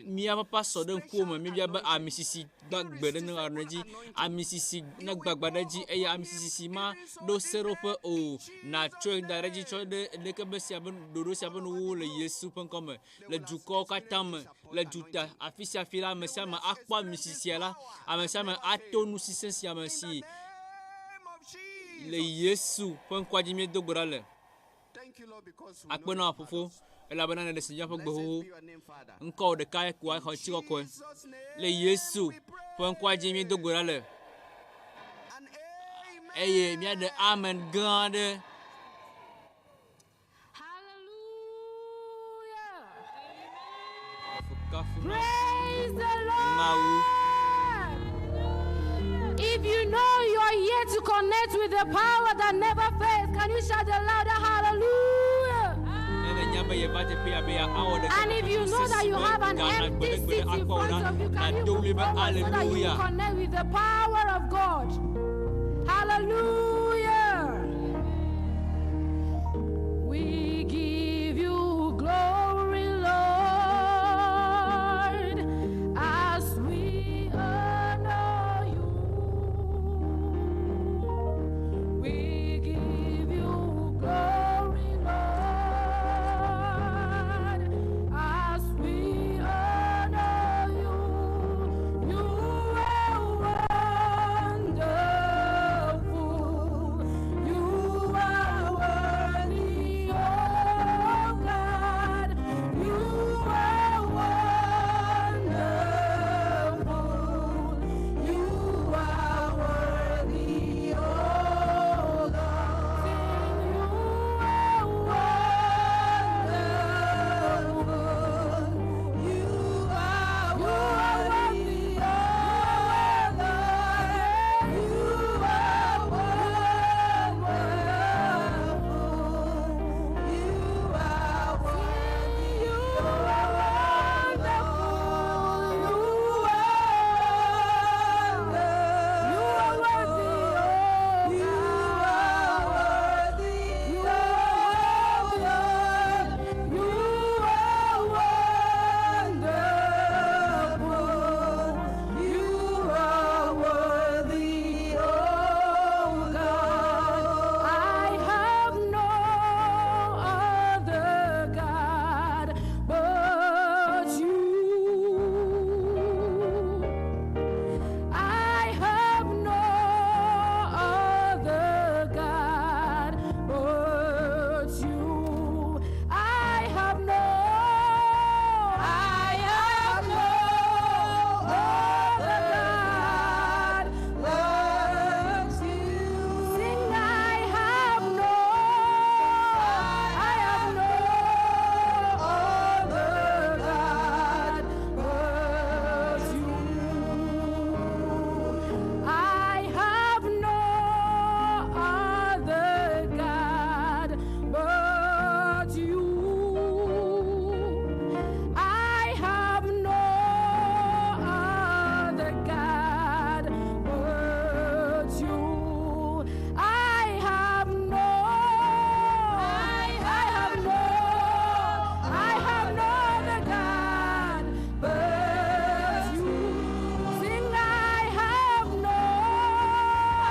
Míaƒe pasɔ ɖe ŋkuwò me míebia be ami sisi gbagbe ɖe nenɔ ɖe edzi, ami sisi negbagba ɖe edzi eye ami sisi si ma ɖo seɖoƒe o nàtsɔe da ɖe edzi tsɔ ɖe leke be sia ƒe ɖoɖo sia ƒe nuwuwu le Yesu ƒe ŋkɔ me le dukɔwo katã me le duta afi sia afi la ame sia ame akpɔ ami sisia la ame sia ame ato nu sesẽ sia me si le Yesu ƒe ŋkɔa dzi míedo gbe ɖa le. Akpe na wò Fofo, elabena nèɖe si míaƒe gbe xoxo. Ŋkɔwò ɖeka ko axɔ ŋutikɔkɔe. Le Yesu ƒe ŋkɔa dzi míedo gbe ɖa le. Eye míaɖe amen gã aɖe. Kafu na Praise the Mawu. Lord. If you know you are here to connect with the power that never fails, can you shout a louder hallelujah? Ne nènya be yeva teƒe ya be yeawɔ ɖeka And if you know that you have an gana empty gbeɖegbeɖe seat in akpɔ o front la, of you, can you nàdo move ɣli be forward so that you Hallelujah. will connect with the power of God? Hallelujah. We give you glory, Lord, as we honor you. We give you glory, Lord, as we honor you. You are wonderful. You are worthy, oh God. You are wonderful. You are worthy, oh Lord. Sing, you are wonderful. You are worthy, oh Lord. You are wonderful. You are worthy. You are wonderful. You are You are worthy, oh You are worthy, oh Lord. You are wonderful. You are worthy, oh God. I have no other God but you. I have no other God but you. I have no, I have no other God but you. Sing, I have no, I have no other God but you. I have no other God but you. I have no other God but you. I have no, I have no, I have no other God but you. Sing, I have no, I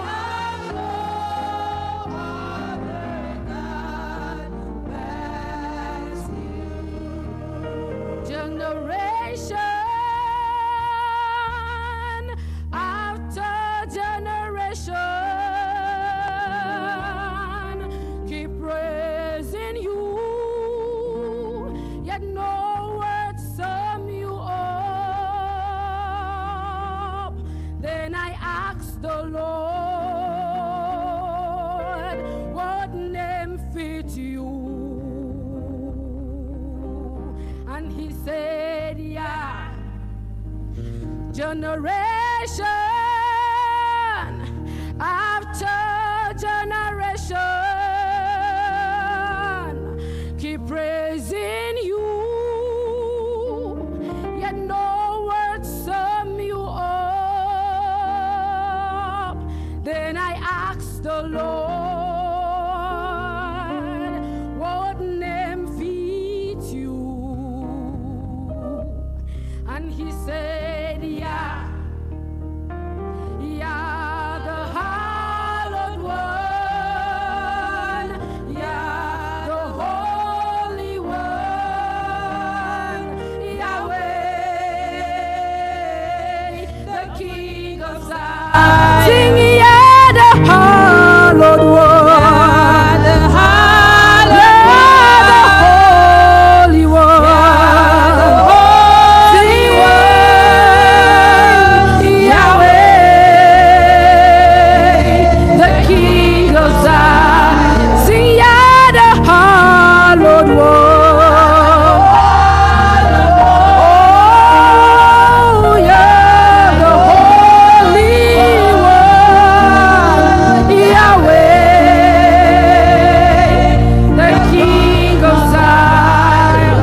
have no other God but you. Generation after generation keep praising you, yet no words sum you up. Then I asked the Lord, what name fit you? And he said, Yeah. Generation after generation keep praising you, yet no words sum you up. Then I asked the Lord, what name fits you? And he said, Yah, Yah, the hallowed one, Yah, the holy one, Yahweh, the King of Zion. Sing Yah, the hallowed one, the hallowed, the holy one, holy one, Yahweh, the King of Zion. Sing Yah, the hallowed one. Oh, yeah, the Holy One, Yahweh, the King of Zion.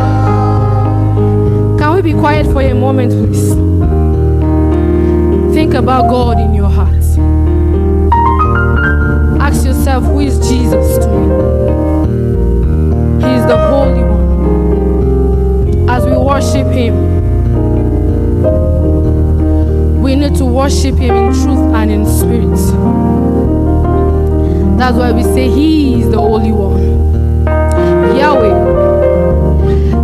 Can we be quiet for a moment, please? Think about God in your heart. Ask yourself, who is Jesus to me? He is the Holy One. As we worship Him, we need to worship Him in truth and in spirit. That's why we say He is the Holy One. Yahweh.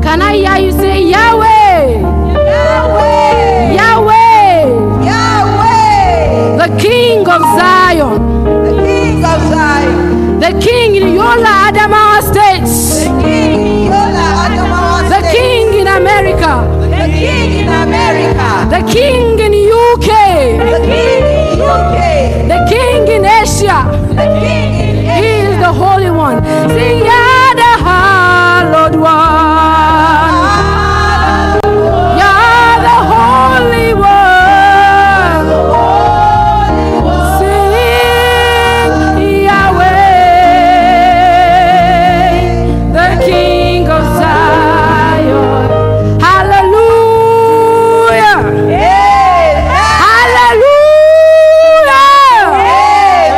Can I hear you say Yahweh? Yahweh! Yahweh, Yahweh! the King of Zion, The King of Zion, the King in Yola Adamawa State, the King in Yola, Adamawa the State, King in America, the King in America, the King in UK, the King in UK, the King in Asia. the King in He Asia. is the Holy One. Sing Yah, the hallowed one. Yah, the Holy One. Sing Yahweh, the King of Zion. Hallelujah. Amen. Hallelujah. Amen.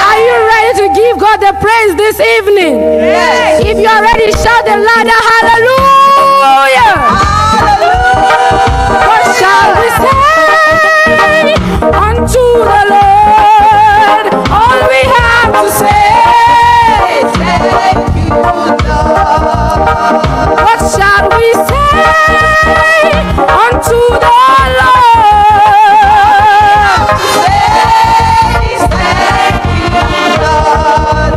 Are you ready to give God the praise this evening? Yes. If you are ready, shout the louder hallelujah. Hallelujah. What shall we say unto the Lord? All we have to say. Thank you, Lord. What shall we say unto the Lord? Say thank you, Lord.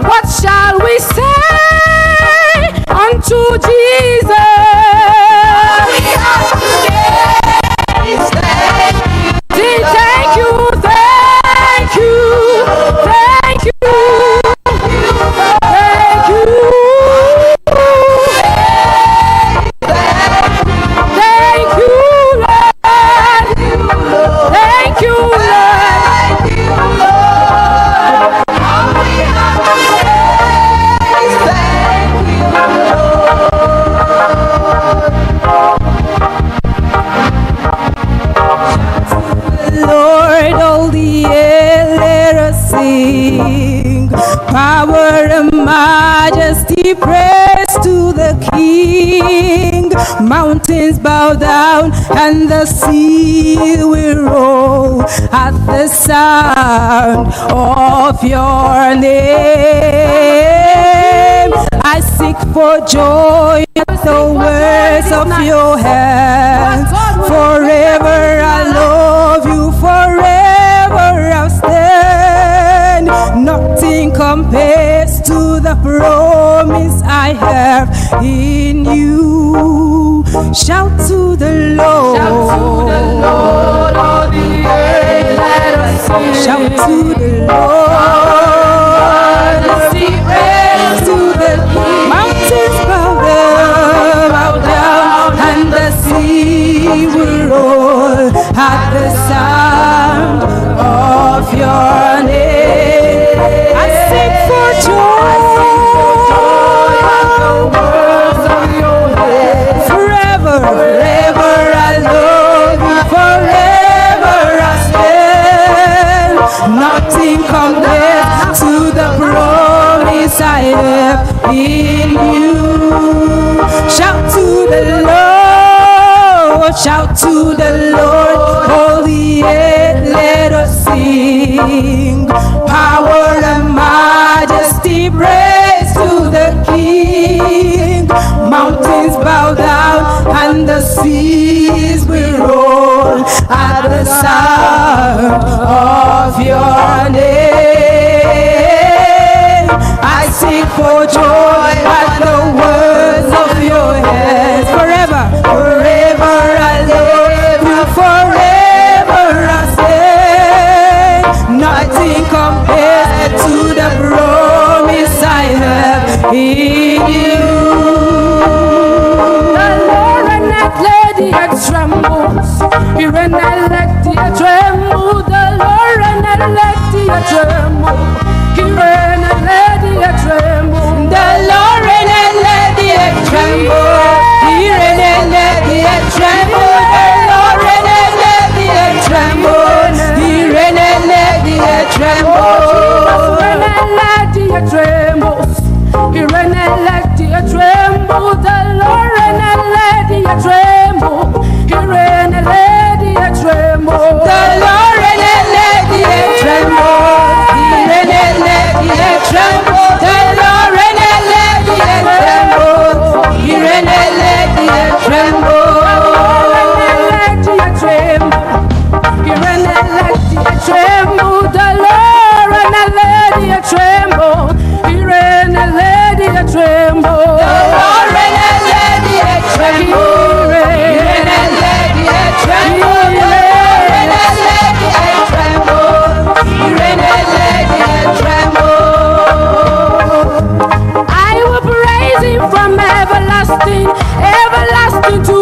What shall we say unto Jesus? We have to say thank you. Say thank you, thank you, thank you, thank you, thank you, Lord. Thank you, Lord. Thank you, Lord. All we have to say is thank you, Lord. Lord, all the earth let us sing. Power and majesty, praise to the King. Mountains bow down and the sea will roll at the sound of your name. I seek for joy at the words of your hands. Forever I love you, forever I'll stand. Nothing compares to the promise I have in you. Shout to the Lord. Shout to the Lord, all the earth, let us sing. Shout to the Lord. Praise To the mountains bow down, and the sea will roll at the sound of your name. I sing for joy. At the words of your hand. Forever, forever I love you. Forever I stand. Nothing compares to the promise I have in you. Shout to the Lord. Shout to the Lord, all the earth, let us sing. Power and majesty, praise to the King. Mountains bow down and the seas will roll at the sound of your name. I sing for joy at the words of your hands. Forever, forever I love you, forever I say. Nothing compares to the promise I have in you. The Lord and that lady had trembles. He ran and let the tremble. The Lord and that lady had tremble. He ran and let the tremble. The Lord and let the earth tremble. He reign and let the earth tremble. The Lord and let the earth tremble. He reign and let the earth Jesus ran tremble. and let the trembles. He ran and let the tremble. The Lord and let the tremble. He ran and let the tremble. The Lord and let the earth tremble. He reign and let the earth tremble. The Lord and let the earth tremble. He reign and let the earth tremble. The Lord and let the earth tremble. He reign and let the earth tremble. The Lord and let the earth tremble. He reign and let the earth tremble. I will praise him from everlasting, everlasting to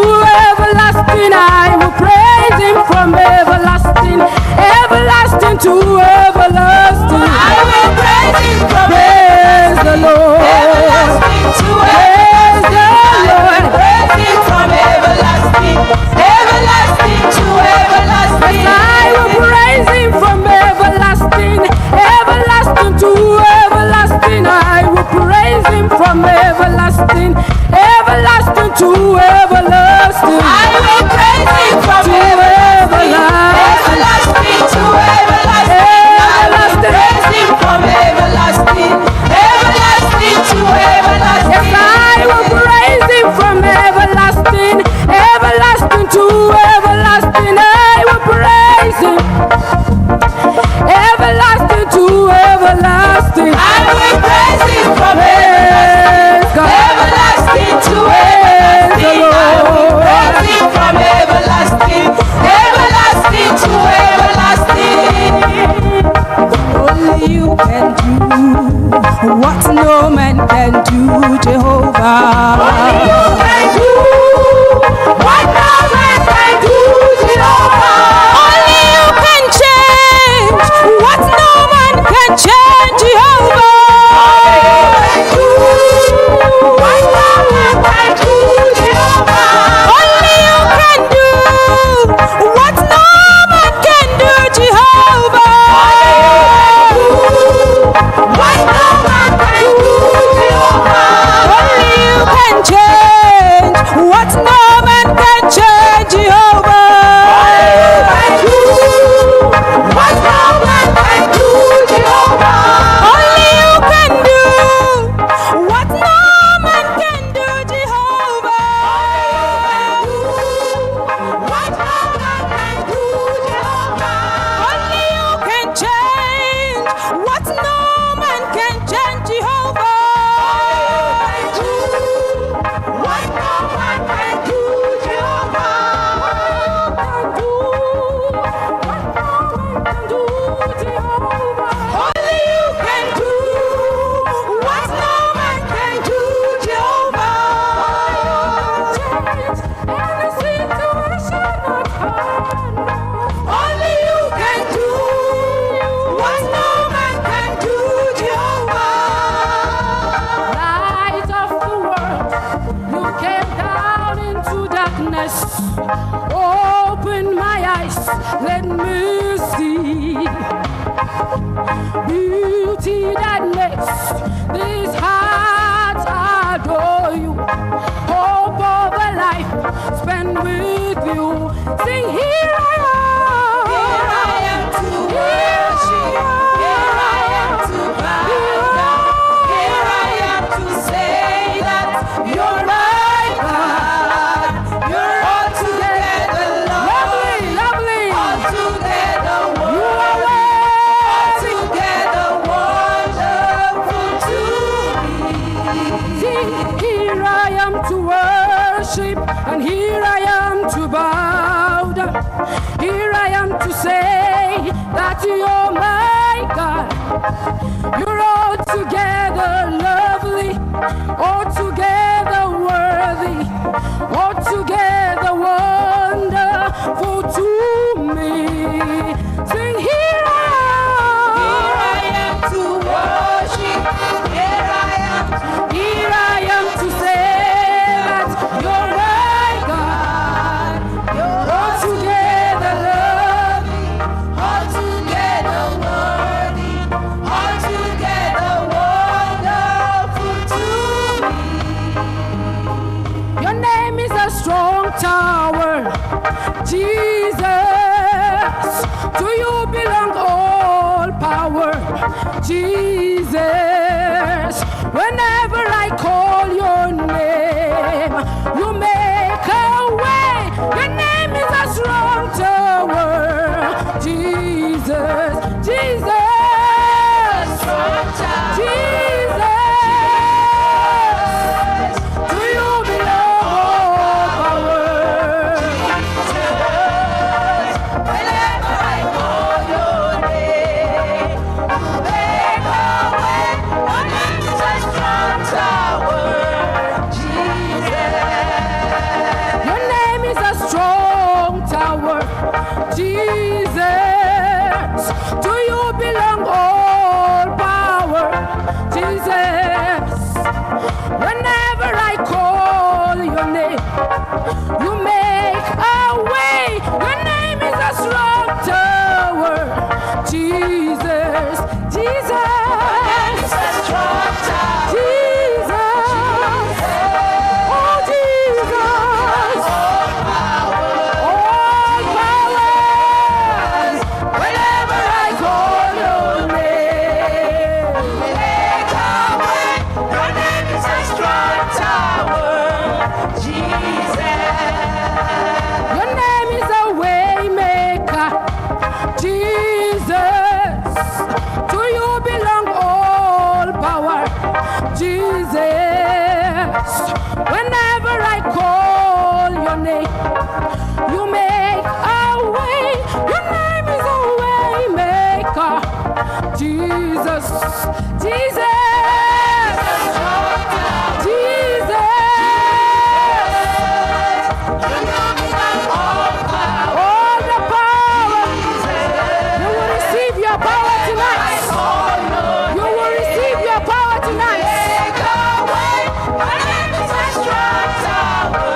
everlasting. I will praise him from everlasting, everlasting to everlasting. I will praise him from Praise the Lord. everlasting to Praise the everlasting. I Lord. will praise him from everlasting, everlasting to everlasting. I will praise him from everlasting, everlasting to everlasting. I will praise him from everlasting, everlasting to everlasting. I will praise him from To everlasting, everlasting. everlasting to everlasting. I will praise him from everlasting, everlasting to everlasting. Yes, I will praise him from everlasting, everlasting to everlasting. I will praise him, everlasting to everlasting. I will praise him from Praise God. everlasting to everlasting. I will praise him from everlasting, everlasting to everlasting. Only you can do what no man can do, Jehovah. Only you can do what no man can do, Jehovah. Only you can change what no man can change, Jehovah. Only you can do what no man can do, Jehovah. Only you can do what no man can do, Jehovah. What no man can do, Jehovah. Only you can change what no man can change, Jehovah. Only you can do what no man can do, Jehovah. Only you can do what no man can do, Jehovah. What no man can do, Jehovah. Only you can change what no man can change, Jehovah. What no man can do, Jehovah. Only you can do what no man can do, Jehovah. Only you can do what no man can do, Jehovah. Light of the world, you came down into darkness. Open my eyes, let me see beauty that makes this heart adore you. Hope of a life spent with you. Sing, here I am. Here I am to worship. Here I am to bow down. Here I am to say that you're my God. You're altogether Lovely, lovely, lovely. altogether You are worthy, worthy. altogether wonderful to me. Sing, here I am to worship, and here I am to bow down. Here I am to say that you're my God. You're altogether lovely, altogether worthy, altogether wonderful to me. Sing, here I am. Here I am to worship. Here I am to Here I am to say that you're my God. You're Altogether lovely, altogether worthy, altogether wonderful to me. Your name is a strong tower, Jesus. To you belong all power, Jesus. Whenever I call your name, you make a way. Your name is a strong tower, Jesus, Jesus, Jesus. To you belong all power. Whenever I call your name, you make a way. Your name is a strong tower, Jesus. Your name is a strong tower, Jesus. To you belong all power, Jesus. Whenever I call your name, you make a way. Your name is a strong tower, Jesus. Jesus. It's a strong tower. Jesus. Oh, Jesus. All powers. Whenever I call your name, make a way. Your name is a strong tower, Jesus. Your name is a way maker, Jesus. To you belong all power, Jesus. Whenever I call your name, you make a way. Your name is a way maker, Jesus. Jesus. Jesus. All the power. You will receive your power tonight. You will receive your power tonight. Make a way. Your name is a strong tower,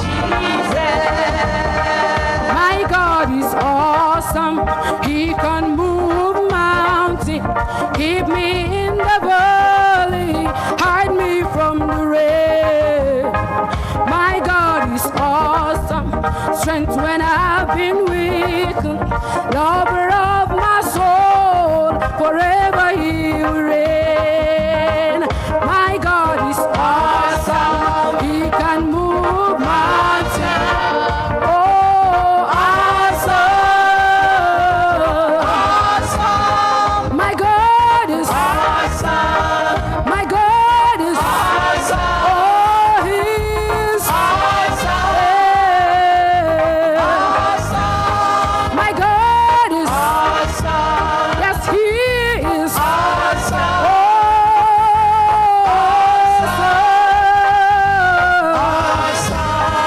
Jesus. My God is awesome. He can move mountains. Keep me in the valley. Hide me from the rain. My God is awesome. Strength when I've been weakened. Lover of my soul. Forever he will reign. My God is awesome. He can move mountains. Oh, awesome. Awesome, My God is, awesome, my God is, awesome, oh, he's, awesome, yeah. awesome, My God is, awesome, yes, he is, awesome. awesome.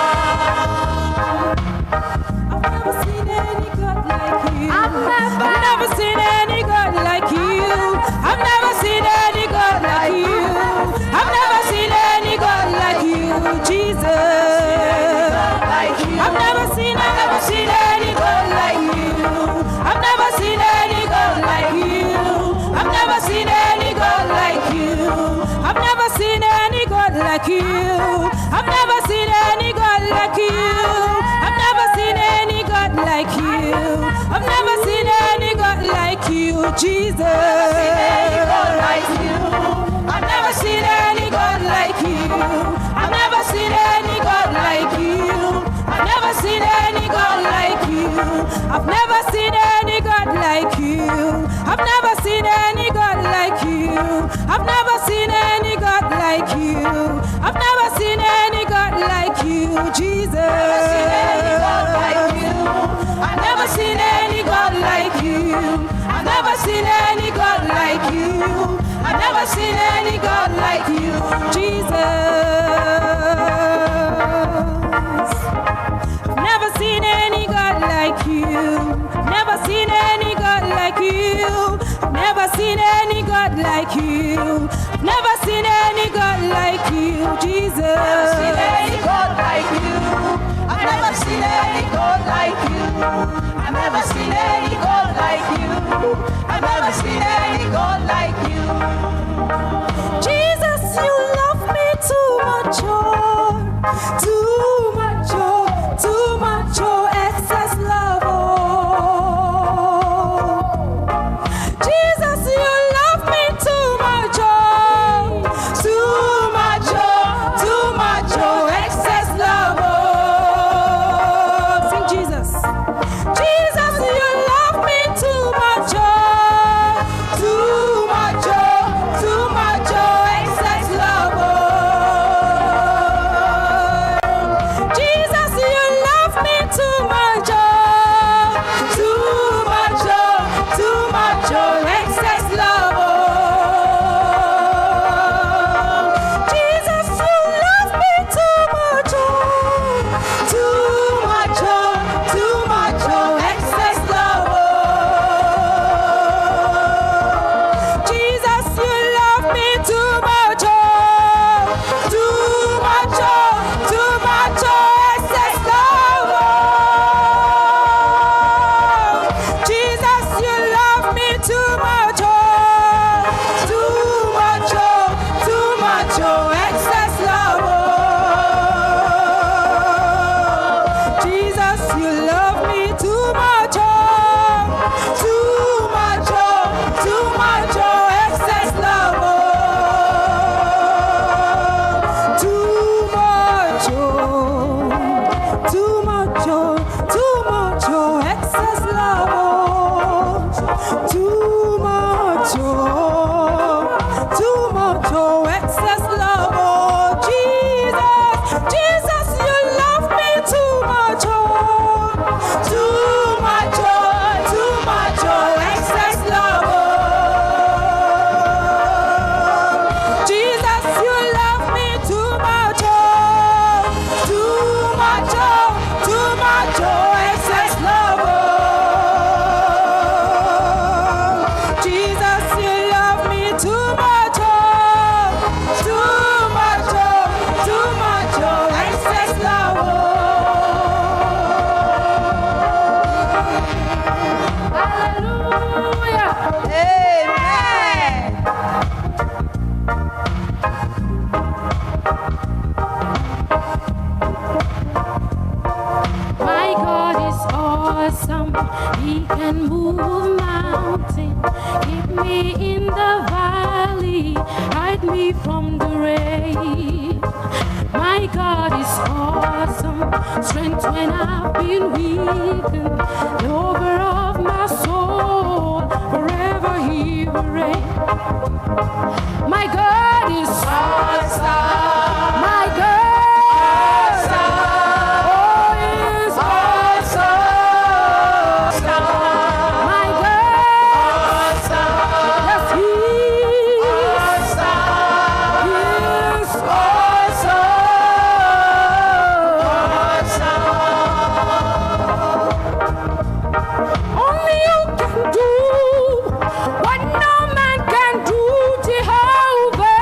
I've never seen any God like you. I've never- I've never seen any God like you. I've never seen any God like you. I've never seen any God like you, Jesus. I've never seen, I've never seen any God like you. I've never seen any God like you. I've never seen any God like you. I've never seen any God like you. I've never seen any God like you. Jesus. Any God like you. I've never seen any God like you. I've never seen any God like you. I've never seen any God like you. I've never seen any God like you. I've never seen any God like you. I've never seen any God like you. I've never seen any God like you, Jesus. Never seen any God like you. I've never seen any God like you. I've never seen any God like you. I've never seen any God like you. Jesus. I've never seen any God like you. Never seen any God like you. Never seen any God like you. Never seen any God like you, Jesus. Never seen any God like you. I've never seen any God like you. I've never seen any God like you. I've never seen any God like you. Jesus, you love me too much, oh, too much, oh, too much, oh, excess love, oh. Jesus, you love me too much, oh, too much, oh, too much, oh, excess love, oh. Sing Jesus. Jesus, you love me too much, oh, too much, oh, too much, oh, excess love, oh. Jesus, you love me too much, oh, too much, oh, too much, oh, excess love, oh. Jesus, you love me too much, oh, too much, oh, too much, oh, excess love, oh. Jesus, you love me too much, oh, too much, oh, too much, oh, excess love, oh. Jesus, you love me too much, oh, too much, oh, too much, oh, excess love, oh. Jesus, you love me too much, oh, too much, oh, too much, oh, excess love, oh, too much, oh, too much, oh, too much, oh, excess love, oh, too much, oh, too much, oh, excess love, oh, Jesus, Jesus, you love me too much, oh, too much, oh, too much, oh, excess love, oh. Jesus, you love me too much, oh, too much, oh, too much, oh, excess love, oh. Jesus, you love me too much, oh, too much, oh, too much, oh, excess love, oh. Hallelujah. Amen. My God is awesome. He can move mountains. Keep me in the valley. Hide me from the rain. My God is awesome. Strength when I've been weakened. Lover of my soul. Forever he will reign. My God is Awesome. My God. Oh, is My God. Yes, he is. He is Only you can do what no man can do, Jehovah.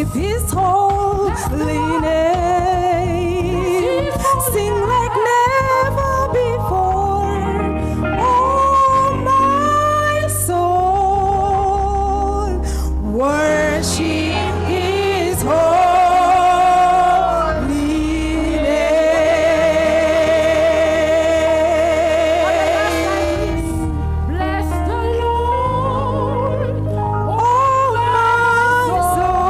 Worship His holy name. Sing like never before. Oh, my soul. Worship His holy name. Bless the Lord, Oh, my soul.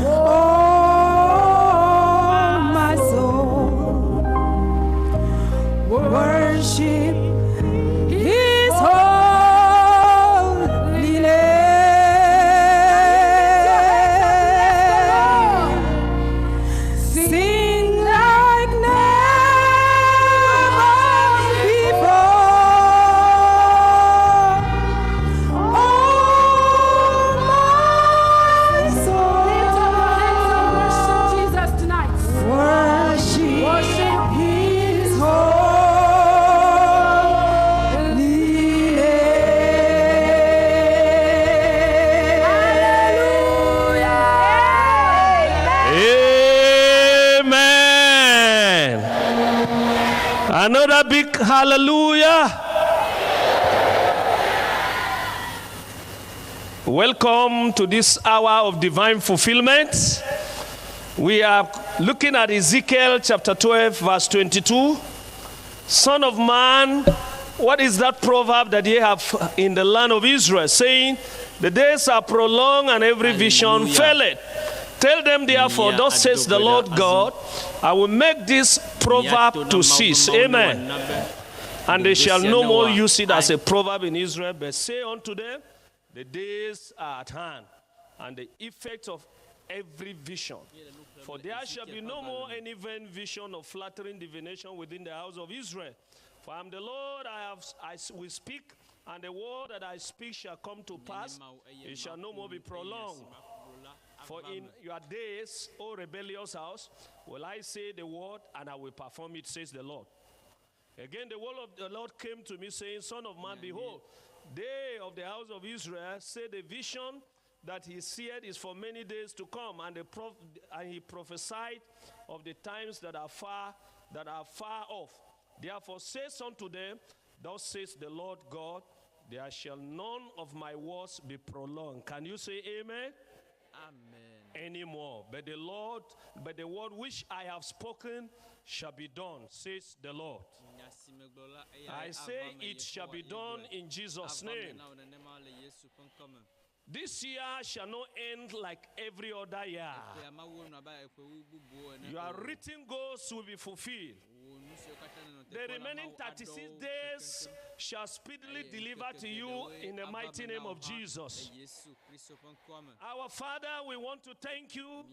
Oh, my soul. Worship His holy name. Sing like never before. Oh, my soul. Lift up your hands and worship Jesus tonight. Worship, Worship His holy name. Amen. Another big hallelujah. Welcome to this hour of divine fulfillment. We are looking at Ezekiel chapter 12, verse 22. Son of man, what is that proverb that ye have in the land of Israel, saying, The days are prolonged and every vision Hallelujah. faileth? Tell them therefore, Mia thus says the adogbeda Lord azɔ. God, I will make this proverb to cease. Amen. And they shall no more use it as a proverb in Israel, but say unto them, The days are at hand, and the effect of every vision. For there shall be no more any vain vision of flattering divination within the house of Israel. For I am the Lord, I will speak, and the word that I speak shall come to pass. It shall no more be prolonged. For in your days, O rebellious house, will I say the word, and I will perform it, says the Lord. Again, the word of the Lord came to me, saying, Son of man, behold, they of the house of Israel say the vision that he seeth is for many days to come, and he prophesied of the times that are far off. Therefore, say unto them, Thus says the Lord God, there shall none of my words be prolonged. Can you say amen? Amen. Anymore. But the word which I have spoken shall be done, says the Lord. I say it shall be done in Jesus' name. This year shall not end like every other year. Your written goals will be fulfilled. The remaining 36 days shall speedily deliver to you in the mighty name of Jesus. Our Father, we want to thank you.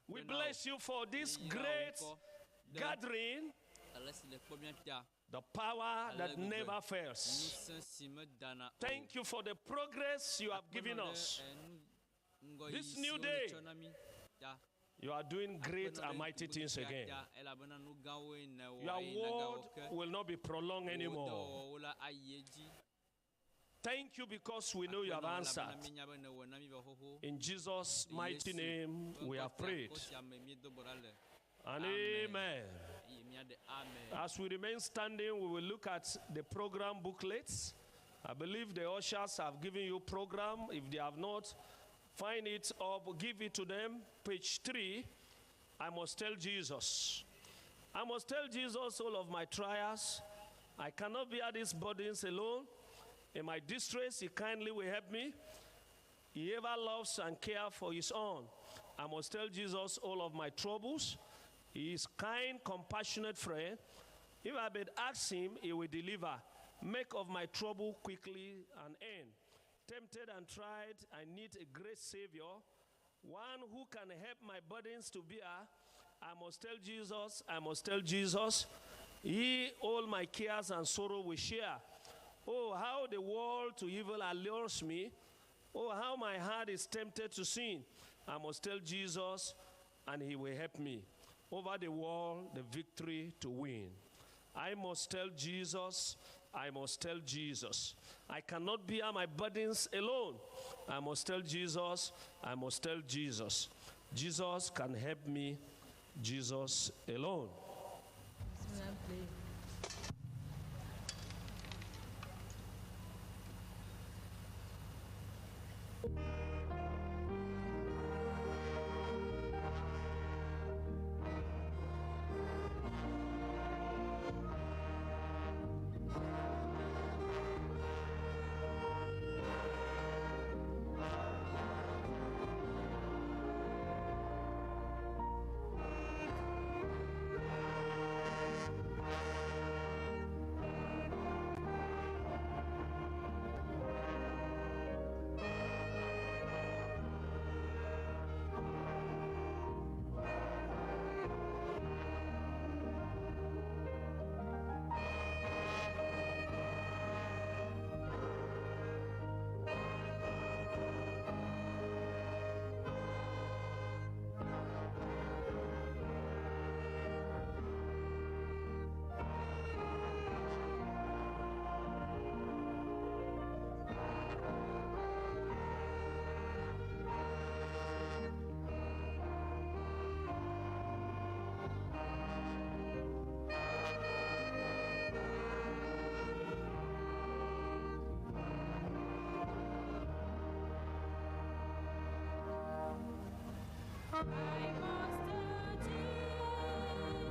We bless you for this great gathering, the power that never fails. Thank you for the progress you have given us. This new day, you are doing great and mighty things again. Your word will not be prolonged anymore. Thank you because we know you have answered. In Jesus' mighty name, we have prayed. And amen. As we remain standing, we will look at the program booklets. I believe the ushers have given you program. If they have not, find it up, give it to them. Page 3, I must tell Jesus. I must tell Jesus all of my trials. I cannot bear these burdens alone. In my distress, he kindly will help me. He ever loves and cares for his own. I must tell Jesus all of my troubles. He is kind, compassionate friend. If I but ask him, he will deliver. Make of my trouble quickly an end. Tempted and tried, I need a great Savior, one who can help my burdens to bear. I must tell Jesus, I must tell Jesus. He all my cares and sorrow will share. Oh, how the world to evil allures me. Oh, how my heart is tempted to sin. I must tell Jesus, and he will help me. Over the world, the victory to win. I must tell Jesus, I must tell Jesus. I cannot bear my burdens alone. I must tell Jesus, I must tell Jesus. Jesus can help me, Jesus alone. I must tell Jesus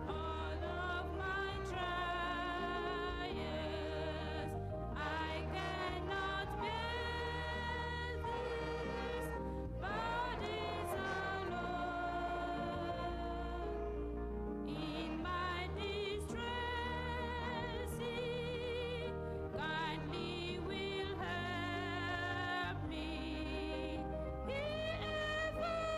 all of my trials. I cannot bear this burdens alone. In my distress, He kindly will help me. He ever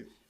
be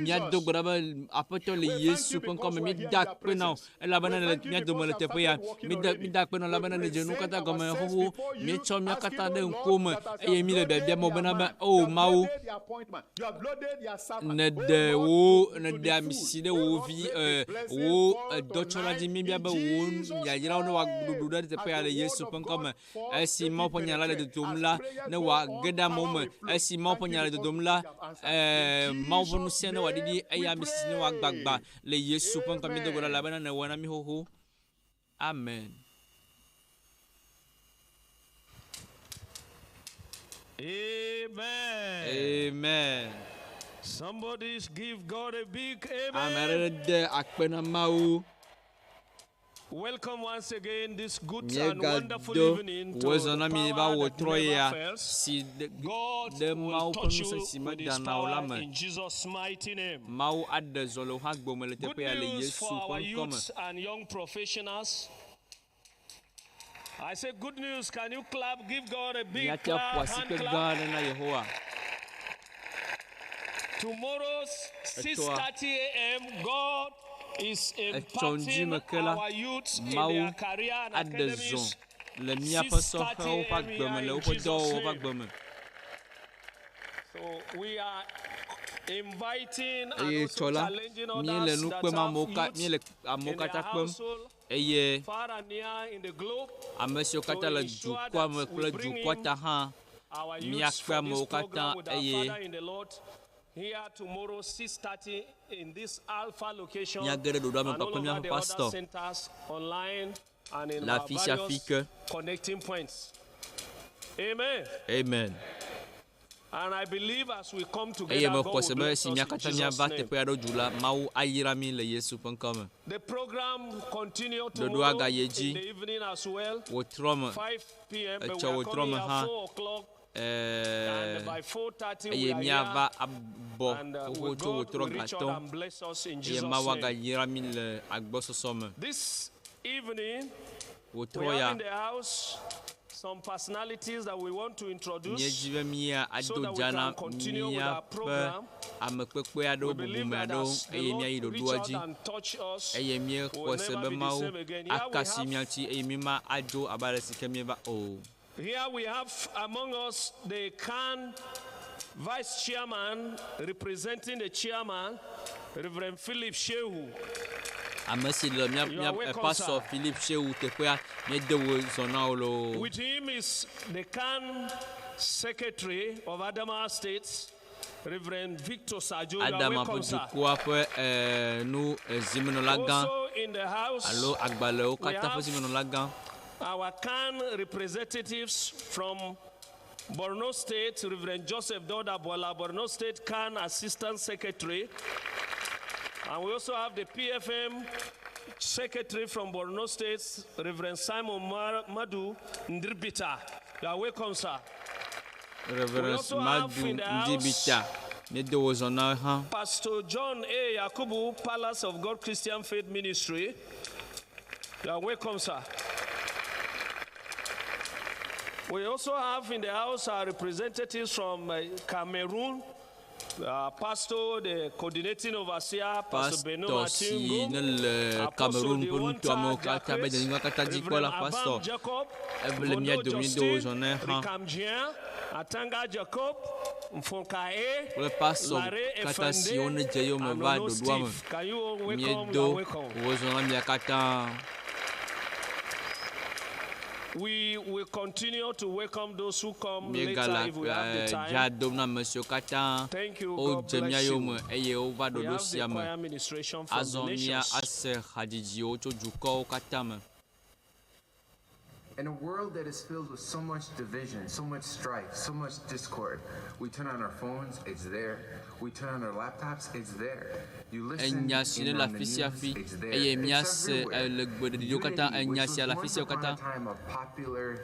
Míado gbe ɖa be Aƒetɔ le Yesu ƒe ŋkɔ me míeda akpe na wò elabena nèle mía dome le teƒe ya. Mída mída akpe na wò elabena nèdze nuwo katã gɔme xoxo. Míetsɔ mía katã ɖe ŋkuwò me eye míle biabiam wò bena be o Mawu, nèɖe wò nèɖe ami sisi ɖe wò vi e wò edɔtsɔla dzi. Míebia be wò yayrawo ne wòaɖuɖu ɖe teƒe ya le Yesu ƒe ŋkɔ me. Esi Mawu ƒe nya la le dodom la, ne wòage ɖe amewo me. Esi Mawu ƒe nya le dodom la, ee, Mawu ƒe ŋusẽ ne wòaɖiɖi eye ame sisi ne wòagbagba le Yesu ƒe ŋkɔ míedo gbe ɖa elabena nèwɔe na mí xoxo. Amen. Amen. Amen. Somebody give God a big Ame amen. aɖe de akpe na Mawu. Welcome once again this good and wonderful Míegado evening to wò zɔ the na mi va power wò that trɔ never ya fails. si ɖe God ɖe will Mawu ƒe touch ŋusẽ you si with His medana o la power me. in Jesus' mighty name. Mawu aɖe zɔ le wò hã gbɔme le Good teƒe ya le news Yesu for ƒe our ŋkɔ me. youths and young professionals. I say good news. Can you clap? Give God a big Míate aƒo clap, hand asikpe gã clap. aɖe na Yehowa. Tomorrow, Etsɔa. 6:30 a.m., God is Etsɔ ŋdi imparting me ke la, our youths in Mawu their career and aɖe zɔ academies. le míaƒe sɔhɛwo ƒe agbe me le woƒe dɔwɔwɔ ƒe agbe me. So we are inviting and Eye also tsɔ la, challenging míele others nu that kpem have amewo ka youths míele amewo in their katã kpem household, eye far and near in the globe, ame siwo to katã le ensure dukɔa that me we kple bring dukɔa in ta hã our youths míakpe for this amewo katã program with our eye Father in the Lord here tomorrow 6:30 in this Alpha location míage ɖe ɖoɖoa me and all kpakple over míaƒe the other pastor centers online and in le our afi sia afi various ke. connecting points. Amen. Amen. And I believe as we come Eye together, God mexɔ will se be bless esi us mía in katã Jesus' míava name. teƒe aɖewo du la, Mawu ayra mí le Yesu ƒe ŋkɔ me. The program continue Ɖoɖoa tomorrow gayi in dzi. the evening as well, Wòtrɔ me 5 p.m. But etsɔ we are wòtrɔ coming me here hã 4 o'clock, and ɛɛ by 4:30 we eye are here. míava abɔ And xoxo with tso God wòtrɔ will reach out gatɔ and bless us in eye Jesus' Mawu name. agayra mí le agbɔsɔsɔ me. This evening, we Wòtrɔ have ya in the house some personalities that we want to introduce míedzi be mía so ado that we dza na can continue with our míaƒe program. amekpekpe aɖewo We believe bubume that aɖewo as the eye míayi Lord reach ɖoɖoa out dzi and touch us, eye we míexɔ will se never be be the Mawu same again. Here we akasi have mía ŋuti eye míma adzo abe ale si ke míeva o. Here we have among us the CAN Vice Chairman representing the chairman, Reverend Philip Shehu. Ame si le mía You are mía welcome, pastor sir. Philip Shehu teƒea míede wo zɔ na wo loo. With him is the CAN Secretary of Adamawa State, Reverend Victor Sajo. You are Adama ƒe welcome, sir. dukɔa ƒe ɛɛ nu zimenɔla gã Also in the house, alo agbalẽwo we katã ƒe have zimenɔla gã our CAN representatives from Borno State, Reverend Joseph Doda Bola, Borno State CAN Assistant Secretary. And we also have the PFM Secretary from Borno State, Reverend Simon Madu Ndribita. You are welcome, sir. We Reverend also have Madu in the house Ndibita míede wo zɔ na hã. Pastor John A. Yakubu, Palace of God Christian Faith Ministry. You are welcome, sir. We also have in the house our representatives from Cameroon, Pastor, the coordinating overseer, Pastor Beno Pastor si Martin ne le Apostle Cameroon ƒe Dewonta nutoamewo katã be Jacques, denyigba katã Reverend dzikpɔla Abam pastor Jacob, ele mía Vondo dome míede wo Justin, zɔ na hã Rikamjien, Atanga Jacob, Mfonkae, kple pastor Lare katã siwo Efende, ne dze yome and va Ono ɖoɖoa me. Steve. Can you all welcome? You are Míedo welcome. wo zɔ na mia katã. We will continue to welcome those who come later Míegale if we have the dza time. dom na ame siwo katã Thank you. God wodze mía bless you. yome eye wova We ɖoɖo have the sia me. choir ministration from the Azɔ mía nations. ase hadzidziwo tso dukɔwo katã me. In a world that is filled with so much division, so much strife, so much discord, we turn on our phones, it's there. We turn on our laptops, it's there. You listen Enya si ne in le on the afi sia news, afi it's there. eye It's míase everywhere. le gbeɖiɖiwo katã Unity, enya which sia was le afi once siawo upon a katã. time a popular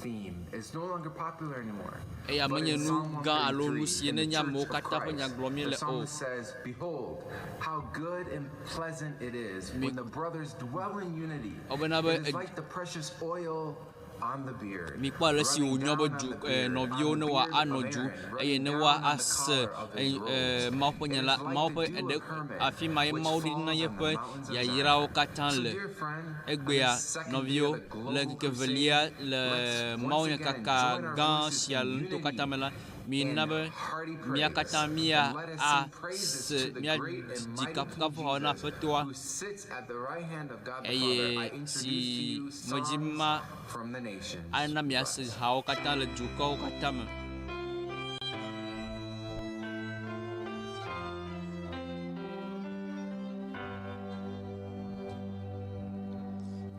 theme, is no longer popular anymore. Eya But menye in nu Psalm gã alo nu 133, si in ne the nye amewo Church of katã ƒe Christ, nya gblɔm the míele o. psalmist says, Behold, how good and pleasant it is Mi when the brothers dwell in unity. Wobena be It is like the precious oil on the beard, mikpɔ ale si running wònyo be down on du the beard, nɔviwo on ne the woa beard of anɔ du Aaron, eye running ne down woa on the ase collar of his robes. Mawu ƒe It nya is la like Mawu the ƒe dew ɖe of Hermon, afi ma ye which Mawu ɖi na falls on the yeƒe mountains of yayrawo Zion. katã So, le. dear friend, on Egbea this second day of nɔviwo the le global ŋkeke crusade, velia le let's Mawu once again nyakaka join our gã voices sia in le nuto katã unity me la, mina in be hearty mía praise. katã mía And let us sing praises ase to the mía great and dzi mighty King kafukafuhawo na Jesus, Aƒetɔa who sits at the right hand of God the Father. eye I introduce to si you medzi songs ma from the nations. ana miase Bless. hawo katã le dukɔwo katã me.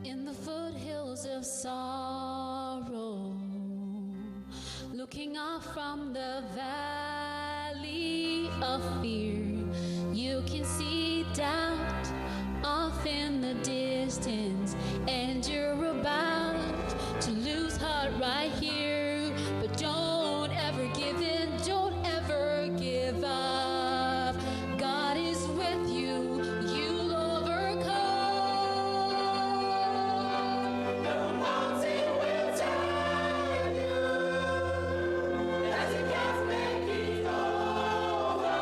In the foothills of sorrow, looking up from the valley of fear, you can see doubt off in the distance, and you're about to lose heart right here. But don't ever give in, don't ever give up. God is with you, you'll overcome. The mountain will tell you that you can't make it over.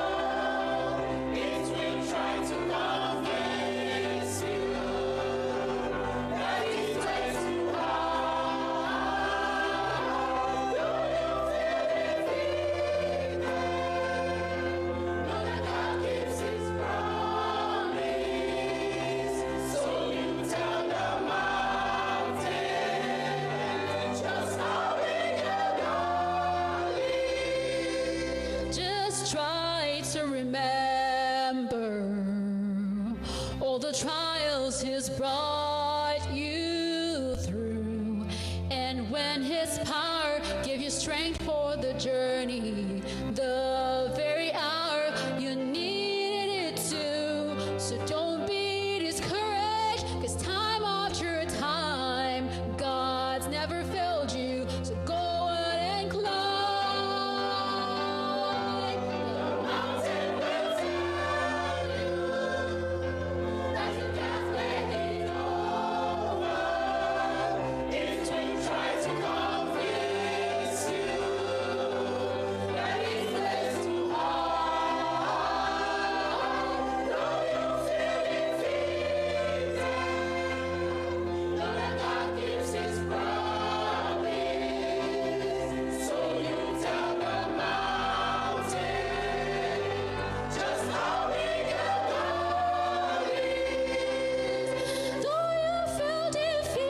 All the trials He's brought you through. And when His power give you strength for the journey, the very hour you needed it to. So don't be discouraged, 'cause time after time, God's never failed you. So go on and climb. The mountain will tell you that your pathway is over. It will try to convince you that it's too hard. Though you feel defeated, know that God keeps His promise. So you tell the mountain just how big your God is. Though you feel defeated,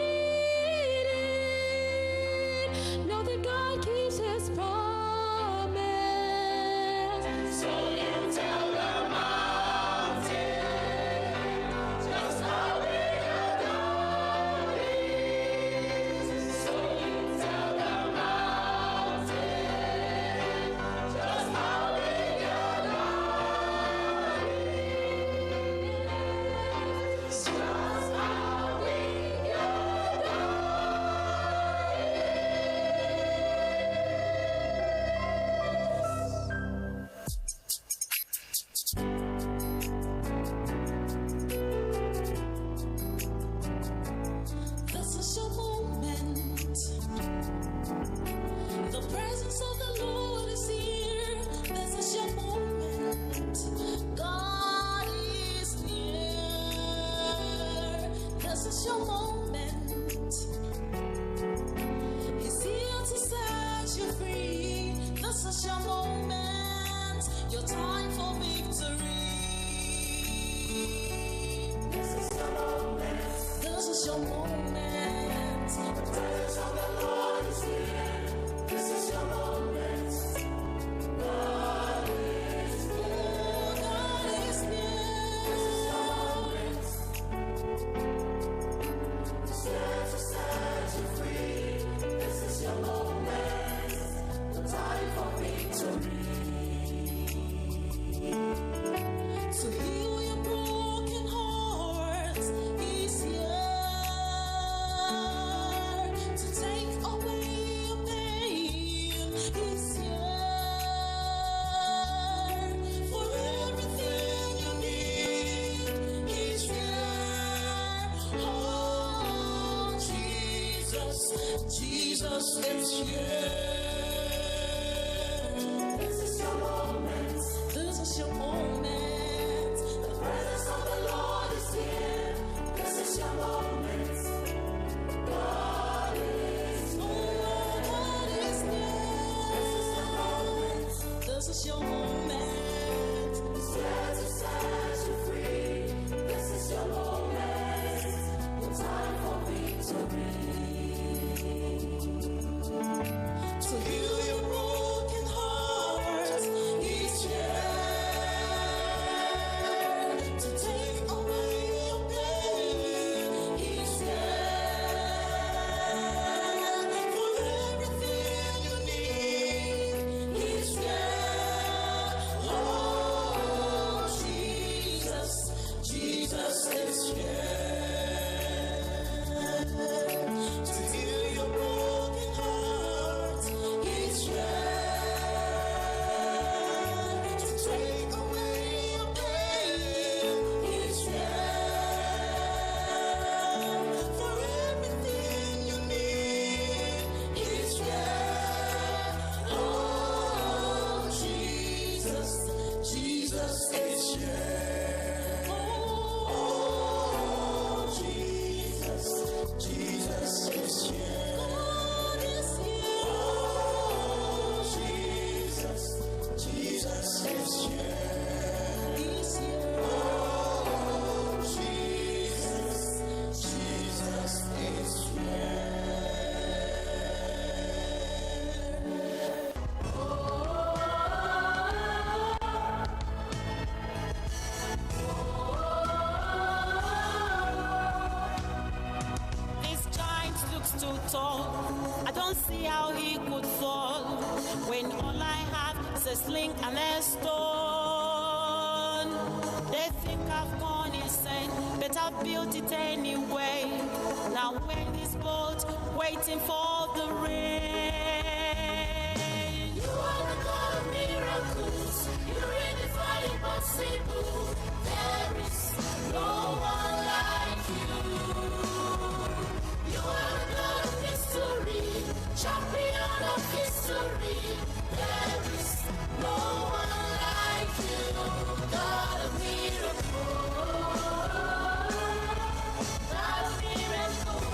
know that God keeps His promise. So you tell the mountain just how big your God is. So you tell the mountain just how big your God is. Just how big your God is. This is your moment. The presence of the Lord is here. This is your moment. God is near. This is your moment. He's here to set you free. This is your moment. Your time for victory. This is your moment. This is your moment. The presence of the Lord is here. This is your moment. God is Oh, God is near. This is your moment. He's here to set you free. This is your moment. The time for victory. To heal your broken heart, He's here. To take away your pain, He's here. For everything you need, He's here. Oh, Jesus, Jesus is here. This is your moment. This is your moment. The presence of the Lord is here. This is your moment. God is Oh, God is near. This is your moment. This is your moment. He's here to set you free. This is your moment. The time for victory. To heal your broken heart, He's here. Don't see how he could fall when all I have is a sling and a stone. They think I've gone insane, but I've built it anyway. Now we're in this boat, waiting for the rain. You are the God of miracles. You redefine impossible. There is no one like you. You are the God of history, champion of history. There is no one like you. God of miracles. God of miracles.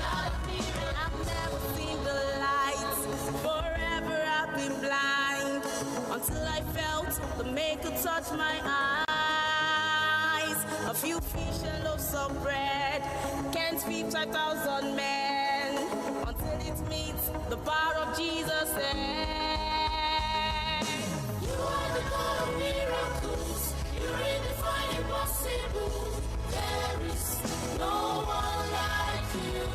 God of miracles. I've never seen the light. Forever I've been blind until I felt the Maker touch my eyes. A few fish and loaves of bread can't feed 5,000 men until it meets the power of Jesus. You are the God of miracles. You redefine impossible. There is no one like you.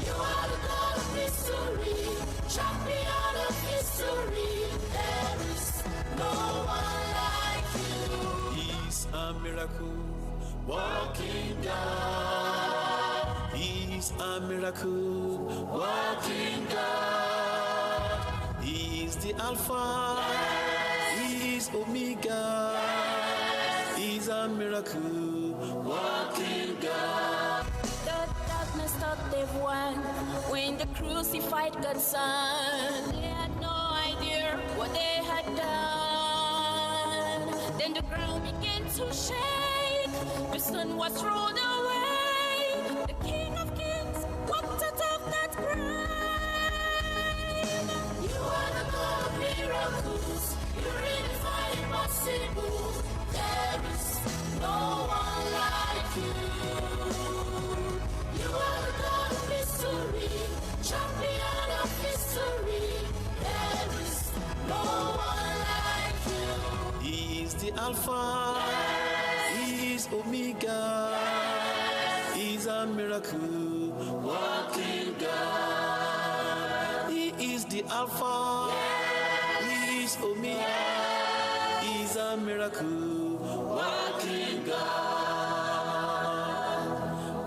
You are the God of history, champion of history. There is no one like you. He's a miracle working God. He's a miracle working God. He's the Alpha. He's Omega. He's a miracle working God. The darkness thought they've won when they crucified God's son. They had no idea what they had done. Then the ground began to shake. The sun was rolled away. The King of Kings walked out of that grave. You are the God of miracles. You redefine impossible. There is no one like you. You are the God of history, champion of history. There is no one like you. He's the Alpha. He's Omega. He's a miracle working God. He is the Alpha. He is Omega. He's a miracle working God.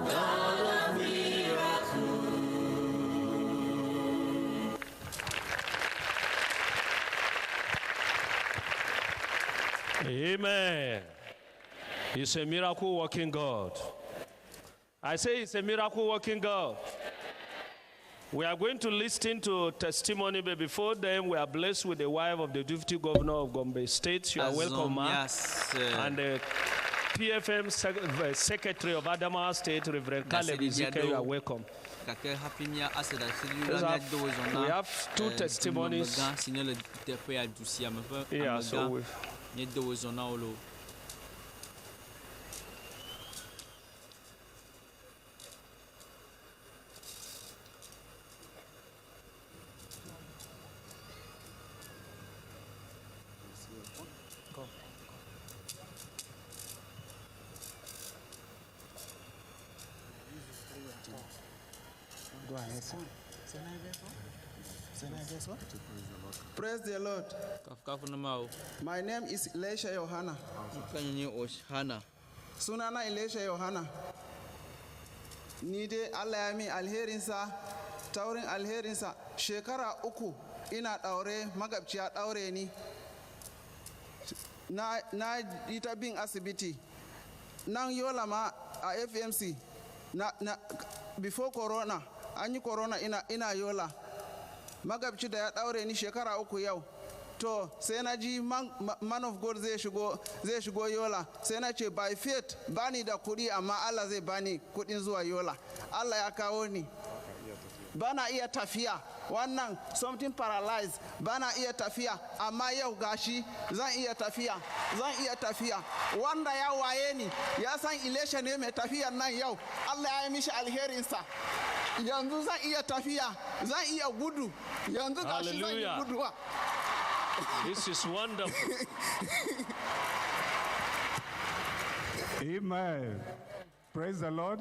God of miracles. Amen. He's a miracle working God. I say it's a miracle working God. We are going to listen to testimony, but before then, we are blessed with the wife of the Deputy Governor of Gombe State. You are welcome, ma. And the PFM Secretary of Adamawa State, Reverend Caleb Ezekiel, you are welcome. Gake hafi mía ase ɖaseɖiɖi Let's la have- míado wo zɔ na we have two testimonies. dumemegã si ne le teƒe ya du sia me ƒe Yeah, so amegã we- míedo wo zɔ na wo loo. Go ahead, sir. Praise the Lord. Kafukafu na Mawu. My name is Elisha Yohana. Ŋkɔnye nye Oshana. Sunana Elisha Yohana. Ni dai Allah ya min alherinsa, ta wurin alherinsa shekara 3 ina ɗaure magabci ya ɗaure ni. Na yi ta bin asibiti. Nan Yola ma a FMC na before corona, an yi corona ina Yola. Magabci da ya ɗaure ni shekara 3 yau. To sai na ji man of God zai shigo Yola. Sai na ce by faith bani da kuɗi amma Allah zai bani kuɗin zuwa Yola. Allah ya kawo ni. Bana iya tafiya, wannan something paralyzed, bana iya tafiya, amma yau gashi zan iya tafiya, zan iya tafiya. Wanda ya waye ni ya san Elisha ne mai tafiyan nan yau. Allah ya yi mishi alherinsa. Yanzu zan iya tafiya, zan iya gudu. Yanzu gashi zan yi Hallelujah. guduwa. This is wonderful. Amen. Praise the Lord.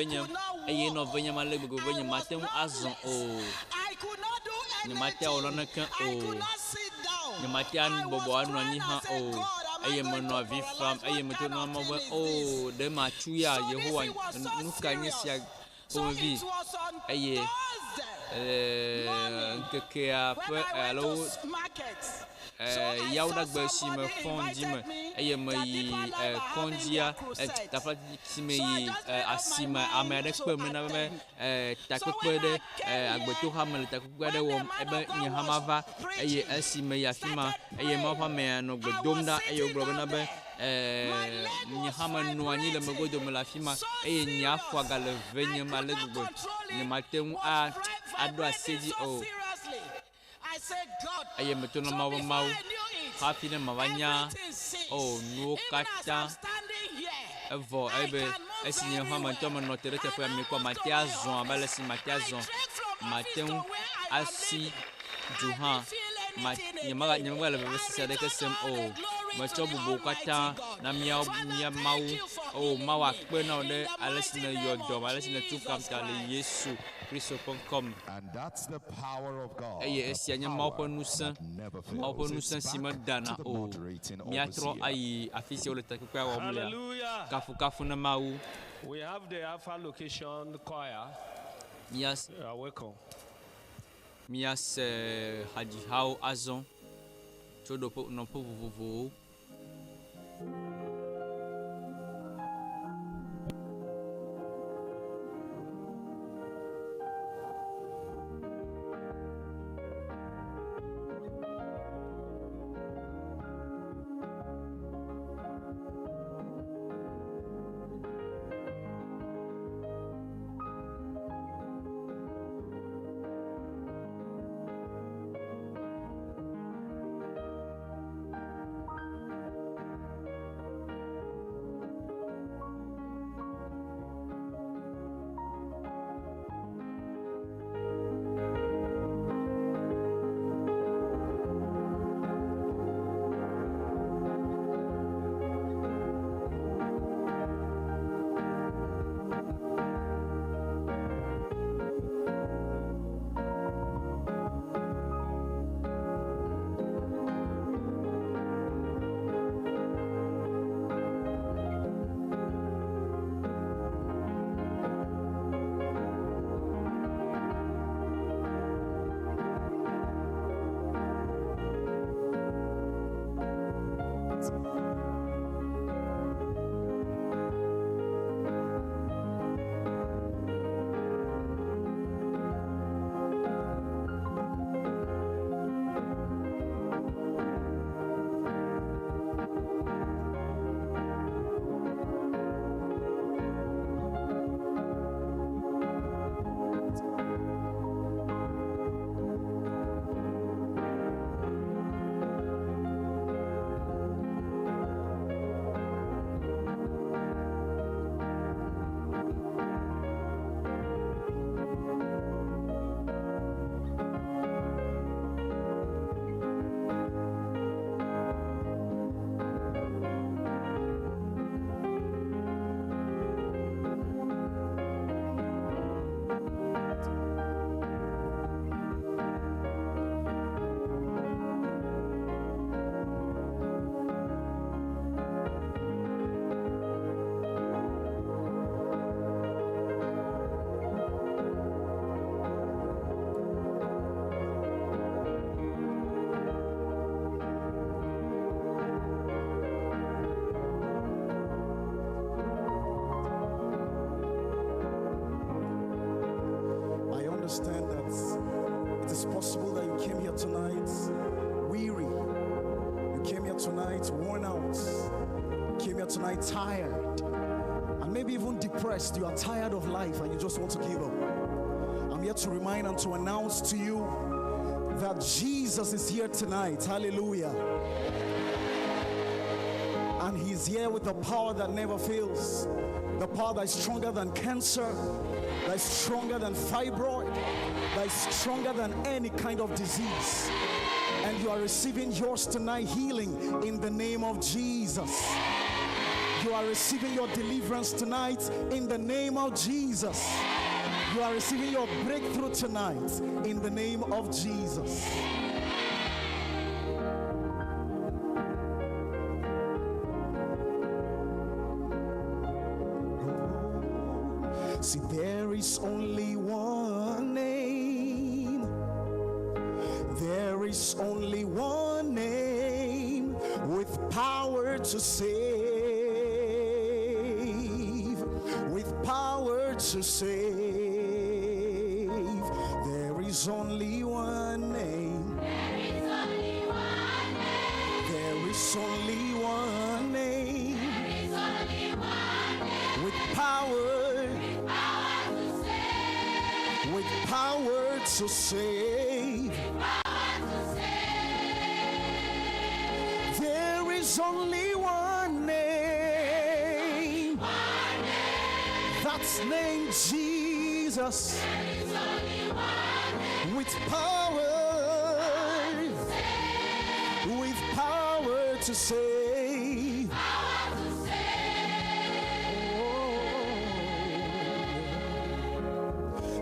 venyem eye enɔ venyem ale gbegbe be nyemate ŋu azɔ o. Nyemate awɔ naneke o. Nyemate bɔbɔ anɔ anyi hã o. eye menɔ avi fam eye meto na Mawu be, O, ɖe matsu ya, Yehowa, nu ka nye sia ƒomevi? Eye le ŋkekea ƒe alo Yawoɖagbe si mefɔ ŋdi me eye meyi kɔdzia, tafla si meyi asime, ame aɖe kpem bena be takpekpe ɖe agbetoxa me le takpekpe aɖe wɔm ebe nye hã mava eye esi meyi afi ma eye Mawu ƒe amea nɔ gbe dom ɖa eye wogblɔ bena be nye hã menɔ anyi le megodome le afi ma eye nye afɔa gale venyem ale gbegbe nyemate ŋu aɖo asi edzi o. Eye meto na Mawu be Mawu, hafi ne mava nya, o, nuwo katã evɔ, eye esi nye hã ŋutɔ menɔ te ɖe teƒea mikpɔ, mate azɔ abe ale si mate azɔ, mate ŋu asi du hã, ma, nyemega, nyemegale vevesese aɖeke sem o. Metsɔ bubuwo katã na míawo, mía Mawu. O, Mawu akpe na wò ɖe ale si nèyɔ dɔm, ale si nètu kam ta le Yesu Kristo ƒe ŋkɔ me. Eye esia nye Mawu ƒe ŋusẽ, Mawu ƒe ŋusẽ si medana o. Míatrɔ ayi afi si wole takpekpea wɔm lea. Kafukafu na Mawu. We have the Alpha Location Choir. Mías You are welcome. Míase hadzihawo azɔ tso ɖoƒe, nɔƒe vovovowo. I understand that it is possible that you came here tonight weary. You came here tonight worn out. You came here tonight tired. And maybe even depressed. You are tired of life and you just want to give up. I'm here to remind and to announce to you that Jesus is here tonight. Hallelujah. And he's here with the power that never fails. The power that is stronger than cancer, that is stronger than fibroid, that is stronger than any kind of disease. And you are receiving yours tonight healing in the name of Jesus. You are receiving your deliverance tonight in the name of Jesus. You are receiving your breakthrough tonight in the name of Jesus. See, there is only one name. There is only one name with power to save. With power to save. There is only one name. There is only one name. With power. With power to save. There is only one name. That's name Jesus. With power. With power to save.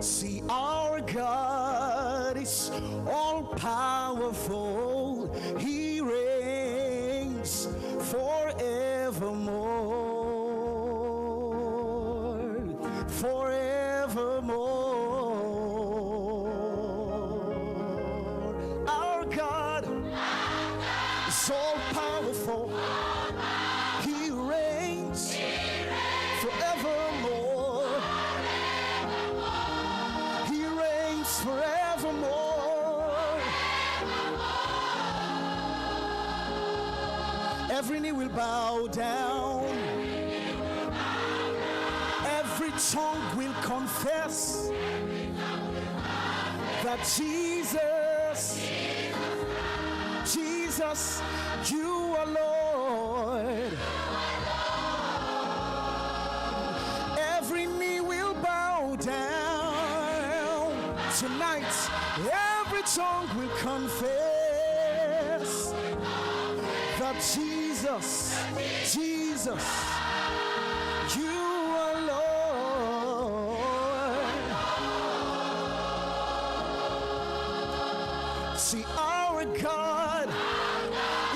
See, our God is all powerful. He reigns forevermore. Forevermore. Our God is all powerful. He reigns forevermore. He reigns forevermore. Every knee will bow down. Every tongue will confess that Jesus, Jesus, you are Lord. Every knee will bow down tonight. Every tongue will confess that Jesus, Jesus, you are Lord. See, our God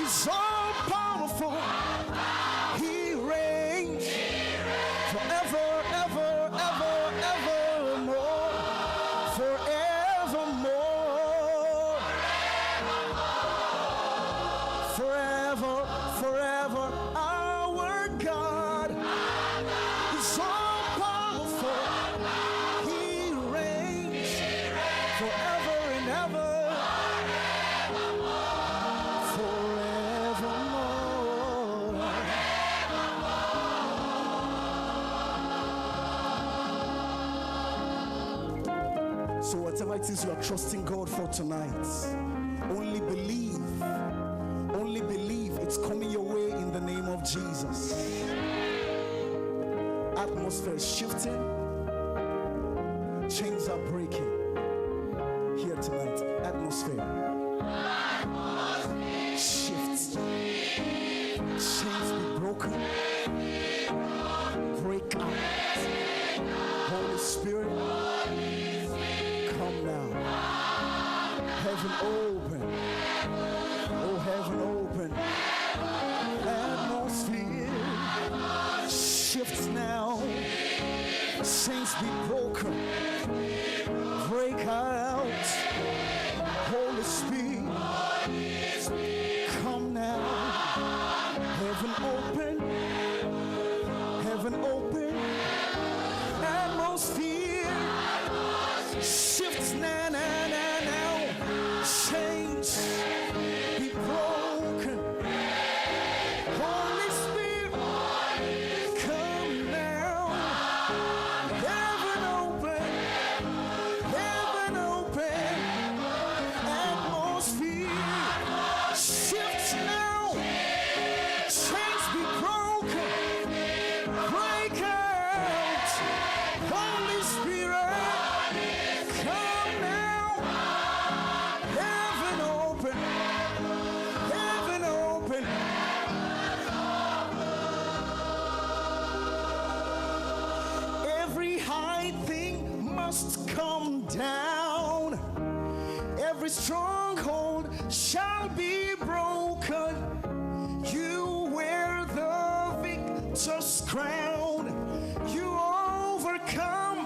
is all powerful. He reigns forever, ever, ever, evermore. Forevermore. Forever, forever, our God is all powerful. He reigns forever and ever. Forevermore. So, whatever it is you are trusting God for tonight, only believe. Only believe it's coming your way in the name of Jesus. Atmosphere is shifting, chains are breaking here tonight. Atmosphere shifts, chains be broken, break out. Holy Spirit, come now. Heaven open. Oh, heaven open. Atmosphere shifts now. Chains be broken. Break out. Holy Spirit, come now. Heaven open. Heaven open. Atmosphere shifts now, now, now, now. Chains be broken. Holy Spirit, come now. Heaven open. Heaven open. Atmosphere shifts now. Chains be broken. Break out. Holy Spirit, come now. Heaven open. Heaven open. Every high thing must come down. Every stronghold shall be broken. You wear the victor's crown. You overcome.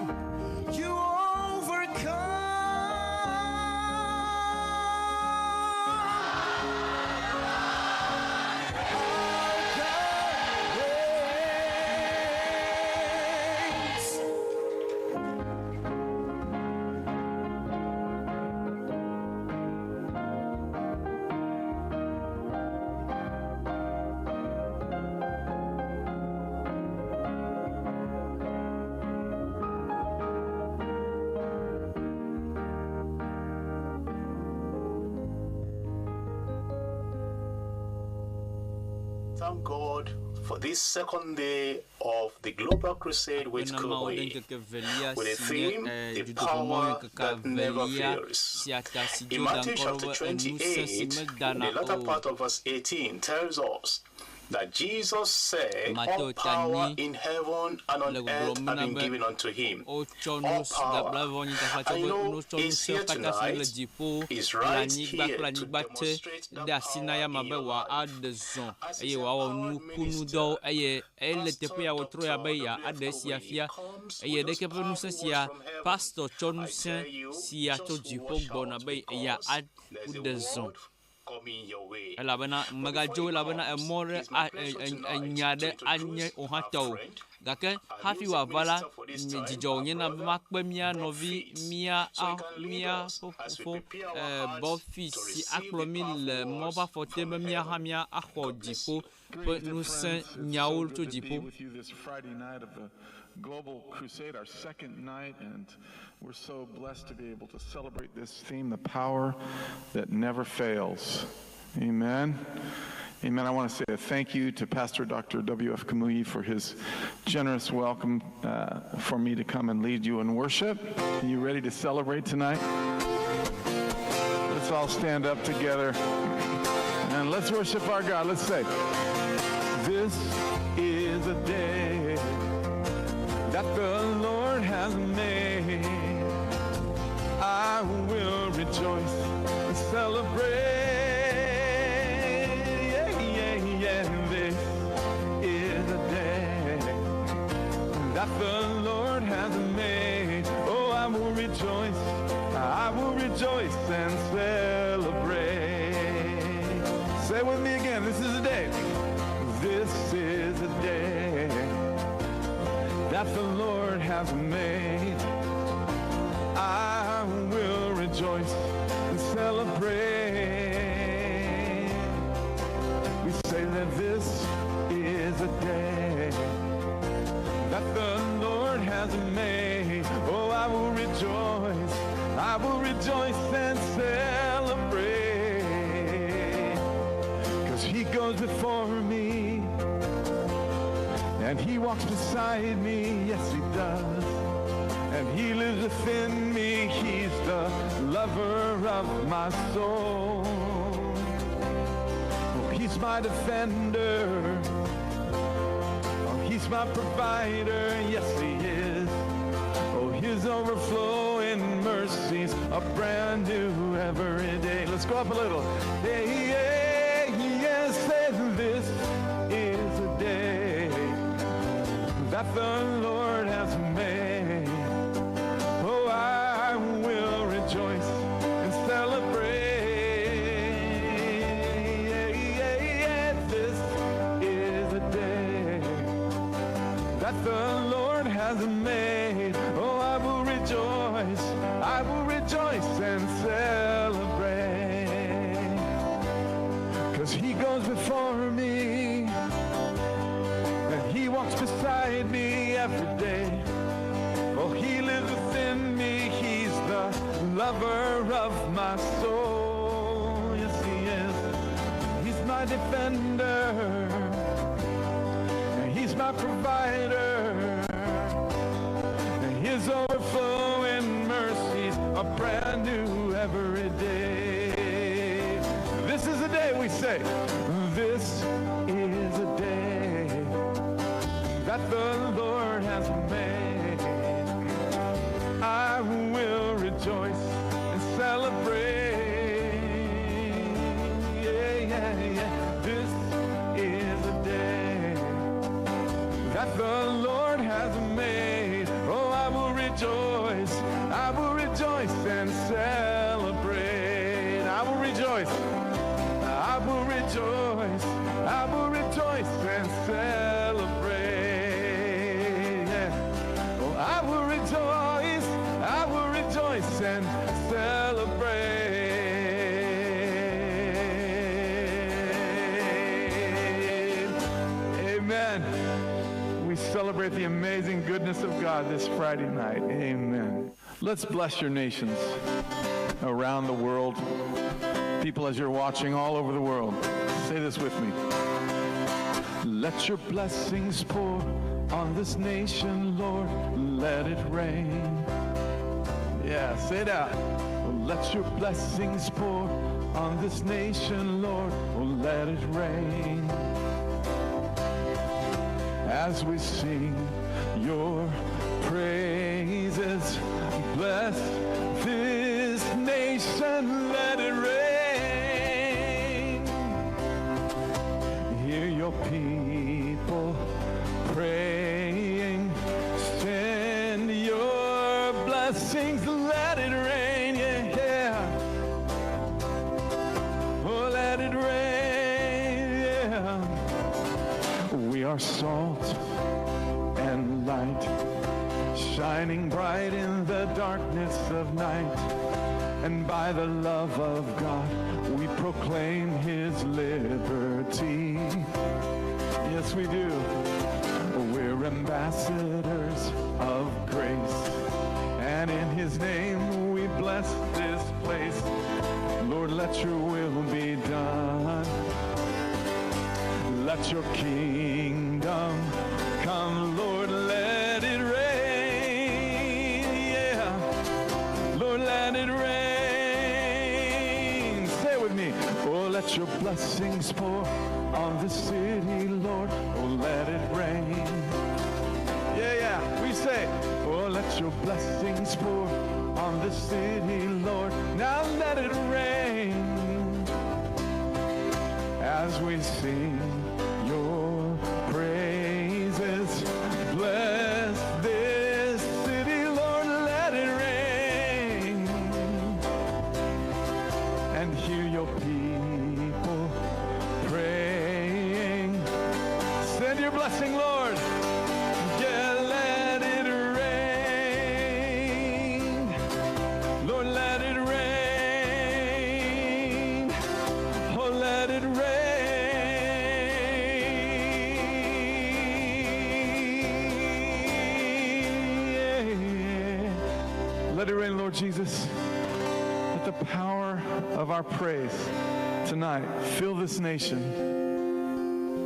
Thank God for this second day of the Global Crusade with Akpe na Mawu ɖe Kumuyi ŋkeke evelia with the si nye theme eh, The dutoƒomɔnu Power ŋkeke That Never evelia Fails. sia ta si In dzo da Matthew ŋkɔ ɖo chapter be ŋusẽ si 28, medana the latter o. part of verse 18 tells us that Jesus said, All Mateo ta power nyi in heaven and on le earth gbɔgblɔm have na been be given unto him. wotsɔ All nu power. blaeve nyi tafa tsɔ And be you know, wotsɔ he's ŋusẽ here katã si le tonight, dziƒo he's le right anyigba here kple to anyigba te demonstrate that de asi na power ya ma in be your wòa life. aɖe zɔ As eye his wòawɔ empowered nukunudɔwo minister, eye ele Pastor teƒe ya wòtrɔ ya Dr. be W.F. yeaɖe esia Kumuyi fia comes eye with those ɖeke ƒe ŋusẽ powerful words sia from heaven. pastor tsɔ I ŋusẽ tell you, sia tso just dziƒo watch gbɔna out be because there's a yeaɖe zɔ word coming your way. elabena But before megadzo he elabena comes, emɔ ɖe it's my a- pleasure e- tonight enya to ɖe anye introduce wò hã our tɔwò friend, gake our hafi music wòava la minister for this nye time, dzidzɔ our wònye na be brother makpe mía Bob nɔvi Fitts, mía so he a can lead mía us as we fofo prepare our eh, hearts Bɔfi to si receive akplɔ the mí powerful le mɔ words ƒe afɔte from be mía hã heaven. mía axɔ God bless dziƒo you. ƒe Greetings, dear ŋusẽ friends. It's so nyawo tso good to be dziƒo. with you this Friday night of the Global Crusade, our second night, and we're so blessed to be able to celebrate this theme, the power that never fails. Amen. Amen. I want to say a thank you to Pastor Dr. W.F. Kumuyi for his generous welcome for me to come and lead you in worship. Are you ready to celebrate tonight? Let's all stand up together and let's worship our God. Let's say, This is a day that the Lord has made. I will rejoice and celebrate. Yeah, yeah, yeah. This is a day that the Lord has made. Oh, I will rejoice. I will rejoice and celebrate. Say with me again. This is a day. This is a day that the Lord has made. I will rejoice and celebrate. We say that this is a day that the Lord has made. Oh, I will rejoice. I will rejoice and celebrate. Cause he goes before me and he walks beside me. Yes, he does. And he lives within me. He's the lover of my soul. Oh, he's my defender. Oh, he's my provider. Yes, he is. Oh, his overflowing mercies are brand new every day. Let's go up a little. Yeah, yeah, yes, and this is a day that the Lord has made. Oh, I will rejoice and celebrate. Yeah, yeah, yeah. This is a day that the Lord has made. Oh, I will rejoice. I will rejoice and celebrate. Cause he goes before me and he walks beside me every day. Oh, he lives within me. He's the lover of my soul. Yes, he is. He's my defender. And he's my provider. And his overflowing mercies are brand new every day. This is a day we say, this is a day that the Lord has made. I will rejoice and celebrate. Yeah, yeah, yeah. This is a day that the Lord has made. Oh, I will rejoice. I will rejoice and celebrate. I will rejoice. I will rejoice. I will rejoice and celebrate. Yeah. Oh, I will rejoice. I will rejoice and celebrate. Amen. We celebrate the amazing goodness of God this Friday night. Amen. Let's bless your nations around the world. People, as you're watching all over the world, say this with me. Let your blessings pour on this nation, Lord. Let it rain. Yeah, say that. Let your blessings pour on this nation, Lord. Oh, let it rain. As we sing your praises, bless this nation, let it rain. Hear your people praying. Send your blessings, let it rain, yeah, yeah. Oh, let it rain, yeah. We are salt and light, shining bright in the darkness of night. And by the love of God, we proclaim his liberty. Yes, we do. We're ambassadors of grace. And in his name we bless this place. Lord, let your will be done. Let your kingdom come, Lord, let it rain. Yeah. Lord, let it rain. Say it with me. Oh, let your blessings pour on the city, Lord. Oh, let it rain. Yeah, yeah. We say, oh, let your blessings pour on the city, Lord. Now let it rain as we sing your praises. Bless this city, Lord, let it rain. And hear your people praying. Send your blessing, Lord. Yeah, let it rain. Lord, let it rain. Oh, let it rain. Let it rain, Lord Jesus. Let the power of our praise tonight fill this nation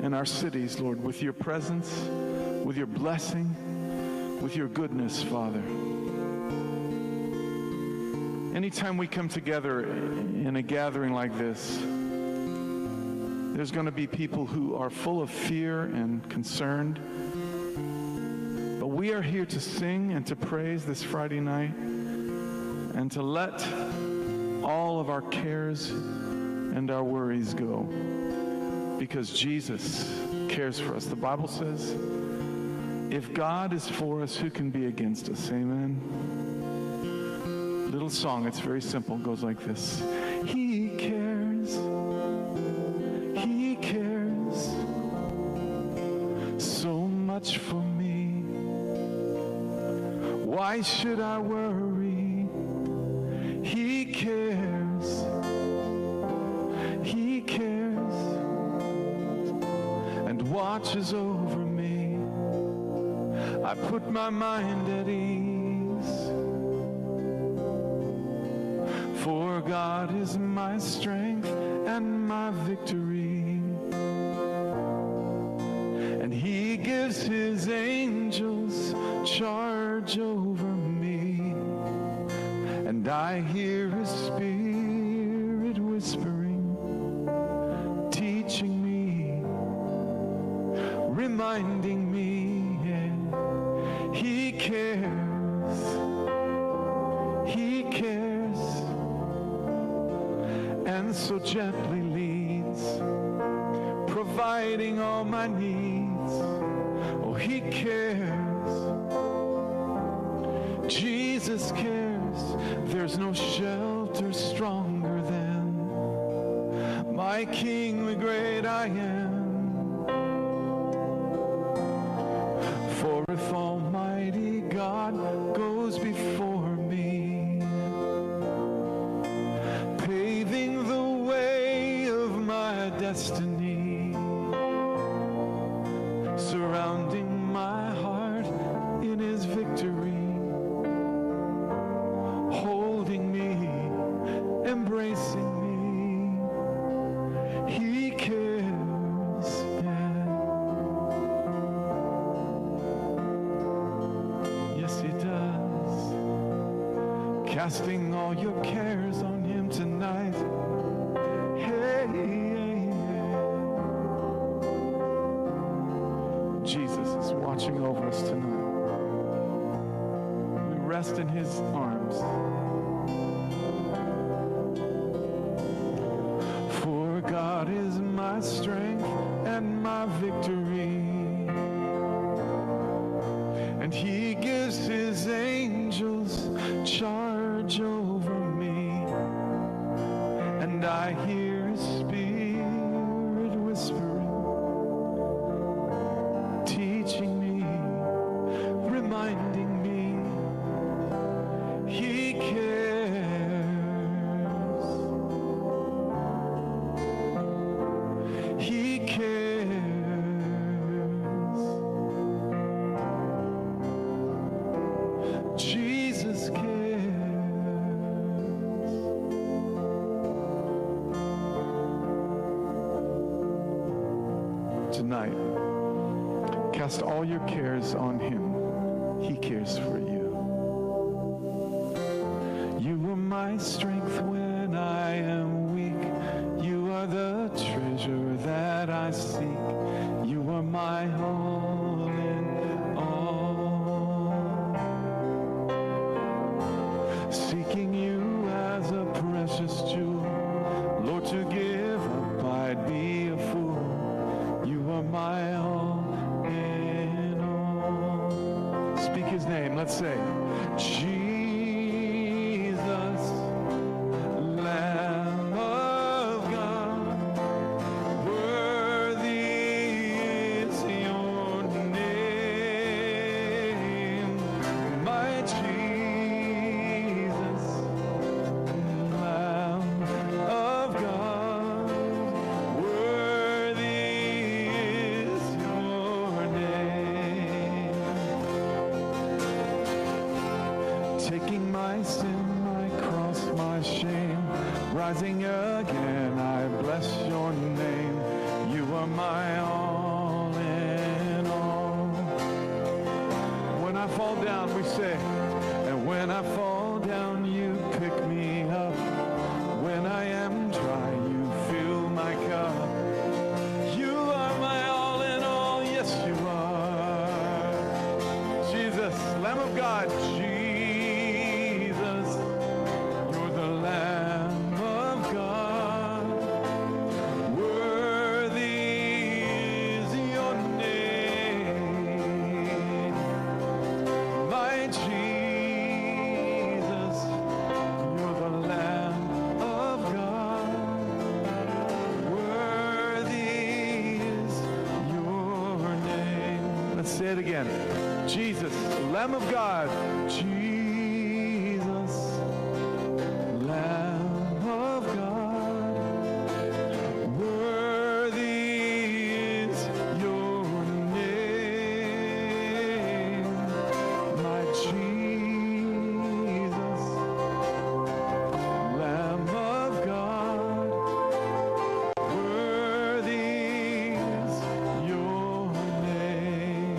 and our cities, Lord, with your presence, with your blessing, with your goodness, Father. Anytime we come together in a gathering like this, there's going to be people who are full of fear and concerned. But we are here to sing and to praise this Friday night and to let all of our cares and our worries go, because Jesus cares for us. The Bible says, if God is for us, who can be against us? Amen. Little song, it's very simple, it goes like this. He cares. He cares so much for me. Why should I worry? He cares. He cares and watches over me. I put my mind at ease, for God is my strength and my victory. And he gives his angels charge over me. And I hear his spirit whispering, teaching me, reminding me, yeah. He cares. He cares. And so gently leads, providing all my needs. Oh, he cares. Jesus cares. There's no shelter stronger than my King, the great I am. For if Almighty God goes before me, paving the way of my destiny, surrounding my heart in his victory, holding me, embracing me. He cares. Yeah. Yes, He does. Casting all your cares on Him tonight. Hey, yeah, yeah. Jesus is watching over us tonight. We rest in His arms. For God is my strength and my victory. And he gives his angels charge over me. And I hear his spirit whispering, teaching me, reminding me he cares. He cares. Jesus cares. Tonight, cast all your cares on him. He cares for you. You are my strength when I am weak. You are the treasure that I seek. You are my all in all. Seeking you as a precious jewel. Lord, to give up, I'd be a fool. You are my all in all. Speak his name. Let's say, Jesus, Lamb of God, worthy is your name, my Jesus, Lamb of God, worthy is your name. Taking my sin, my cross, my shame, rising again, I bless your name. You are my all in all. When I fall down, we say, and when I fall down, you pick me up. When I am dry, you fill my cup. You are my all in all, yes, you are. Jesus, Lamb of God, Jesus, you're the Lamb of God. Worthy is your name, my Jesus, you're the Lamb of God. Worthy is your name. Let's say it again. Jesus, Lamb of God. Jesus, Lamb of God. Worthy is your name, my Jesus, Lamb of God. Worthy is your name.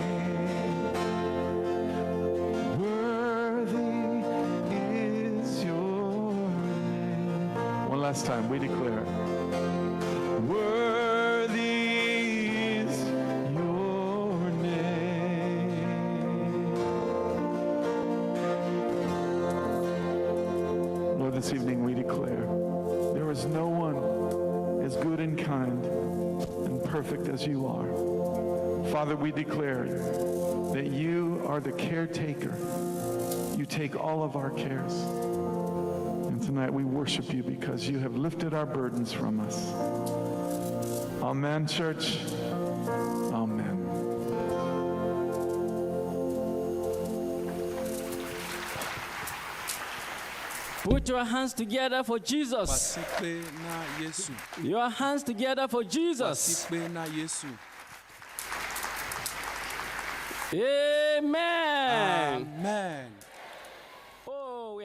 Worthy is your name. One last time, we declare. Worthy is your name. Lord, this evening we declare there is no one as good and kind and perfect as you are. Father, we declare that you are the caretaker. You take all of our cares. And tonight we worship you because you have lifted our burdens from us. Amen, church. Amen. Put your hands together for Jesus. Asikpe na Yesu. Your hands together for Jesus. Asikpe na Yesu. Amen. Amen. Oh, we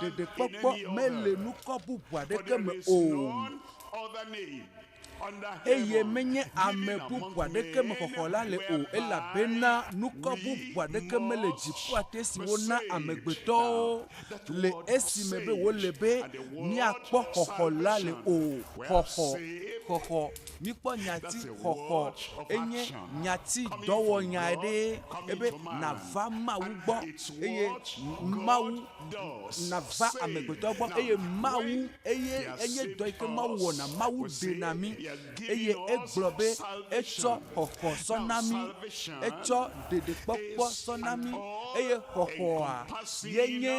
Ɖeɖekpɔkpɔ mele nukɔ bubu aɖeke me o. Eye menye ame bubu aɖeke me xɔxɔ la le o, elabena nukɔ bubu aɖeke mele dziƒoa te si wona amegbetɔwo le esime be wòle be míakpɔ xɔxɔ la le o. Xɔxɔ, xɔxɔ. Míkpɔ nyati xɔxɔ enye nyati dɔwɔnya aɖe ebe nàva Mawu gbɔ eye Mawu nava amegbetɔ gbɔ eye Mawu eye enye dɔ yi ke Mawu wɔna. Mawu ɖena mí eye egblɔ be etsɔ xɔxɔ sɔ na mí, etsɔ ɖeɖekpɔkpɔ sɔ na mí eye xɔxɔa ye nye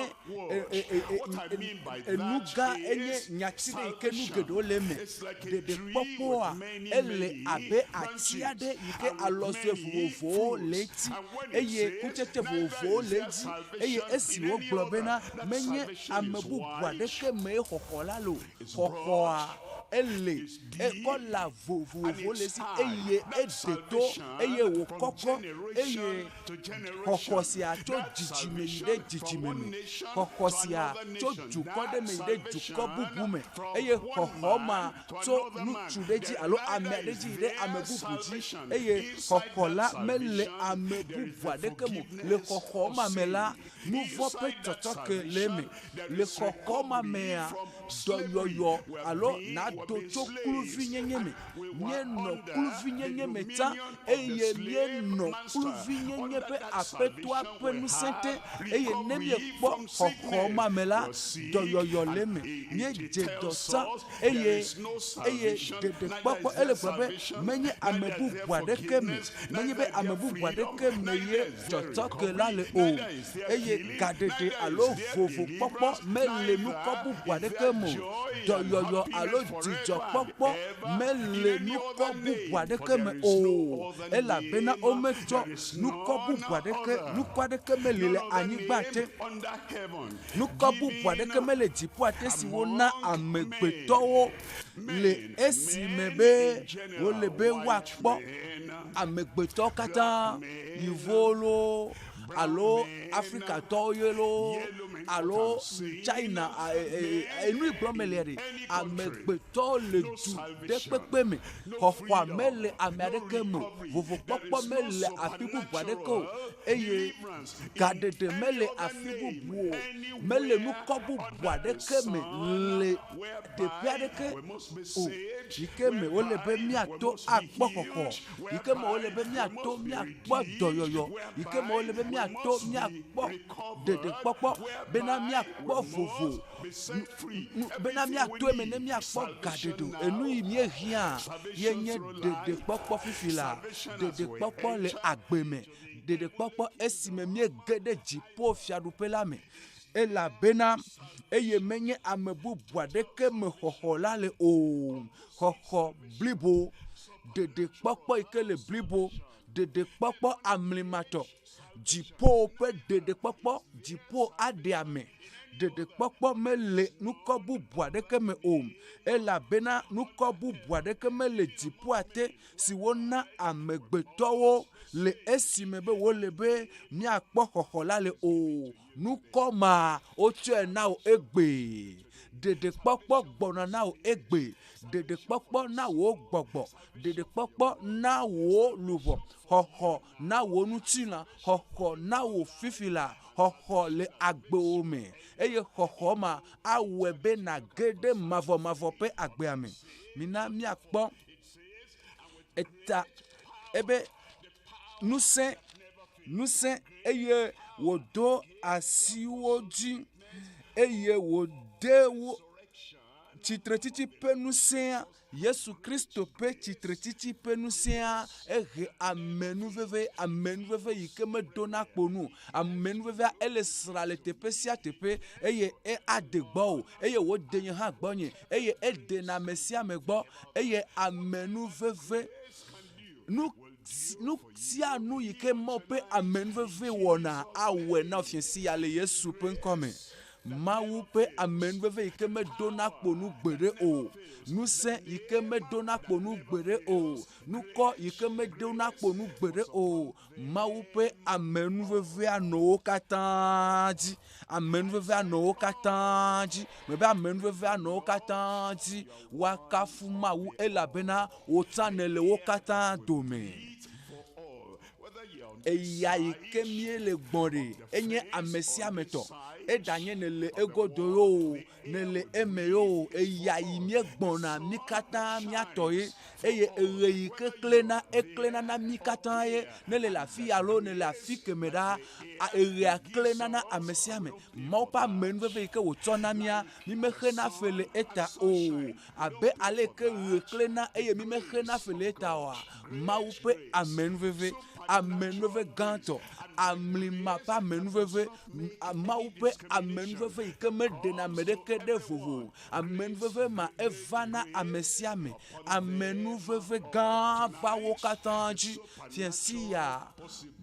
enu gã enye nyati ɖe yi ke nu geɖewo le eme. Ɖeɖekpɔkpɔa ele abe ati aɖe yi ke alɔ sue vovovowo le edzi eye kutsetse vovovowo le edzi eye esi wogblɔ bena menye ame bubu aɖeke mee xɔxɔ la le o. Xɔxɔa ele ekɔla vovovowo le esi eye eɖe to eye wòkɔkɔ eye xɔxɔ sia tso dzidzime yi ɖe dzidzime me, xɔxɔ sia tso dukɔ ɖe me yi ɖe dukɔ bubu me, eye xɔxɔ ma tso ŋutsu ɖe dzi alo ame aɖe dzi yi ɖe ame bubu dzi, eye xɔxɔ la mele ame bubu aɖeke me o. Le xɔxɔ ma me la, nu vɔ̃ ƒe tsɔtsɔke le eme. Le xɔxɔ ma mea, dɔyɔyɔ alo nàdo tso kluvinyenye me. Míenɔ kluvinyenye me tsã eye míenɔ kluvinyenye ƒe Aƒetɔa ƒe ŋusẽ te. Eye ne míekpɔ xɔxɔ ma me la, dɔyɔyɔ le eme. Míedze dɔ tsã eye eye ɖeɖekpɔkpɔ ele gblɔ be menye ame bubu aɖeke me, menye be ame bubu aɖeke me ye tsɔtsɔke la le o. Eye gaɖeɖe alo vovokpɔkpɔ mele nukɔ bubu aɖeke me o. Dɔyɔyɔ alo dzidzɔkpɔkpɔ mele nukɔ bubu aɖeke me o, elabena wometsɔ nukɔ bubu aɖeke, nukɔ aɖeke meli le anyigba te, nukɔ bubu aɖeke mele dziƒoa te si wona amegbetɔwo le esime be wole be woakpɔ amegbetɔwo katã, yevuwo loo alo Afrikatɔwo ye loo alo China enu yi gblɔm mele ɖe amegbetɔ le du ɖe kpekpe me xɔxɔa mele ame aɖeke me o vovokpɔkpɔ mele afi bubu aɖeke o eye gaɖeɖe mele afi bubu o mele nukɔ bubu aɖeke me le teƒe aɖeke o yi ke me wole be míato akpɔ xɔxɔ yi ke me wole be míato míakpɔ dɔyɔyɔ, yi ke me wole be míato míakpɔ ɖeɖekpɔkpɔ, bena míakpɔ vovo, bena míato eme ne míakpɔ gaɖeɖe o. Enu yi míehiã ye nye ɖeɖekpɔkpɔ fifi laa, ɖeɖekpɔkpɔ le agbe me, ɖeɖekpɔkpɔ esime míege ɖe dziƒo fiaɖuƒe la me. Elabena eye menye ame bubu aɖeke me xɔxɔ la le o, xɔxɔ blibo. Ɖeɖekpɔkpɔ yi ke le blibo, ɖeɖekpɔkpɔ amlimatɔ, dziƒo ƒe ɖeɖekpɔkpɔ, dziƒo aɖe ame. Ɖeɖekpɔkpɔ mele ŋkɔ bubu aɖeke me o elabena ŋkɔ bubu aɖeke mele dziƒoa te si wona amegbetɔwo le esime be wole be míakpɔ xɔxɔ la le o. Nukɔ ma wotsɔe na wò egbee. Ɖeɖekpɔkpɔ gbɔna na wò egbe. Ɖeɖekpɔkpɔ na wò gbɔgbɔ. Ɖeɖekpɔkpɔ na wò luʋɔ. Xɔxɔ na wò ŋutilã. Xɔxɔ na wò fifi laa. Xɔxɔ le agbewò me. Eye xɔxɔ ma awɔe be nàge ɖe mavɔmavɔ ƒe agbea me. Mina míakpɔ eta ebe ŋusẽ, ŋusẽ eye wòdo asi wo dzi eye wòde wo tsitretsitsi ƒe ŋusẽa, Yesu Kristo ƒe tsitretsitsi ƒe ŋusẽa ehe amenuveve, amenuveve yi ke medona kpo nu o. Amenuvevea ele sra le teƒe sia teƒe eye ade gbɔwò eye wòde nye hã gbɔnye eye edena ame sia ame gbɔ eye amenuveve nu nu sia nu yi ke Mawu ƒe amenuveve wɔna awɔe na fiẽ sia le Yesu ƒe ŋkɔ me. Mawu ƒe amenuveve yi ke medona kpo nu gbeɖe o, ŋusẽ yi ke medona kpo nu gbeɖe o, nukɔ yi ke medona kpo nu gbeɖe o. Mawu ƒe amenuvevea nɔ wo katã dzi. Amenuvevea nɔ wo katã dzi. Mebe amenuvevea nɔ wo katã dzi. Woakafu Mawu elabena wò tsã nèle wo katã dome. Eya yi ke míele gbɔ ɖe, enye ame sia ame tɔ. Eɖanye nèle egodo yoo, nèle eme yoo, eya yi míegbɔna mí katã míatɔ ye. Eye eɣe yi ke klẽna, eklẽna na mí katã ye. Ne le le afi ya alo nèle afi kemɛ ɖaa, eɣea klẽna na ame sia ame. Mawu ƒe amenuveve yi ke wòtsɔ na mía, mímexena fe le eta o. Abe ale ke ɣe klẽna eye mímexena fe le eta oa, Mawu ƒe amenuveve, amenuveve gãtɔ, amlima ƒe amenuveve, Mawu ƒe amenuveve yi ke meɖena ame ɖeke ɖe vovo o. Amenuveve ma eva na ame sia ame. Amenuveve gã va wo katã dzi. Fiasi ya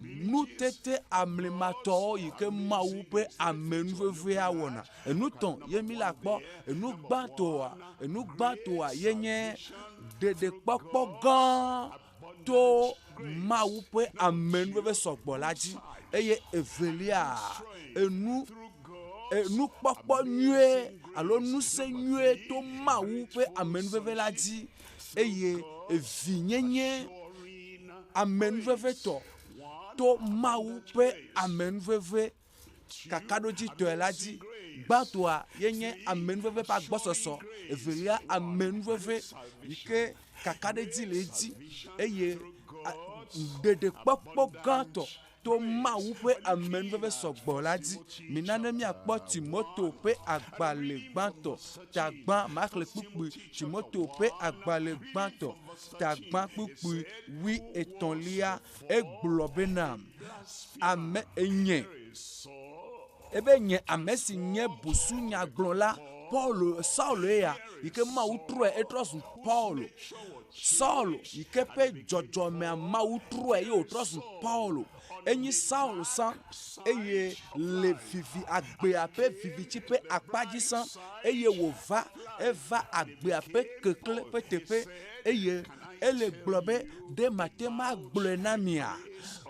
nutete amlimatɔwo yi ke Mawu ƒe amenuvevea wɔna. Enu tɔ̃ ye mi la kpɔ. Enu gbãtɔa, enu gbãtɔa ye nye ɖeɖekpɔkpɔ gã to Mawu ƒe amenuveve sɔgbɔ la dzi eye evelia, enu enukpɔkpɔ nyuie alo ŋusẽ nyuie to Mawu ƒe amenuveve la dzi eye evinyenye amenuvevetɔ to Mawu ƒe amenuveve kakaɖodzitɔe la dzi. Gbãtɔa ye nye amenuveve ƒe agbɔsɔsɔ, evelia amenuveve yi ke kakaɖedzi le edzi eye ɖeɖekpɔkpɔ gãtɔ to Mawu ƒe amenuveve sɔgbɔ la dzi. Mina ne míakpɔ Timoto ƒe agbalẽ gbãtɔ tagbã maxlẽ kpukpui Timoto ƒe agbalẽ gbãtɔ tagbã kpukpui wuietɔ̃lia egblɔ bena ame enye ebe nye ame si nye busunyagblɔla Paulo Saulo ya yi ke Mawu trɔe etrɔ zu Paulo. Saulo yi ke ƒe dzɔdzɔmea Mawu trɔe ye wòtrɔ zu Paulo. Enyi Saulo sã eye le vivi agbea ƒe viviti ƒe akpa dzi sã eye wòva eva agbea ƒe keklẽ ƒe teƒe eye ele gblɔ be ɖe mate ŋu agblɔe na mia?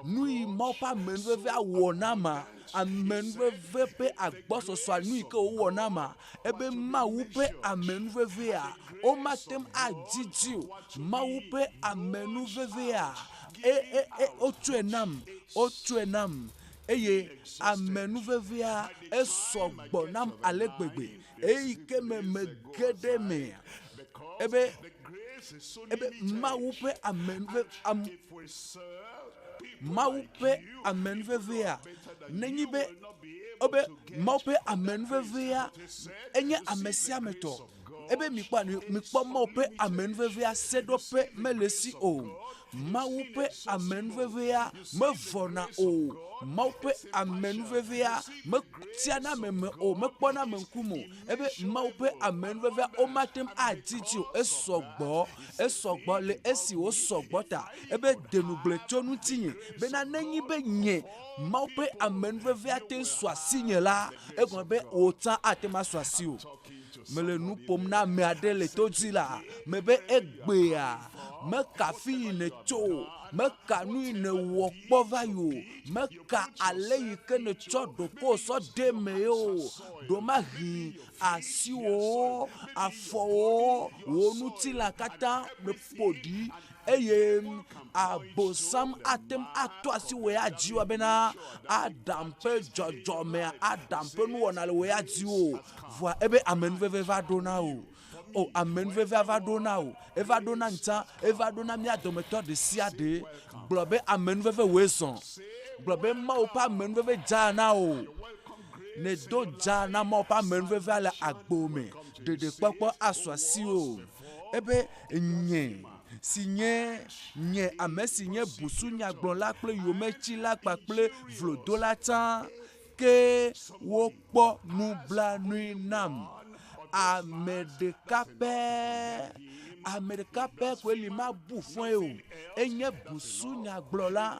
Nu yi Mawu ƒe amenuveve awɔ na ma, amenuveve ƒe agbɔsɔsɔa nu yi ke wòwɔ na ma, ebe Mawu ƒe amenuvevea, womate ŋu adzidzi o. Mawu ƒe amenuvevea, e, e, e, wotsɔe nam, wotsɔe nam eye amenuvevea esɔ gbɔ nam ale gbegbe. Eyi ke me mege ɖe emea, ebe ebe Mawu ƒe amenuve am, Mawu ƒe amenuvevea nenye be ebe Mawu ƒe amenuvevea enye ame sia ame tɔ. Ebe mikpɔ mikpɔ Mawu ƒe amenuvevea seɖoƒe mele esi o. Mawu ƒe amenuvevea mevɔna o. Mawu ƒe amenuvevea metiana ame me o, mekpɔna ame ŋkume o. Ebe Mawu ƒe amenuvevea womate ŋu adzidzi o. Esɔ gbɔ, esɔ gbɔ le esi wòsɔ gbɔ ta. Ebe de ŋugble tso ŋutinye bena nenye be nye Mawu ƒe amenuvevea te ŋu su asinye la, egɔme be wò tsã ate ŋu asu asiwò. Mele nu ƒom na ame aɖe le to dzi la, mebe egbea meka fi yi nètso o, meka nu yi nèwɔ kpɔ va yi o, meka ale yi ke nètsɔ ɖokuiwò sɔ de eme ye o. Ɖomahi asiwòwo, afɔwòwo, wò ŋutilã katã meƒo ɖi eye Abosam ate ŋu ato asi wò ya dzi bena Adam ƒe dzɔdzɔmea, Adam ƒe nuwɔna le wò ya dzi o. Vɔa ebe amenuveve va ɖo na wò. O, amenuvevea va ɖo na wò. Eva ɖo na ŋtsã, eva ɖo na mía dometɔ ɖe sia ɖe. Gblɔ be amenuveve wòe zɔ. Gblɔ be Mawu ƒe amenuveve dza na wò. Nèdo dza na Mawu ƒe amenuvevea le agbo me. Ɖeɖekpɔkpɔ asu asiwò. Ebe nye si nye nye ame si nye busunyagblɔla kple yometsila kpakple vlodola tsã ke wokpɔ nublanui nam. Ame ɖeka pɛ, ame ɖeka pɛ koe li mabu fɔe o. Enye busunyagblɔla,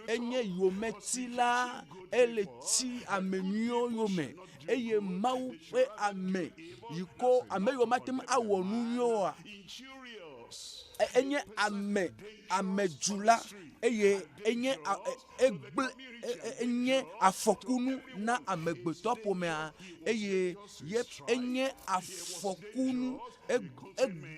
enye yometila, ele tsi ame nyuiwo yome. eye Mawu ƒe ame yi ko ame yiwo mate ŋu awɔ nu nyuie oa, enye ame amedzula eye enye egblẽ enye afɔkunu na amegbetɔ ƒomea eye ye enye afɔkunu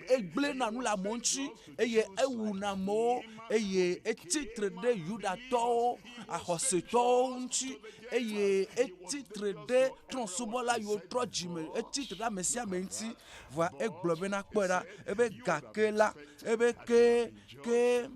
egblẽna nu le amewo ŋuti eye ewuna amewo eye etsitre ɖe Yudatɔwo, axɔsetɔwo ŋuti eye etsitre ɖe trɔ̃subɔla yiwo trɔ dzime, etsitre ɖe ame sia ame ŋuti. Vɔa egblɔ bena kpɔe ɖa ebe gake la ebe ke ke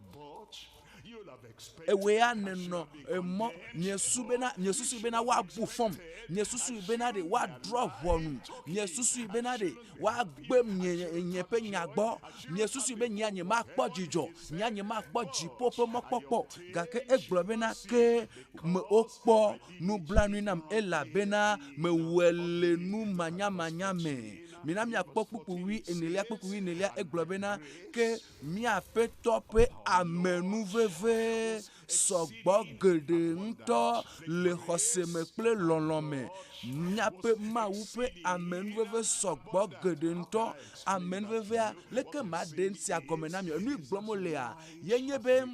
ewòe ya nènɔ emɔ miesu bena miesusu bena woabu fɔm miesusu bena ɖe woadrɔ̃ ʋɔnu miesusu bena ɖe woagbe mie nye ƒe nya gbɔ miesusu be nyea nyemakpɔ dzidzɔ nyea nyemakpɔ dziƒo ƒe mɔkpɔkpɔ gake egblɔ bena ke me wokpɔ nublanui nam elabena mewɔe le nu manyamanya me. Mina míakpɔ kpukpui wui enelia kpukpui wui enelia egblɔ bena ke mía Aƒetɔ ƒe amenuveve sɔgbɔ geɖe ŋutɔ le xɔse me kple lɔlɔ̃ me. Míaƒe Mawu ƒe amenuveve sɔgbɔ geɖe ŋutɔ. Amenuvevea, leke maɖe esia gɔme na mi? Enu yi gblɔm wolea, ye nye be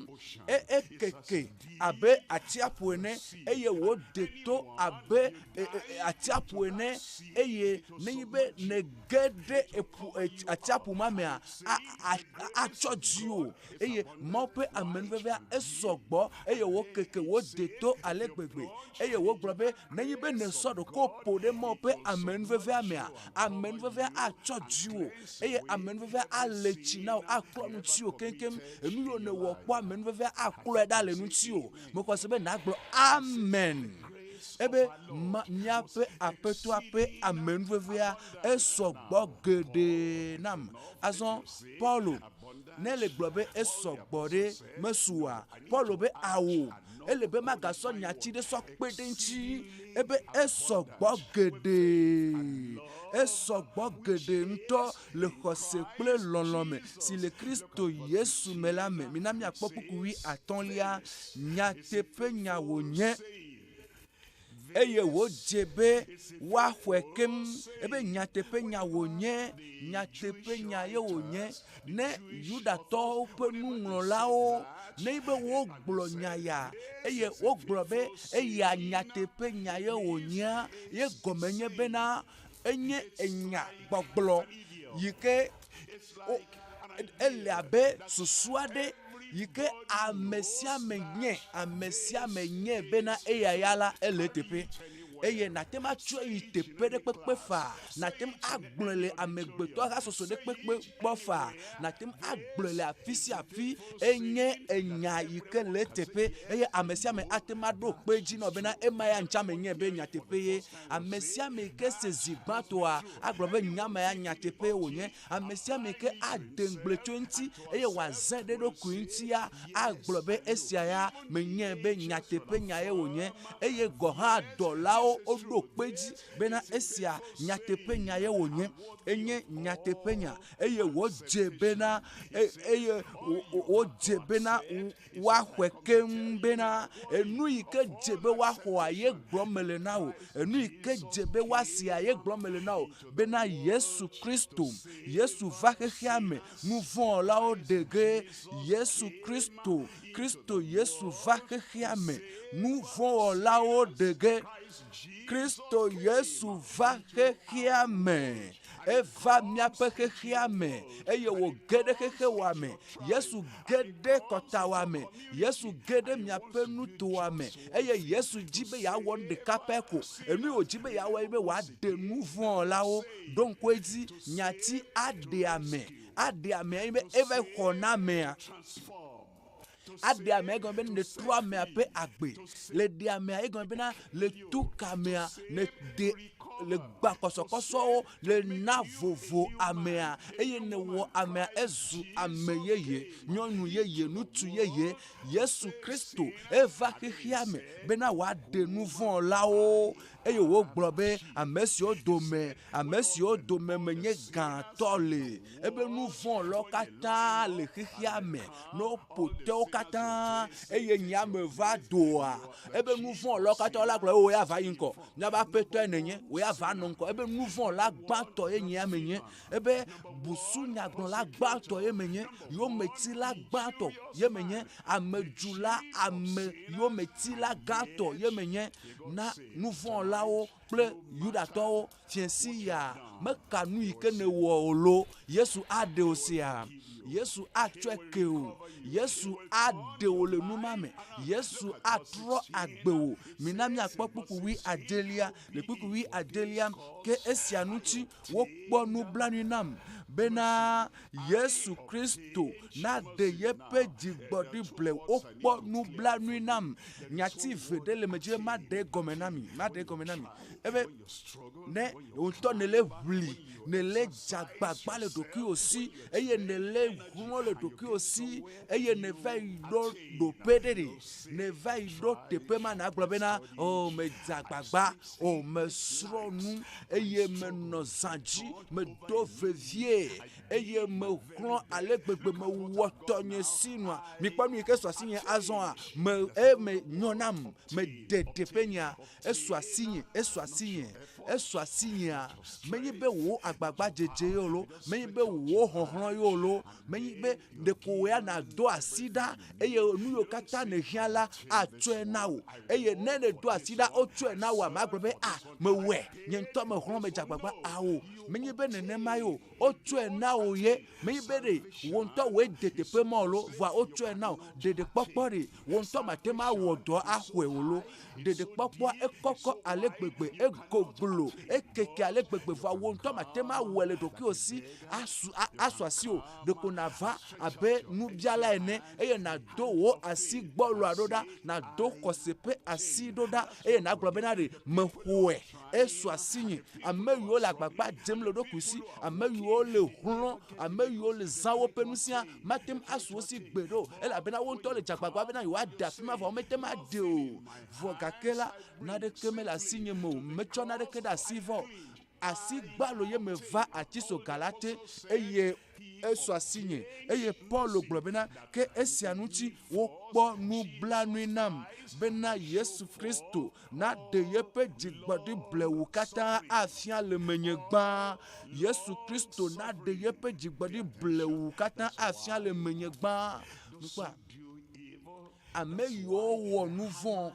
e ekeke abe atsiaƒu ene eye wòde to abe atsiaƒu ene eye nenye be nège ɖe eƒu atsiaƒu ma mea, atsɔ dziwò eye Mawu ƒe amenuvevea esɔ gbɔ eye wòkeke wòde to ale gbegbe eye wògblɔ be nenye be nèsɔ ɖokuiwò ƒo ɖe Mawu ƒe amenuvevea mea, amenuvevea atsɔ dziwò eye amenuvevea ale tsi na wò, aklɔ ŋutiwò keŋkeŋ. Enu yiwo nèwɔ kpɔ amenuvevea aklɔe ɖa le ŋutiwò. Mexɔ se be nàgblɔ amen. Ebe ma míaƒe Aƒetɔa ƒe amenuvevea esɔ gbɔ geɖe nam. Azɔ Paulo ne le gblɔ be esɔ gbɔ ɖe mesu oa? Paulo be ao, ele be magasɔ nyati ɖe sɔ kpe ɖe eŋuti. Ebe esɔ gbɔ geɖe, esɔ gbɔ geɖe ŋutɔ le xɔse kple lɔlɔ̃ me si le Kristo Yesu me la me. Mina míakpɔ kpukpui wuiatɔ̃lia. Nyateƒenya wònye eye wòdze be woaxɔe keŋ. Ebe nyateƒenya wònye, nyateƒenya ye wònye. Ne Yudatɔwo ƒe nuŋlɔlawo nenye be wogblɔ nya ya eye wogblɔ be eya nyateƒenya ye wònyea, ye gɔme nye bena enye enya gbɔgblɔ yi ke wo ele abe susu aɖe yi ke ame sia ame nye, ame sia ame nye bena eya ya la ele eteƒe. Eye nàte ŋu atsɔe yi teƒe ɖe kpekpe faa. Nàte ŋu agblɔe le amegbetɔ hasoso ɖe kpekpe gbɔ faa. Nàte ŋu agblɔe le afi sia afi. Enye enya yi ke le eteƒe eye ame sia ame ate ŋu aɖo kpe edzi na wò bena ema ya ŋuti ame nye be nyateƒe ye. Ame sia ame yi ke se zi gbãtɔa agblɔ be nya ma ya nyateƒee wònye. Ame sia ame yi ke ade ŋugble tso eŋuti eye wòazãe ɖe eɖokui ŋutia agblɔ be esia ya menyae be nyateƒenya ye wònye. Eye gɔ̃ hã dɔlawo woɖo kpe edzi bena esia nyateƒenya ye wònye. Enye nyateƒenya eye wòdze bena eye wòdze bena woaxɔe keŋ bena enu yi ke dze be woaxɔa ye gblɔm mele na wò, enu yi ke dze be woasea ye gblɔm mele na wò bena Yesu Kristo, Yesu va xexea me nuvɔ̃wɔlawo ɖe ge. Yesu Kristo, Kristo Yesu va xexea me nuvɔ̃wɔlawo ɖe ge. Kristo Yesu va xexea me. Eva míaƒe xexea me eye wòge ɖe xexewòa me. Yesu ge ɖe kɔtawa me. Yesu ge ɖe miaƒe nutoa me eye Yesu di be yeawɔ nu ɖeka pɛ ko. Enu yi wòdi be yeawɔ ye be wòaɖe nu vɔ̃ lawo. Ɖo ŋku edzi, nyati aɖe ame. Aɖe amea ye be eva xɔ na amea. Aɖe amea egɔme be nètrɔ amea ƒe agbe. Le ɖe amea egɔme bena le tu ka amea, nèɖe le gba kɔsɔkɔsɔwo, le na vovo amea eye nèwɔ amea ezu ame yeye, nyɔnu yeye, ŋutsu yeye. Yesu Kristo eva xexea me bena wòaɖe nu vɔ̃ lawo. Eye wògblɔ be, Ame siwo dome, ame siwo dome menye gãtɔ le, ebe nu vɔ̃ lɔ katã le xexea me, ne woƒo te wo katã eye nye meva doa, ebe nu vɔ̃ lɔ katã wola gblɔ be wò ya va yi ŋkɔ, míabe aƒetɔe nènye, wò ya va nɔ ŋkɔ, ebe nu vɔ̃ la gbãtɔ ye nyea menye, ebe busunyagblɔla gbãtɔ ye menye, yometila gbãtɔ ye menye, amedzula, ame yometila gãtɔ ye menye na nu vɔ̃ lawo kple Yudatɔwo. Fiẽsi ya meka nu yi ke nèwɔ o lo, Yesu aɖe wò sia. Yesu atsɔe ke wò. Yesu aɖe wò le nu ma me. Yesu atrɔ agbe wò. Mina míakpɔ kpukpui wui adelia. Le kpukpui wui adelia ke esia ŋuti wokpɔ nublanui nam bena Yesu Kristo naɖe yeƒe dzigbɔɖi ble. Wokpɔ nublanui nam. Nyati ve ɖe le me dzi be maɖe egɔme na mi. Maɖe egɔme na mi. Ebe ne wò ŋutɔ nèle ʋli, nèle dze agbagba le ɖokuiwò si eye nèle hlɔ̃ le ɖokuiwò si eye nèva yi ɖo ɖoƒe ɖe ɖe, nèva yi ɖo teƒe ma nàgblɔ bena, o medze agbagba, o mesrɔ̃ nu eye menɔ zã dzi, medo vevie eye mehlɔ̃ ale gbegbe mewɔ tɔnye sinua. Mikpɔ nu yi ke su asinye azɔa, me eme nyɔ nam, mede teƒe nyea. Esu asinye, esu asinye, esu asinyea. Menye be wò agbagbadzedze ye o lo, menye be wò xɔxlɔ̃ ye o lo, menye be ɖeko wò ya nàdo asi ɖa eye nu yiwo katã nèhiã la atsɔe na wò. Eye ne nèdo asi ɖa wotsɔe na wòa, màgblɔ be, A, mewɔe, nye ŋutɔ mexlɔ̃, medze agbagba. Ao, menye be nenema ye o. Wotsɔe na wò ye. Menye be ɖe wò ŋutɔ wòe de teƒe ma o lo, vɔa wotsɔe na wò. Ɖeɖekpɔkpɔ ɖe, wò ŋutɔ màte ŋu awɔ dɔ axɔe o lo. Ɖeɖekpɔkpɔa ekɔkɔ ale gbegbe, egoglo, ekeke ale gbegbe, vɔa wò ŋutɔ màte ŋu awɔe le ɖokuiwò si asu, asu asiwò. Ɖeko nàva abe nubiala ene eye nàdo wò asi gbɔloa ɖo ɖa, nàdo xɔse ƒe asi ɖo ɖa eye nàgblɔ bena ɖe mexɔe. Esu asinye. Ame yiwo le agbagba dzem le ɖokui si, ame yiwo le hlɔ̃, ame yiwo le zã woƒe nu sia, mate ŋu asu wo si gbeɖe o, elabena wo ŋutɔ le dze agbagba bena yewoaɖe afi ma vɔ womete ŋu aɖee o. Vɔ gake la, naneke mele asinye me o, metsɔ naneke ɖe asi vɔ o. Asi gbalo ye meva atisoga la te eye esu asinye. Eye Paulo gblɔ bena, Ke esia ŋuti wokpɔ nublanui nam, bena Yesu Kristo naɖe yeƒe dzigbɔɖi blewu katã afia le menye gbã. Yesu Kristo naɖe yeƒe dzigbɔɖi blewu katã afia le menye gbã. Nukpɔa? Ame yiwo wɔ nu vɔ̃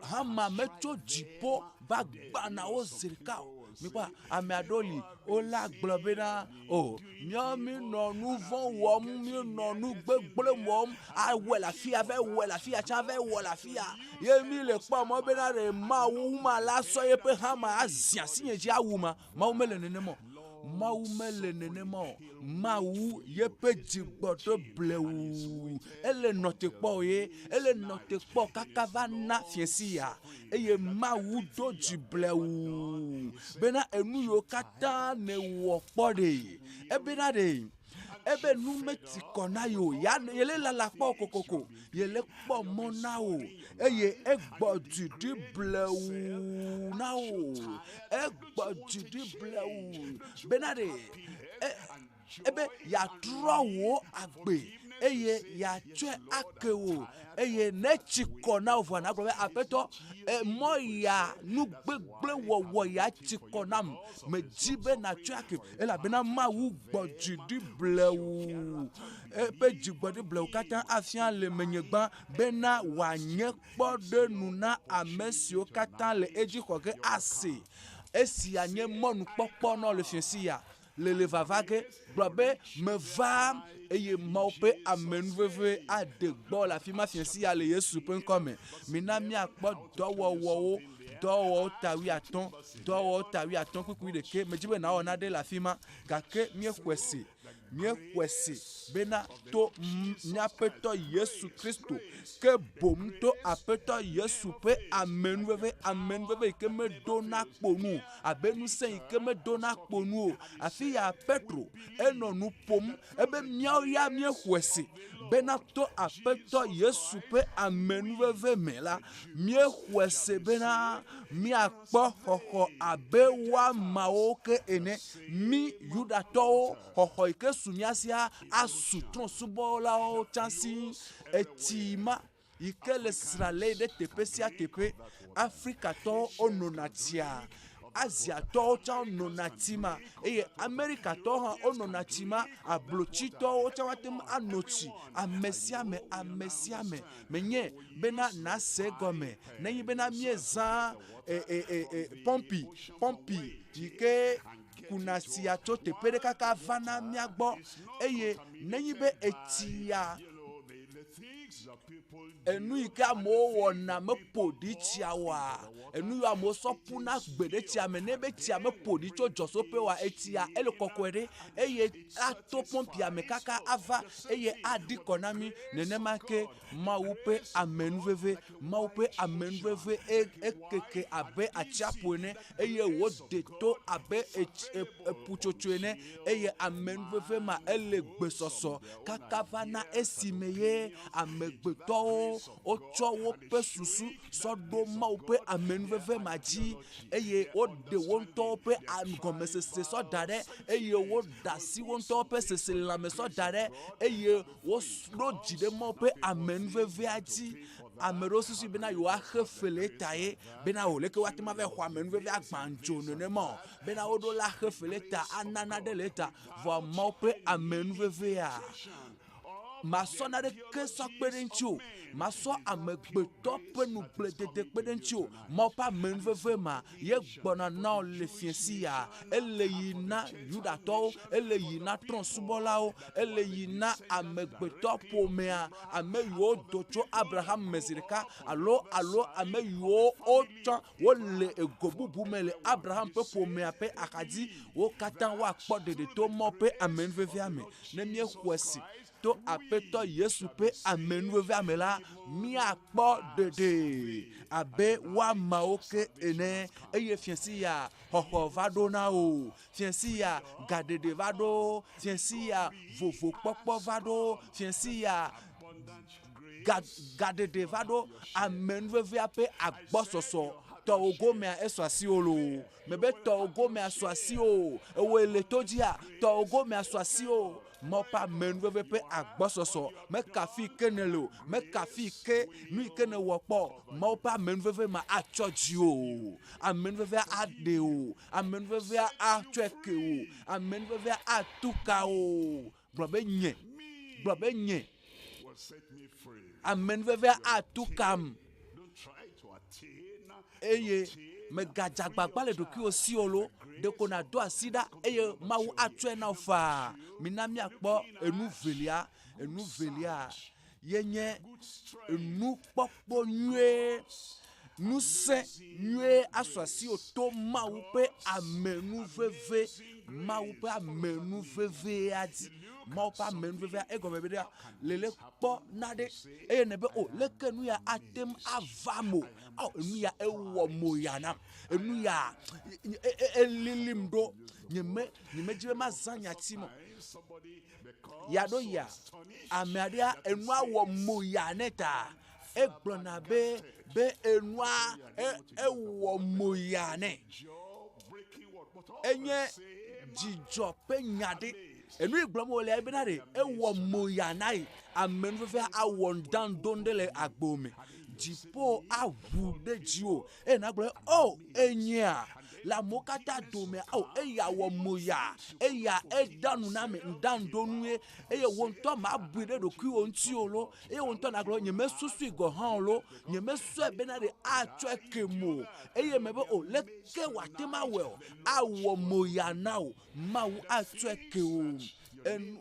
hama metso dziƒo va gbãna wo zi ɖeka o. Mikpɔ ame aɖewo li wola gblɔ bena o míawo míenɔ nu vɔ̃ wɔm, míenɔ nu gbegblẽ wɔm, awɔe le afi ya va yi wɔe le afi ya tsã va yi wɔ le afi ya ye míle kpɔ mɔ bena ɖe Mawu ma la sɔ yeƒe hama azi asinye dzi awu ma. Mawu mele nenema o. Mawu mele nenema o. Mawu yeƒe dzigbɔɖo blewu. Ele nɔ te kpɔ o ye. Ele nɔ te kpɔ kaka va na fiẽsi ya. Eye Mawu do dzi blewu bena enu yiwo katã nèwɔ kpɔ ɖe. Ebena ɖe ebe nu meti kɔ na ye o. Ya yele lala kpɔ kokoko. Yele kpɔ mɔ na wò eye egbɔ dzi ɖi blewu na wò. Egbɔ dzi ɖi blewu bena ɖe e ebe yeatrɔ wò agbe eye yeatsɔe ake wò eye ne tsi kɔ na wò vɔa nàgblɔ be aƒetɔ emɔ ya nu gbegblẽ wɔwɔ ya tsi kɔ nam medzi be nàtsɔe ake elabena Mawu gbɔ dzi ɖi blewu eƒe dzigbɔɖi blewu katã afia le menye gbã bena wòanye kpɔɖenu na ame siwo katã le edzi xɔ ge ase. Esia nye mɔnukpɔkpɔ na wò le fiẽsi ya le le vava ge. Gblɔ be, Meva eye Mawu ƒe amenuveve aɖe gbɔ le afi ma fiẽsi ya le Yesu ƒe ŋkɔ me. Mina míakpɔ dɔwɔwɔwo, dɔwɔwɔwo ta wuiatɔ̃, dɔwɔwɔwo ta wuiatɔ̃ kpukpui ɖekɛ. Medzi be nàwɔ nane le afi ma gake míexɔe se. Míexɔe se bena to mía Aƒetɔ Yesu Kristo, ke boŋ to Aƒetɔ Yesu ƒe amenuveve, amenuveve yi ke medona kpo nu o, abe ŋusẽ yi ke medona kpo nu o. Afi ya Petro enɔ nu ƒom ebe míawo ya míexɔe se bena to Aƒetɔ Yesu ƒe amenuveve me la, míexɔe se bena míakpɔ xɔxɔ abe woamawo ke ene. Mí Yudatɔwo, xɔxɔ yi ke su mía sia asu trɔ̃subɔlawo tsã si. Etsi ma yi ke le sralɛ ɖe teƒe sia teƒe. Afrikatɔwo wonona tsia, Asiatɔwo tsã wonona tsi ma eye Amerikatɔwo hã wonona tsi ma. Ablotsitɔwo tsã woate ŋu ano tsi. Ame sia ame, ame sia ame. Menye bena nàse egɔme nenye bena míezã e, e, e, e, pɔmpi, pɔmpi yi ke kuna tsia tso teƒe ɖe kaka vana mía gbɔ eye nenye be etsia enu yi ke amewo wɔna meƒo ɖi tsia oa, enu yiwo amewo sɔ ƒuna gbe ɖe tsia me ne be tsia meƒo ɖi tso dzɔsoƒe oa, etsia ele kɔkɔe ɖe eye ato pɔmpia me kaka ava eye aɖi kɔ na mí. Nenema ke Mawu ƒe amenuveve, Mawu ƒe amenuveve e, ekeke abe atsiaƒu ene eye wòde to abe eƒutsotso ene eye amenuveve ma ele gbesɔsɔ kaka va na esime ye amegbetɔwo wotsɔ woƒe susu sɔ ɖo Mawu ƒe amenuveve ma dzi eye woɖe wo ŋutɔwo ƒe gɔmesese sɔ da ɖe eye woɖe asi wo ŋutɔwo ƒe seselelãme sɔ da ɖe eye woɖo dzi ɖe Mawu ƒe amenuvevea dzi. Ame ɖewo susui bena yewoaxe fe le eta ye bena o leke woate ŋu ava xɔ amenuveve agbãdzo nenema o bena woɖo la xe fe le eta ana naɖe le eta vɔa Mawu ƒe amenuvevea masɔ naɖeke sɔ kpe ɖe eŋuti o. Masɔ amegbetɔ ƒe nugbledede kpe ɖe eŋuti o. Mawu ƒe amenuveve ma ye gbɔna na wò le fiẽ sia. Ele yi na Yudatɔwo, ele yi na trɔ̃subɔlawo, ele yi na amegbetɔ ƒomea, ame yiwo do tso Abraham me zi ɖeka alo alo ame yiwo wotsɔ wole ego bubu me le Abraham ƒe ƒomea ƒe axadzi. Wo katã woakpɔ ɖeɖe to Mawu ƒe amenuvevea me. Ne míexɔe se to Aƒetɔ Yesu ƒe amenuvevea me la, míakpɔ ɖeɖe abe woamawo ke ene. Eye fiẽsi ya xɔxɔ va ɖo na wò. Fiẽsi ya gaɖeɖe va ɖo. Fiẽsi ya vovokpɔkpɔ va ɖo. Fiẽsi ya ga, gaɖeɖe va ɖo. Amenuvevea ƒe agbɔsɔsɔ tɔwò gomea esɔ asiwò loo. Mebe tɔwò gomea sɔ asiwò. Ewòe le to dzia, tɔwò gomea sɔ asiwò. Mawu ƒe amenuveve ƒe agbɔsɔsɔ meka fi ke nèle o, meka fi ke nu yi ke nèwɔ kpɔ o. Mawu ƒe amenuveve ma atsɔ dziwò o. Amenuvevea aɖe wò. Amenuvevea atsɔe ke wò. Amenuvevea atu ka wò. Gblɔ be nye. Gblɔ be nye. Amenuvevea atu kam. Eye mègadze agbagba le ɖokuiwò si o loo, ɖeko nàdo asi ɖa eye Mawu atsɔe na wò faa. Mina míakpɔ enu velia. Enu velia ye nye nukpɔkpɔ nyuie, ŋusẽ nyuie asu asiwò to Mawu ƒe amenuveve, Mawu ƒe amenuvevea dzi. Mawu ƒe amenuvevea egɔme be ɖea, lele kpɔ naɖe eye nèbe o leke nu ya ate ŋu ava mo ao enu ya ewɔ mo ya nam enu ya elilim ɖo nyeme nyemedzi be mazã nyati me ya ɖo ya ame aɖea enua wɔ mo ya ne ta egblɔna be be enua ewɔ mo ya nɛ enye dzidzɔ ƒe nya ɖe Enu yi gblɔm wòle bena ɖe ewɔ moya na yi amenuvevea awɔ ŋdando ɖe le agbo me. Dziƒo aʋu ɖe dziwò eye nagblɔ be, O, enyea! Le amewo katã domea, o, eya wɔ moya, eya eda nu na ame ŋdandonu ye, eye wò ŋutɔ màbui ɖe ɖokuiwò ŋuti o lo, eye wò ŋutɔ nàgblɔ be, Nyemesusui gɔ̃ hã o lo, nyemesɔe bena ɖe atsɔe kem o, eye mebe, O, leke wòate ŋu awɔe o? Awɔ moya na wò. Mawu atsɔe ke wò.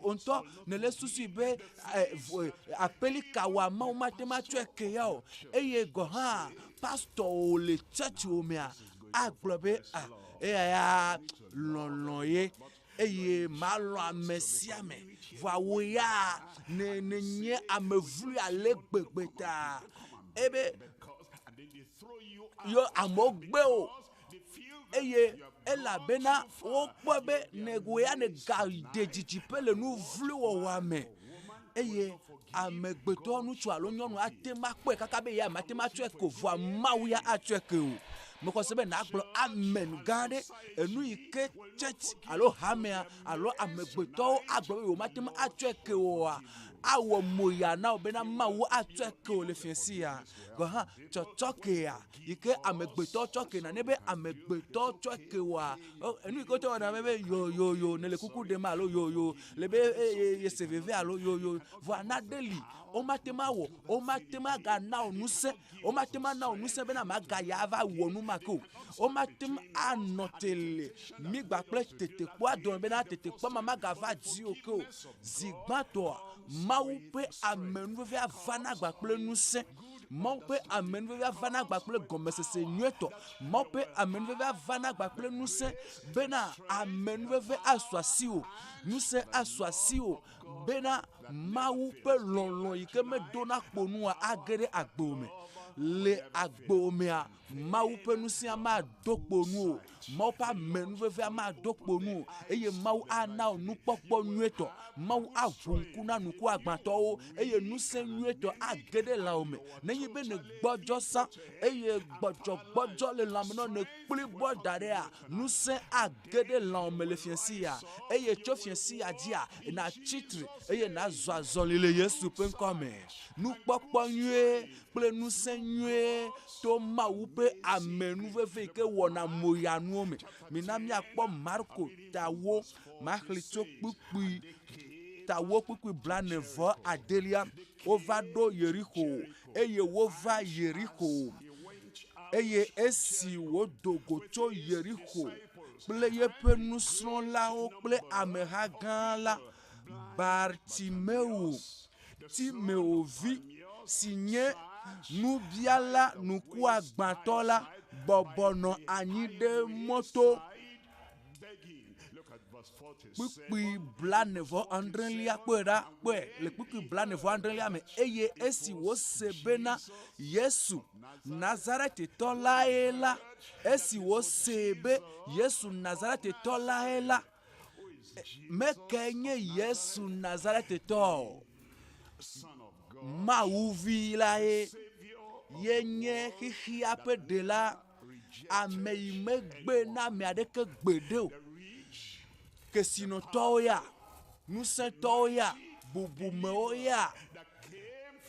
Wò ŋutɔ nèle susui be aƒelika wòa Mawu mate ŋu atsɔe ke ya o. Eye gɔ̃ hã pastɔwò le tsɔtsiwò mea agblɔ be ah eya ya lɔlɔ̃ ye. eye malɔ̃ ame sia ame. Vɔa wò ya ne nènye ame vloe ale gbegbe ta ebe yɔ amewo gbe wò eye elabena wokpɔe be ne wò ya nègaɖe didiƒe le nu vloe wɔwɔa me eye amegbetɔ ŋutsu alo nyɔnu ate ŋu akpɔe kaka be ya mate ŋu atsɔe ke o vɔa Mawu ya atsɔe ke o. Mexɔ se be nàgblɔ amen gã aɖe enu yi ke tsɛtsi alo hamea alo amegbetɔwo agblɔ be yewomate ŋu atsɔe ke oa awɔ moya na wò bena Mawu atsɔe ke wò le fiẽ sia. Gɔ̃ hã tsɔtsɔkea yi ke amegbetɔ tsɔ kena ne be amegbetɔ tsɔe ke wòa enu yi ke wotsɔ wɔna be yoyoyo nèle kuku ɖem alo yoyo le be eye yese veve alo yoyo vɔa nane li womate ŋu awɔ womate ŋu agana wò ŋusẽ womate ŋu ana wò ŋusẽ bena màgayi ava wɔ nu ma ke o womate ŋu anɔ te le migba kple tetekpɔa dome bena tetekpɔ ma magava dziwò ke o zi gbãtɔa Mawu ƒe amenuvevea vana gba kple ŋusẽ. Mawu ƒe amenuvevea vana gba kple gɔmesese nyuietɔ. Mawu ƒe amenuvevea vana gba kple ŋusẽ bena amenuveve asu asiwò, ŋusẽ asu asiwò bena Mawu ƒe lɔlɔ̃ yi ke medona kpo nua age ɖe agbewò me. Le agbewò mea, Mawu ƒe ŋusẽa mado kpo nu o. Mawu ƒe amenuvevea mado kpo nu o, eye Mawu ana wò nukpɔkpɔ nyuietɔ. Mawu aʋu ŋku na ŋkuagbãtɔwo, eye ŋusẽ nyuietɔ age ɖe lãwò me. Nenye be nègbɔdzɔ sã eye gbɔdzɔgbɔdzɔ le lãme na wò, nèkpli bɔ da ɖea, ŋusẽ age ɖe lãwò me le fiẽ sia, eye tso fiẽ sia dzia, nàtsi tre eye nàzɔ azɔli le Yesu ƒe ŋkɔ me. Nukpɔkpɔ nyuie kple ŋusẽ nyuie to Mawu ƒe amenuveve yi ke wɔna moyanuwo me. Mina míakpɔ Marko tawo maxlẽ tso kpukpui tawo kpukpui blane vɔ adelia. Wova ɖo Yerixo eye wova Yerixo eye esi wòdo go tso Yerixo kple yeƒe nusrɔ̃lawo kple ameha gã la, Bartimeo, Timeo vi, si nye nubiala ŋkuagbãtɔ la, bɔbɔ nɔ anyi ɖe mɔto. Kpukpui blaene vɔ adrelia kpɔe ɖa, kpɔe le kpukpui blaene vɔ adrelia me. Eye esi wose bena Yesu Nazaretetɔ lae la, esi wose be Yesu Nazaretetɔ lae la, Mekae nye Yesu Nazaretetɔ o? Mawu vi lae. Ye nye xexea ƒe ɖela, ame yi megbe na ame aɖeke gbeɖe o. Kesinɔtɔwo ya, ŋusẽtɔwo ya, bubumewo ya,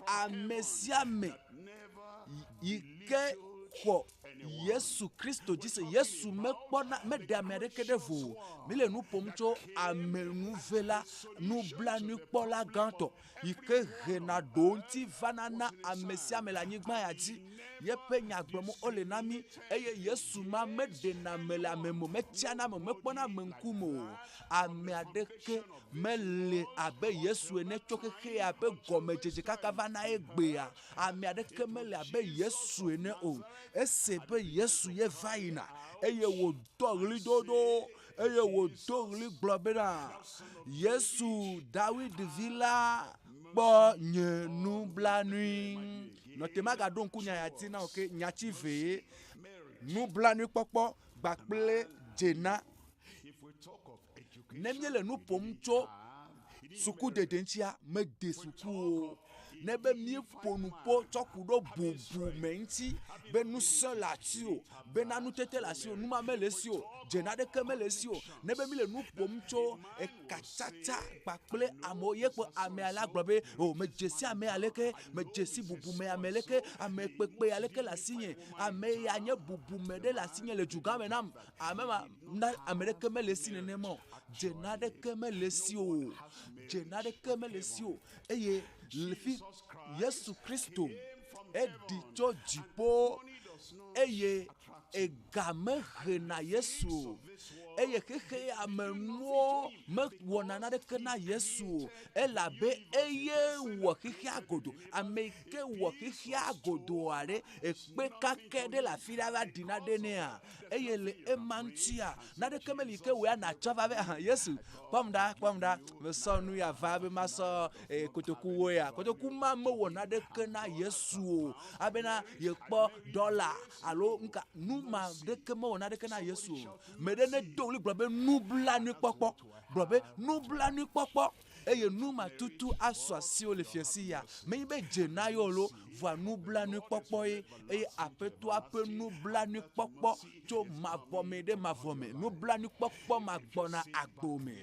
ame sia ame yi ke xɔ Yesu Kristo dzi se. Yesu mekpɔna, meɖe ame aɖeke ɖe vo o. Míle nu ƒom tso amenuvela, nublanuikpɔla gãtɔ yi ke hena ɖoŋuti vana na ame sia ame le anyigba ya dzi. Yeƒe nya gblɔm wole na mí eye Yesu ma meɖena ame le ame me o, metsiana ame o, mekpɔna ame ŋkume o. Ame aɖeke mele abe Yesu ene tso xexea ƒe gɔmedzedze kaka va na egbea. Ame aɖeke mele abe Yesu ene o. Ese be Yesu ye va yina eye wòdɔ ɣlidodo eye wòdo ɣli gblɔ bena, Yesu, Dawid vi la, kpɔ nye nublanui. Nɔte magaɖo ŋku nya ya dzi na wò ke nyati vee, nublanuikpɔkpɔ kpakple dzena. Ne míele nu ƒom tso sukudede ŋutia, mede suku o. Ne be míeƒo nu ƒo tsɔ ku ɖo bubume ŋuti be ŋusẽ le asiwò, bena nutete le asiwò, nu ma mele esi o, dze naneke mele esi o. Ne be míele nu ƒom tso ekatsatsa kpakple amewo ye kpɔ amea la gblɔ be o medze si ame aleke, medze si bubume ame leke, ame kpekpe aleke le asinye, ame ya nye bubume ɖe le asinye le dugã me nam. Ame ma na ame ɖeke mele esi nenema o. Dze naɖeke mele esi o. Dze naɖeke mele esi o. Eye le fi Yesu Kristo eɖi tso dziƒo eye ega mehena Yesu o. Eye xexe ya me nuwo mewɔna naneke na Yesu o elabe eye wɔ xexea godo. Ame yi ke wɔ xexea godoa ɖe ekpe kakɛ ɖe le afi ɖe ava ɖi naɖe nɛa? Eye le ema ŋutia, naneke meli yi ke wò ya nàtsɔ va be aha Yesu kpɔm ɖa, kpɔm ɖa, mesɔ nu ya va be masɔ e, kotoku wo ya. Kotoku ma mewɔ naneke na Yesu o. Abena yekpɔ dɔla alo nuka, nu ma ɖeke mewɔ naneke na Yesu o. Me ɖe ne do ɣli gblɔ be nublanuikpɔkpɔ, gblɔ be nublanuikpɔkpɔ eye nu ma tutu asu asiwò le fiasi ya. Menye be dze na ye o lo, vɔa nublanuikpɔkpɔ ye eye Aƒetɔa ƒe nublanuikpɔkpɔ tso mavɔ me ɖe mavɔ me. Nublanuikpɔkpɔ ma gbɔna agbo me.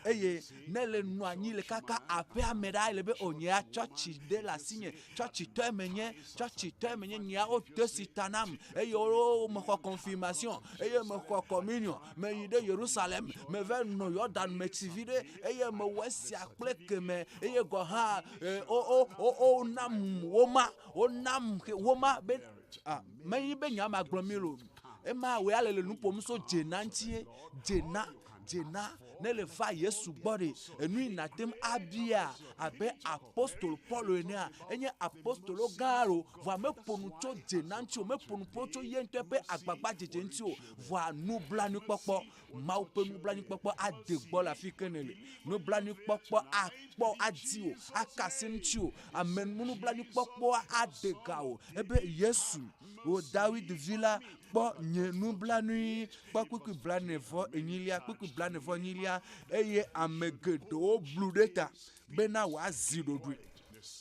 Eye ne le nɔ anyi le kaka aƒea me ɖaa ele be o nyea tsɔtsi ɖe le asinye, tsɔtsitɔe menye, tsɔtsitɔe menye, nyea wode si ta nam eye wo mexɔ confirmation eye mexɔ communion, meyi ɖe Yerusalem, meve nɔ Yɔdan me tsi vi ɖe eye mewɔ esia kple keme eye gɔ hã wo wo wo wonam woma, wonam woma be ah, menye be nya ma gblɔ mi lo. Ema wòe ale le nu ƒom so dzena ŋutie, dzena. Dzena ne le va Yesu gbɔ ɖe, enu yi nàte ŋu abia abe apostolo Paulo enea, enye apostolo gã lo, vɔa meƒo nu tso dzena ŋuti o, meƒo nu ƒo tso ye ŋutɔ ƒe agbagbadzedze ŋuti o, vɔa nublanuikpɔkpɔ, Mawu ƒe nublanuikpɔkpɔ ade gbɔ le afi ke nèle. Nublanuikpɔkpɔ akpɔ adi wò, aka asi ŋutiwò, ame nublanuikpɔkpɔa ade ga wò. Ebe Yesu, wò Dawid vi la, kpɔ nye nublanui. Kpɔ kpukpui blaene vɔ enyilia, kpukpui blaene vɔ enyilia, eye ame geɖewo blu ɖe ta bena wòazi ɖoɖoe.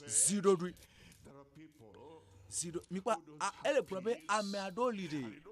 Zi ɖoɖoe. Zi ɖo, mikpɔ, a, ele gblɔ be ame aɖewo li ɖe,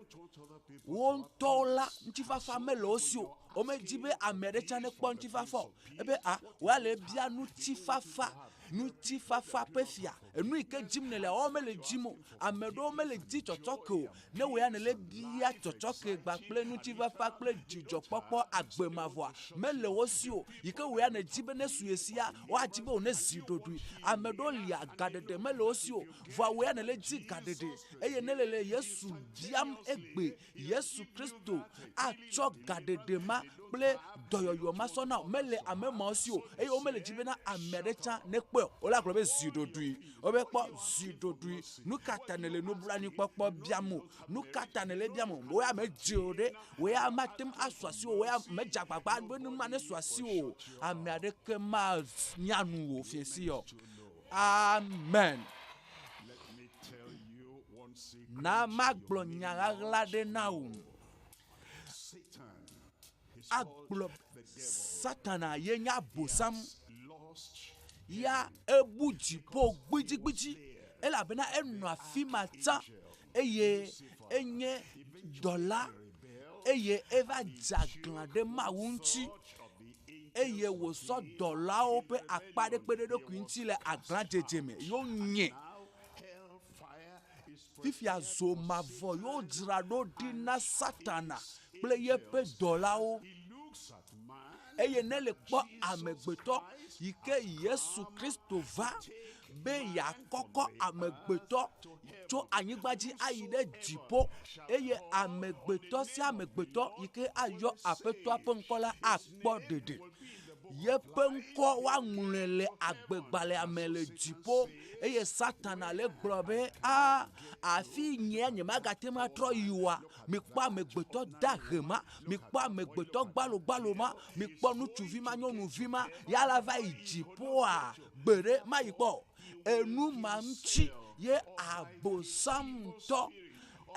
wo ŋutɔwo la, ŋutifafa mele wo si o. Womedi be ame aɖe tsã nekpɔ ŋutifafa o. Ebe a, woale bia ŋutifafa, ŋutifafa ƒe fia. Enu yi ke dim nèlea, woawo mele dim o. Ame ɖewo mele di tsɔtsɔke o. Ne wò ya nèle bia tsɔtsɔke kpakple ŋutifafa kple dzidzɔkpɔkpɔ agbe mavɔa, mele wo si o. Yi ke wò ya nèdi be nesu ye sia, woadi be wònezi ɖoɖoe. Ame ɖewo lia, gaɖeɖe mele wo si o. Vɔa wò ya nèle di gaɖeɖe eye nèle le Yesu biam egbe. Yesu Kristo atsɔ gaɖeɖe ma kple dɔyɔyɔ ma sɔ na wò. Mele ame mawo si o eye womele dzi bena ame aɖe tsã nekpɔe o. Wole agblɔ be zi ɖoɖoe. Wobe kpɔ zi ɖoɖoe. Nu ka ta nèle nublanuikpɔkpɔ biam o? Nu ka ta nèle biam o? Wò ya medze o ɖe. Wò ya mate ŋu asu asiwò. Wò ya medze agbagba be nu ma nesu asiwò o. Ame aɖeke manya nu wò fiẽsi o. Amen. Na magblɔ nya ɣaɣla ɖe na wò. Agblɔ Satana ye nye Abosam. Ya ebu dziƒo gbidigbidi elabena enɔ afi ma tsã eye enye dɔla eye eva dze aglã ɖe Mawu ŋuti eye wòsɔ dɔlawo ƒe akpa ɖe kpe ɖe eɖokui ŋuti le aglãdzedze me. Yewonye Fifia zo mavɔ ye wodzra ɖo ɖi na Satana kple yeƒe dɔlawo. Eye ne le kpɔ amegbetɔ yi ke Yesu Kristo va be yeakɔkɔ amegbetɔ tso anyigba dzi ayi ɖe dziƒo eye amegbetɔ sia amegbetɔ yi ke ayɔ Aƒetɔa ƒe ŋkɔ la akpɔ ɖeɖe. Yeƒe ŋkɔ woaŋlɔe le agbegbalẽa me le dziƒo. Eye Satana le gblɔ be, A, afi nyea nyemagate ŋu atrɔ yi oa? Mikpɔ amegbetɔ dahe ma, mikpɔ amegbetɔ gbalogbalo ma, mikpɔ ŋutsuvi ma, nyɔnuvi ma, ya la va yi dziƒoa? Gbeɖe, mayi kpɔ o. Enu ma ŋuti ye Abosam ŋutɔ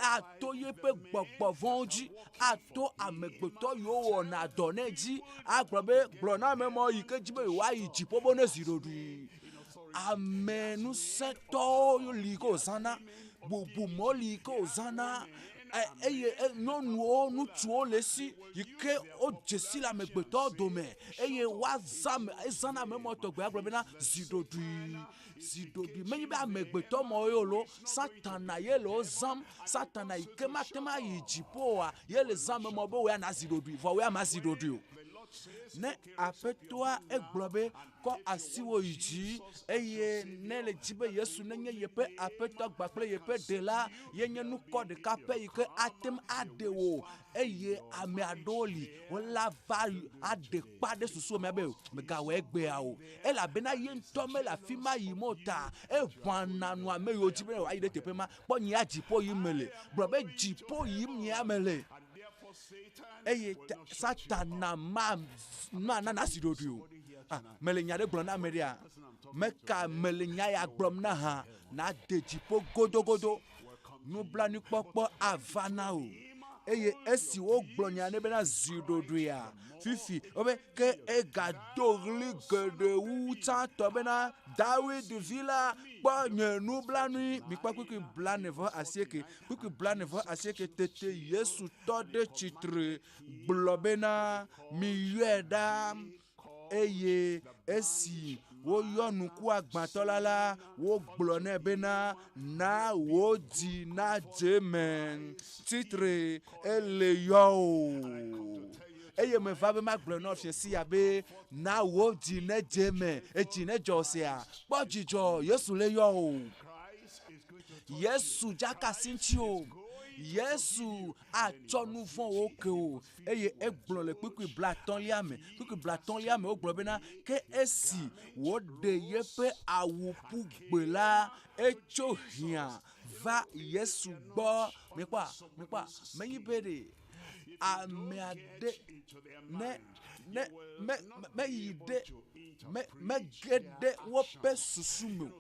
ato yeƒe gbɔgbɔ vɔ̃wo dzi, ato amegbetɔ yiwo wɔna dɔ nɛ dzi, agblɔ be, gblɔ na ame mawo yi ke dzi be yewoayi dziƒo be nezi ɖoɖoe. Ame ŋusẽtɔwo li ke wòzãna, bubumewo li ke wòzãna eye nyɔnuwo, ŋutsuwo le esi yi ke wodze si le amegbetɔwo dome eye woazã ame, ezãna ame mawo tɔgbi agblɔ bena zi ɖoɖoe, zi ɖoɖoe. Menye be amegbetɔ mawo ye o loo, Satana ye le wo zãm. Satana yi ke mate ŋu ayi dziƒo oa, ye le zã ame mawo be wò ya nazi ɖoɖoe, vɔ wò ya màzi ɖoɖoe o. Ne Aƒetɔa egblɔ be, Kɔ asiwò yi dzi, eye ne le dzi be Yesu nenye yeƒe Aƒetɔ kpakple yeƒe Ɖela, ye nye nukɔ ɖeka pɛ yi ke ate ŋu aɖe wò. Eye ame aɖewo li, wola va aɖe kpa ɖe susu me be mègawɔe egbea o, elabena ye ŋutɔ mele afi ma yim o ta eʋãna nu ame yiwo dzi be wòayi ɖe teƒe ma. Kpɔ nyea dziƒo yim mele. Gblɔ be dziƒo yim nyea mele. Eye Satana ma mana nasi ɖoɖoe o. Ah, mele nya ɖe gblɔm na ame ɖea? Meka mele nya ya gblɔm na hã nade dziƒo godogodo. Nublanuikpɔkpɔ ava na wò. Eye esi wogblɔ nya nɛ bena zi ɖoɖoea, fifi wobe ke egado ɣli geɖe wu tsãtɔ bena, Dawid vi la, kpɔ nye nublanui. Mikpɔ kpukpui blane vɔ asieke, kpukpui blane vɔ asieke. Tete Yesu tɔ ɖe tsitre gblɔ bena, Miyɔe ɖa. Eye esi woyɔ ŋkuagbãtɔ la la, wogblɔ nɛ bena, Na wò dzi nadze eme, tsitre, ele yɔ wò. Eye meva be magblɔe na wò fiẽ sia be, Na wò dzi nedze eme, edzi nedzɔ sea, kpɔ dzidzɔ, Yesu le yɔ wò. Yesu dzaka asi ŋutiwò. Yesu atsɔ nu vɔ̃wo ke wò. Eye egblɔ le kpukpui blaetɔ̃lia me, kpukpui blaetɔ̃lia me wogblɔ bena, ke esi wòɖe yeƒe awu ƒu gbe la, etso hiã va Yesu gbɔ. Mikpɔa, mikpɔa, menye be ɖe ame aɖe ne ne me meyi ɖe me mege ɖe woƒe susu me o.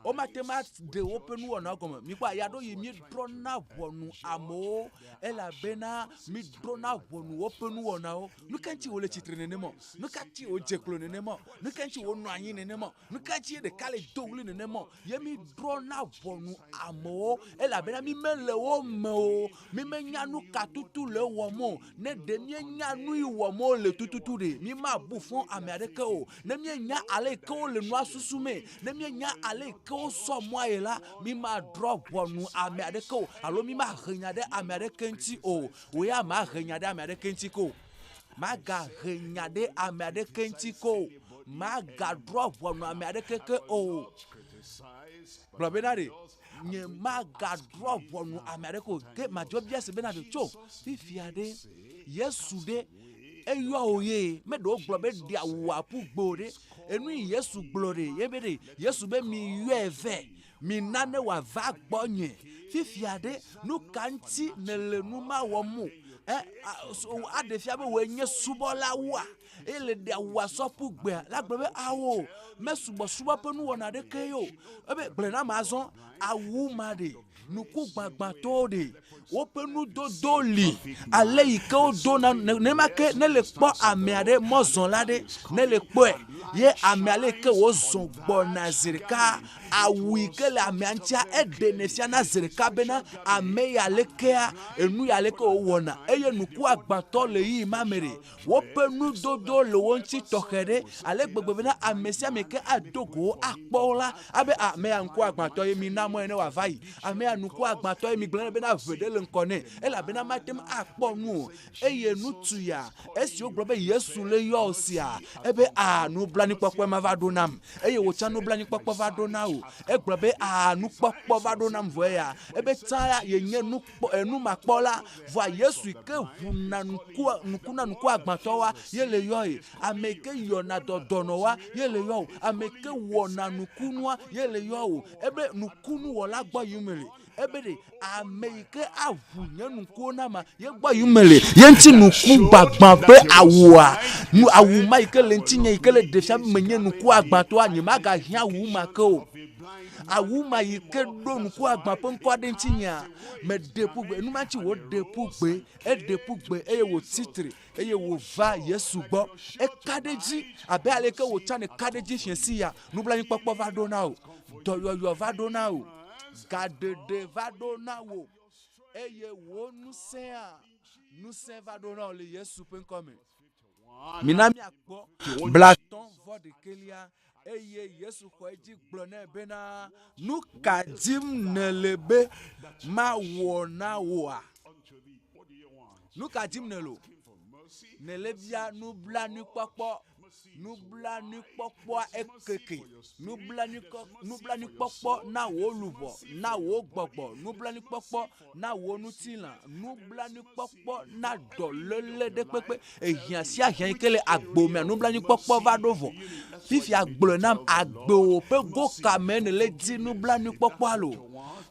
Womate ŋu aɖe woƒe nuwɔnawo gɔme. Mikpɔ aya ɖo yi míedrɔ̃na ʋɔnu amewo elabena mídrɔ̃na ʋɔnu woƒe nuwɔnawo. Nu ka ŋuti wole tsitre nenema o? Nu ka ŋuti wodze klo nenema o? Nu ka ŋuti wonɔ anyi nenema o? Nu ka ŋuti ɖeka le do ɣli nenema o? Ye mídrɔ̃na ʋɔnu amewo elabena mímele wo me o. Mímenya nu ka tutu le ewɔm o. Ne ɖe míenya nu yi wɔm wole tututu ɖe, mímabu fɔ ame aɖeke o. Ne míenya ale yi ke wole nua susumee, ne míenya ale yi ke wosɔ mɔa ye la, mímadrɔ̃ ʋɔnu ame aɖeke o alo mímahe nya ɖe ame aɖeke ŋuti o. Wò ya màhe nya ɖe ame aɖeke ŋuti ke o. Màgahe nya ɖe ame aɖeke ŋuti ke o. Màgadrɔ̃ ʋɔnu ame aɖeke ke o. Gblɔ bena ɖe nyemagadrɔ̃ ʋɔnu ame aɖeke o. Ke madzɔ bia se bena ɖe tso fifia ɖe Yesu ɖe eyɔ wò ye meɖe wogblɔ be ɖe awu aƒu gbe o ɖe. Enu yi Yesu gblɔ ɖe ye be ɖe Yesu be miyɔe vɛ, mina ne wòava gbɔnye. Fifia ɖe nu ka ŋuti nèle nu ma wɔm o? Ɛ aɖe fia be wòe nye subɔla wua? Eye le ɖe awua sɔ ƒu gbea, la gblɔ be awo, mesubɔsubɔ ƒe nuwɔna aɖeke ye o. Ebe gblɔe na ame azɔ, awu ma ɖe, nuku gbagbãtɔwo ɖe, woƒe nudodo li ale yi ke wodona nenema ke ne le kpɔ ame aɖe mɔzɔla ɖe ne le kpɔe ye ame ale yi ke wòzɔ gbɔna zi ɖeka awu yi ke le amea ŋutia eɖenɛ fiana zi ɖeka bena ame ya lekea enu ya leke wòwɔna eye nuku agbatɔ le ɣeyiɣi ma me ɖe Woƒe nudodo le wo ŋuti tɔxɛ ɖe ale gbegbe bena ame sia ame ke ado go wo akpɔ wo la, abe ah, ame ya ŋkuagbãtɔ ye, mina mɔe ne wòava yi. Ame ya ŋkuagbãtɔ ye, migblɔ nɛ bena ʋe ɖe le ŋkɔ nɛ, elabena mate ŋu akpɔ nu o. Eye ŋutsu ya, esi wogblɔ be Yesu le yɔ wò sia, ebe ah, nublanuikpɔkpɔe ma va ɖo nam. Eye wò tsã nublanuikpɔkpɔ va ɖo na wò. Egblɔ be ah, nukpɔkpɔ va ɖo nam vɔ eya. Ebe tsã ya yenye nukpɔ. Enumakpɔla, vɔa Yesu yi ke ʋuna ŋku ŋku na ŋkuagbãtɔwoa, ye le yɔ ye. Ame yi ke yɔna dɔ dɔnɔwoa, ye le yɔ wò. Ame yi ke wɔna nukunua, ye le yɔ wò. Ebe nukunuwɔla gbɔ yim mele. Ebe ɖe ame yi ke aʋu nye ŋkuwo nama, ye gbɔ yim mele. Ye ŋuti ŋkugbagbã ƒe awua, nu awu ma yi ke le ŋutinye yi ke le ɖe fia be menye ŋkuagbãtɔa, nyemagahiã awu ma ke o. Awu ma yi ke ɖo ŋku agbã ƒe ŋkɔ aɖe ŋuti nyea, meɖe ƒu gbe. Enuma ŋuti wòɖe ƒu gbe, eɖe ƒu gbe eye wòtsi tre eye wòva Yesu gbɔ. Eka ɖe edzi abe ale ke wò tsã nèka ɖe edzi fiẽ sia. Nublanuikpɔkpɔ va ɖo na wò, dɔyɔyɔ va ɖo na wò, gaɖeɖe va ɖo na wò eye wò ŋusẽa, ŋusẽ va ɖo na wò le Yesu ƒe ŋkɔ me. Mina míakpɔ blatɔ̃ vɔ ɖekɛlia. Eye Yesu xɔ edzi gblɔ nɛ bena, Nu ka dim nèle be mawɔ na wòa? Nu ka dim nèle o? Nèle bia nublanuikpɔkpɔ. Nublanuikpɔkpɔa ekeke. Nublanuikɔ, nublanuikpɔkpɔ na wò luʋɔ, na wò gbɔgbɔ, nublanuikpɔkpɔ na wò ŋutilã, nublanuikpɔkpɔ na dɔléle ɖe kpekpe. Ehiã sia hiã yi ke le agbo mea, nublanuikpɔkpɔ va ɖo vɔ. Fifia gblɔe nam, agbewò ƒe go ka me nèle di nublanuikpɔkpɔa loo?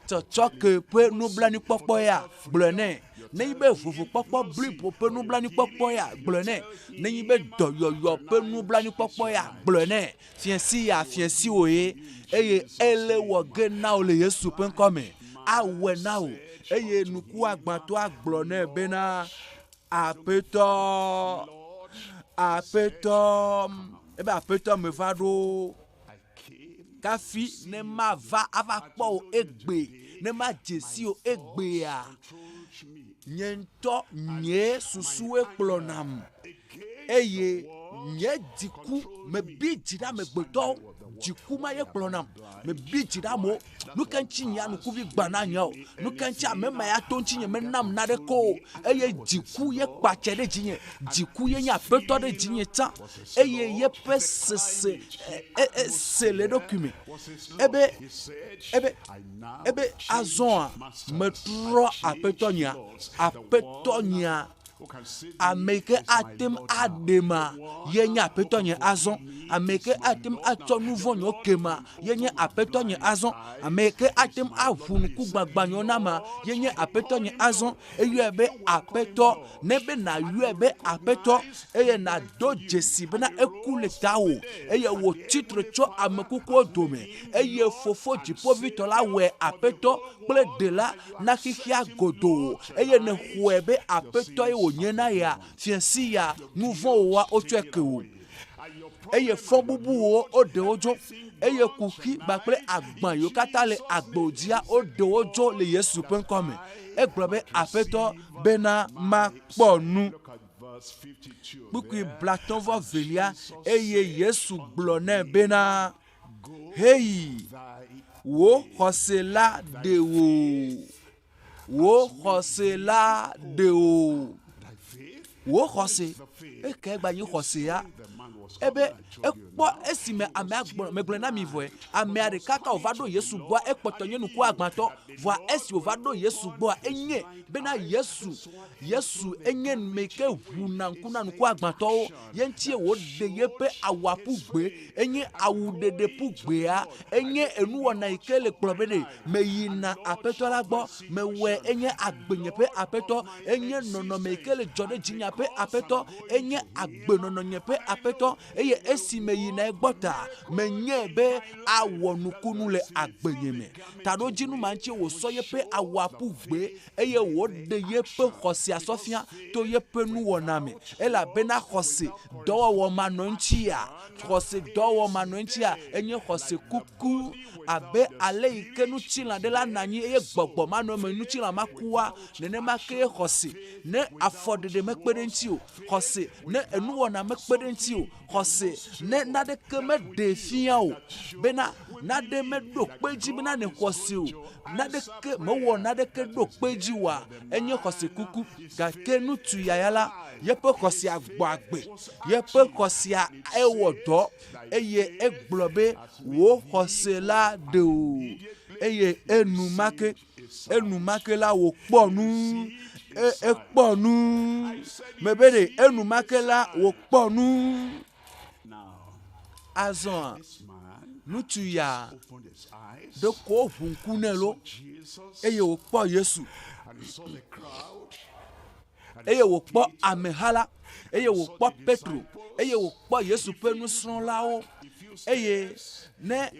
Tsɔtsɔke ƒe nublanuikpɔkpɔ ya? Gblɔe nɛ. Nenye be vovokpɔkpɔ blibo ƒe nublanuikpɔkpɔ ya, gblɔe nɛ. Nenye be dɔyɔyɔ ƒe nublanuikpɔkpɔ ya, gblɔe nɛ. Fiẽsi ya, fiẽsi wò ye, eye ele wɔ ge na wò le Yesu ƒe ŋkɔ me. Awɔe na wò. Eye nukuagbãtɔa gblɔ nɛ bena, Aƒetɔ, Aƒetɔ, ebe Aƒetɔ meva ɖo. Kafi ne mava ava kpɔ wò egbe, ne madze si wò egbea, nye ŋutɔ nye susuwoe kplɔnam eye nye dziku mebi dzi ɖe amegbetɔwo. Dziku ma ye kplɔnam. Mebi dzi ɖe amewo. Nu ke ŋuti nye ŋkuvi gbã na nye o. Nu ke ŋuti ame ma ya to ŋutinye menam naneke o. Eye dziku ye kpatsɛ ɖe dzinye. Dziku ye nye aƒetɔ ɖe dzinye tsã. Eye yeƒe sese ese le eɖokui me. Ebe, ebe, ebe azɔa metrɔ aƒetɔ nyea. Aƒetɔ nyea. Ame yi ke ate ŋu aɖe ma ye nye aƒetɔ nye azɔ. Ame yi ke ate ŋu atsɔ nu vɔ̃ nyewo ke ma ye nye aƒetɔ nye azɔ. Ame yi ke ate ŋu aʋu ŋku gbagbã nyewo na ma ye nye aƒetɔ nye azɔ. Eyɔe be aƒetɔ. Ne be nàyɔe be aƒetɔ eye nàdo dzesi bena eku le tawò eye wòtsi tre tso ame kukuwo dome eye Fofo Dziƒoʋĩtɔ la wɔe aƒetɔ kple ɖela na xexea godoo eye nèxɔe be Aƒetɔe wònye na yea, fiẽ sia, nu vɔ̃ wòa wotsɔe ke wò, eye fɔbubuwò woɖe wo dzo, eye kuxi kpakple agban yiwo katã le agbewò dzia woɖe wo dzo le Yesu ƒe ŋkɔ me. Egblɔ be, Aƒetɔ, bena makpɔ nu. Kpukpui blatɔ̃ vɔ velia, eye Yesu gblɔ nɛ bena, Heyi, wò xɔse la ɖe wò. Wò xɔse la ɖe wò. Wò xɔse, eke gba nyi xɔse ya. Ebe ekpɔ esime amea gblɔ, megblɔe na mi vɔe, amea ɖeka ka wòva ɖo Yesu gbɔa, ekpɔtɔ nye nukuagbãtɔ. Vɔa esi wòva ɖo Yesu gbɔa, enye bena Yesu, Yesu enye ame yi ke ʋuna ŋku na nukuagbãtɔwo. Ye ŋutie wòɖe yeƒe awua ƒu gbe. Enye awuɖeɖe ƒu gbea. Enye enuwɔna yi ke le kplɔ be ɖe meyina Aƒetɔ la gbɔ. Mewɔe enye agbenye ƒe Aƒetɔ. Enye nɔnɔme yi ke le dzɔ ɖe dzinye ƒe Aƒetɔ. Enye agbenɔnɔnye ƒe Aƒetɔ. Eye esi meyina egbɔ ta, menyae be awɔ nukunu le agbenye me. Taɖodzinu ma ŋutie wòsɔ yeƒe awua ƒu gbe eye wòɖe yeƒe xɔsea sɔ fia to yeƒe nuwɔna me. Elabena xɔse dɔwɔwɔ manɔ eŋutia, xɔse dɔwɔwɔ manɔ eŋutia, enye xɔse kuku. Abe ale yi ke ŋutilã ɖe la nɔ anyi eye gbɔgbɔ manɔ eme, ŋutilã makua, nenema kee xɔse, ne afɔɖeɖe mekpe ɖe eŋuti o, xɔse, ne enuwɔna mekpe ɖe eŋuti o, xɔse, ne naneke meɖee fia o bena nane meɖo kpe edzi bena nèxɔ se o, naneke mewɔ naneke ɖo kpe edzi oa, enye xɔse kuku. Gake ŋutsu yaya la, yeƒe xɔsea gbɔ agbe, yeƒe xɔsea ewɔ dɔ eye egblɔ be, Wò xɔse la ɖe wò. Eye enumake, enumake la wòkpɔ nu, e, ekpɔ nu. Mebe ɖe enumake la wòkpɔ nu. Azɔa, ŋutsu ya ɖeko woʋu ŋku nɛ lo eye wòkpɔ Yesu eye wòkpɔ ameha la eye wòkpɔ Petro eye wòkpɔ Yesu ƒe nusrɔ̃lawo eye ne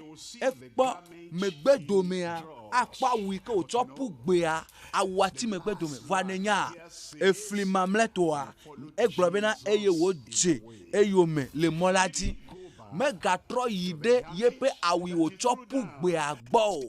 ekpɔ megbedomea akpɔ awu yi ke wòtsɔ ƒu gbea awua tsi megbedome vɔa nenyaa efli mamlɛtɔa egblɔ bena eye wòdze eyome le mɔ la dzi. Megatrɔ yi ɖe yeƒe awu yi wòtsɔ ƒu gbea gbɔ o.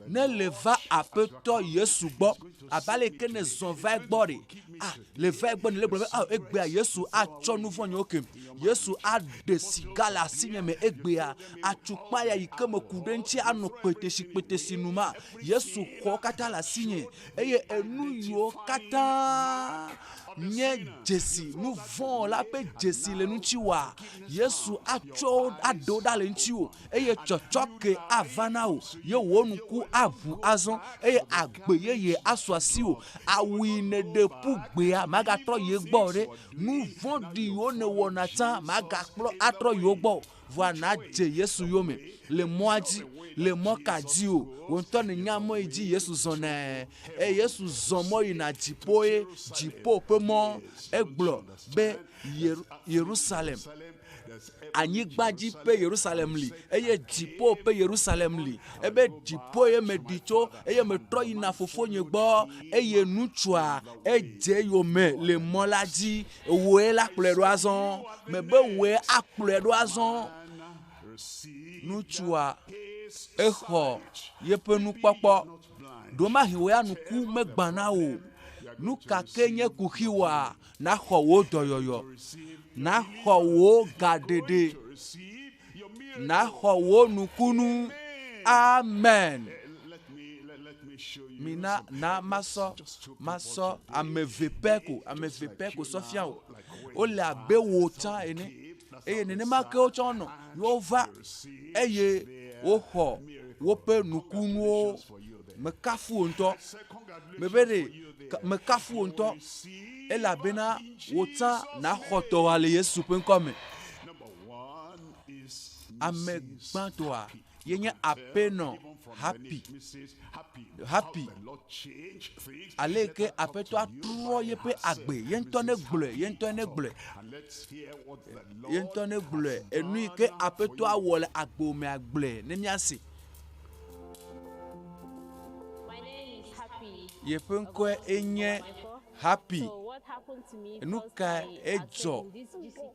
Ne le va Aƒetɔ Yesu gbɔ, abe ale ke nèzɔ va egbɔ ɖe, Ah, le va egbɔ ne le gblɔ be ah, egbea Yesu atsɔ nu vɔ̃ nyewo kem. Yesu aɖe siga le asinye me egbea. Atukpa ya yi ke meku ɖe ŋuti anɔ kpetesi kpetesi nu ma. Yesu xɔ wo katã le asinye eye enu yiwo katã nye dzesi nu vɔ̃ la ƒe dzesi le ŋutiwòa, Yesu atsɔ wo aɖe wo ɖa le ŋutiwò eye tsɔtsɔke ava na wò ye wò ŋku aʋu azɔ eye agbe yeye asu asiwò. Awu yi nèɖe ƒu gbea magatrɔ yi egbɔ o ɖe. Nu vɔ̃ɖi yiwo nèwɔna tsã magakplɔ atrɔ yi wo gbɔ o. Vɔa nàdze Yesu yome le mɔa dzi. Le mɔ ka dzi o? Wò ŋutɔ nènya mɔ yi dzi Yesu zɔnae. Eye Yesu zɔ mɔ yina dziƒo ye dziƒo ƒe mɔ. Egblɔ be Yerusalem, anyigba dzi ƒe Yerusalem li eye dziƒo ƒe Yerusalem li. Ebe dziƒo ye meɖi tso eye metrɔ yina fofonye gbɔ eye ŋutsua edze yome le mɔ la dzi. Wòe la kplɔe ɖo azɔ. Mebe wòe akplɔe ɖo azɔ. Ŋutsua exɔ yeƒe nukpɔkpɔ. Ɖomahi wò ya ŋku megbã na wò. Nu ka ke nye kuxiwòa, naxɔ wò dɔyɔyɔ, naxɔ wò gaɖeɖe, naxɔ wò nukunu. Amen. Mina na masɔ masɔ ame eve pɛ ko ame eve pɛ ko sɔ fia wò. Wole abe wò tsã ene eye nenema ke wotsã wonɔ. Wova eye woxɔ woƒe nukunuwo. Mekafu wò ŋutɔ. Mebe ɖe mekafu wò ŋutɔ elabena wò tsã nàxɔ tɔwòa le Yesu ƒe ŋkɔ me. Ame gbãtɔa ye nye Aƒenɔ Happy. Happy. Ale yi ke Aƒetɔa trɔ yeƒe agbe, ye ŋutɔ negblɔe, ye ŋutɔ negblɔe, ye ŋutɔ negblɔe. Enu yi ke Aƒetɔa wɔ le agbewò mea, gblɔe ne míase. Yeƒe ŋkɔe enye Happy. Nu ka edzɔ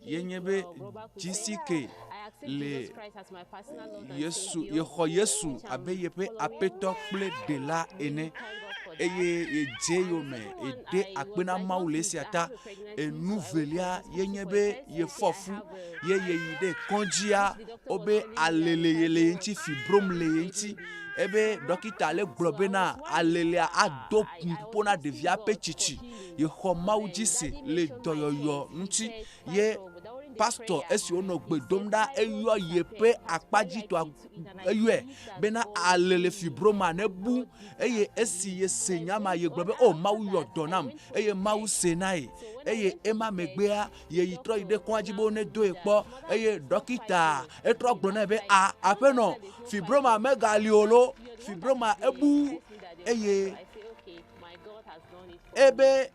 ye nye be GCK le Yesu yexɔ Yesu abe yeƒe Aƒetɔ kple Ɖela ene eye yedze eyome yede akpe na Mawu le esia ta. Enu velia ye nye be yefɔ fu ye yeyi ɖe kɔdzia wobe alele ye le ye ŋuti fibrom le ye ŋuti. Ebe ɖɔkita le gblɔ bena alelea ado ƒoƒo na ɖevia ƒe tsitsi. Yexɔ Mawu dzi se le dɔyɔyɔ ŋuti ye pastɔ esi wonɔ gbe dom ɖa eyɔ yeƒe akpadzitɔa eyɔe bena alele fibroma nebu eye esi yese nya ma yegblɔ be o Mawu yɔ dɔ nam eye Mawu se na ye eye ema megbea yeyi trɔ yi ɖe kɔa dzi be wonedoe kpɔ eye ɖɔkita etrɔ gblɔ nɛ be a aƒenɔ fibroma megali o lo fibroma ebu eye ebe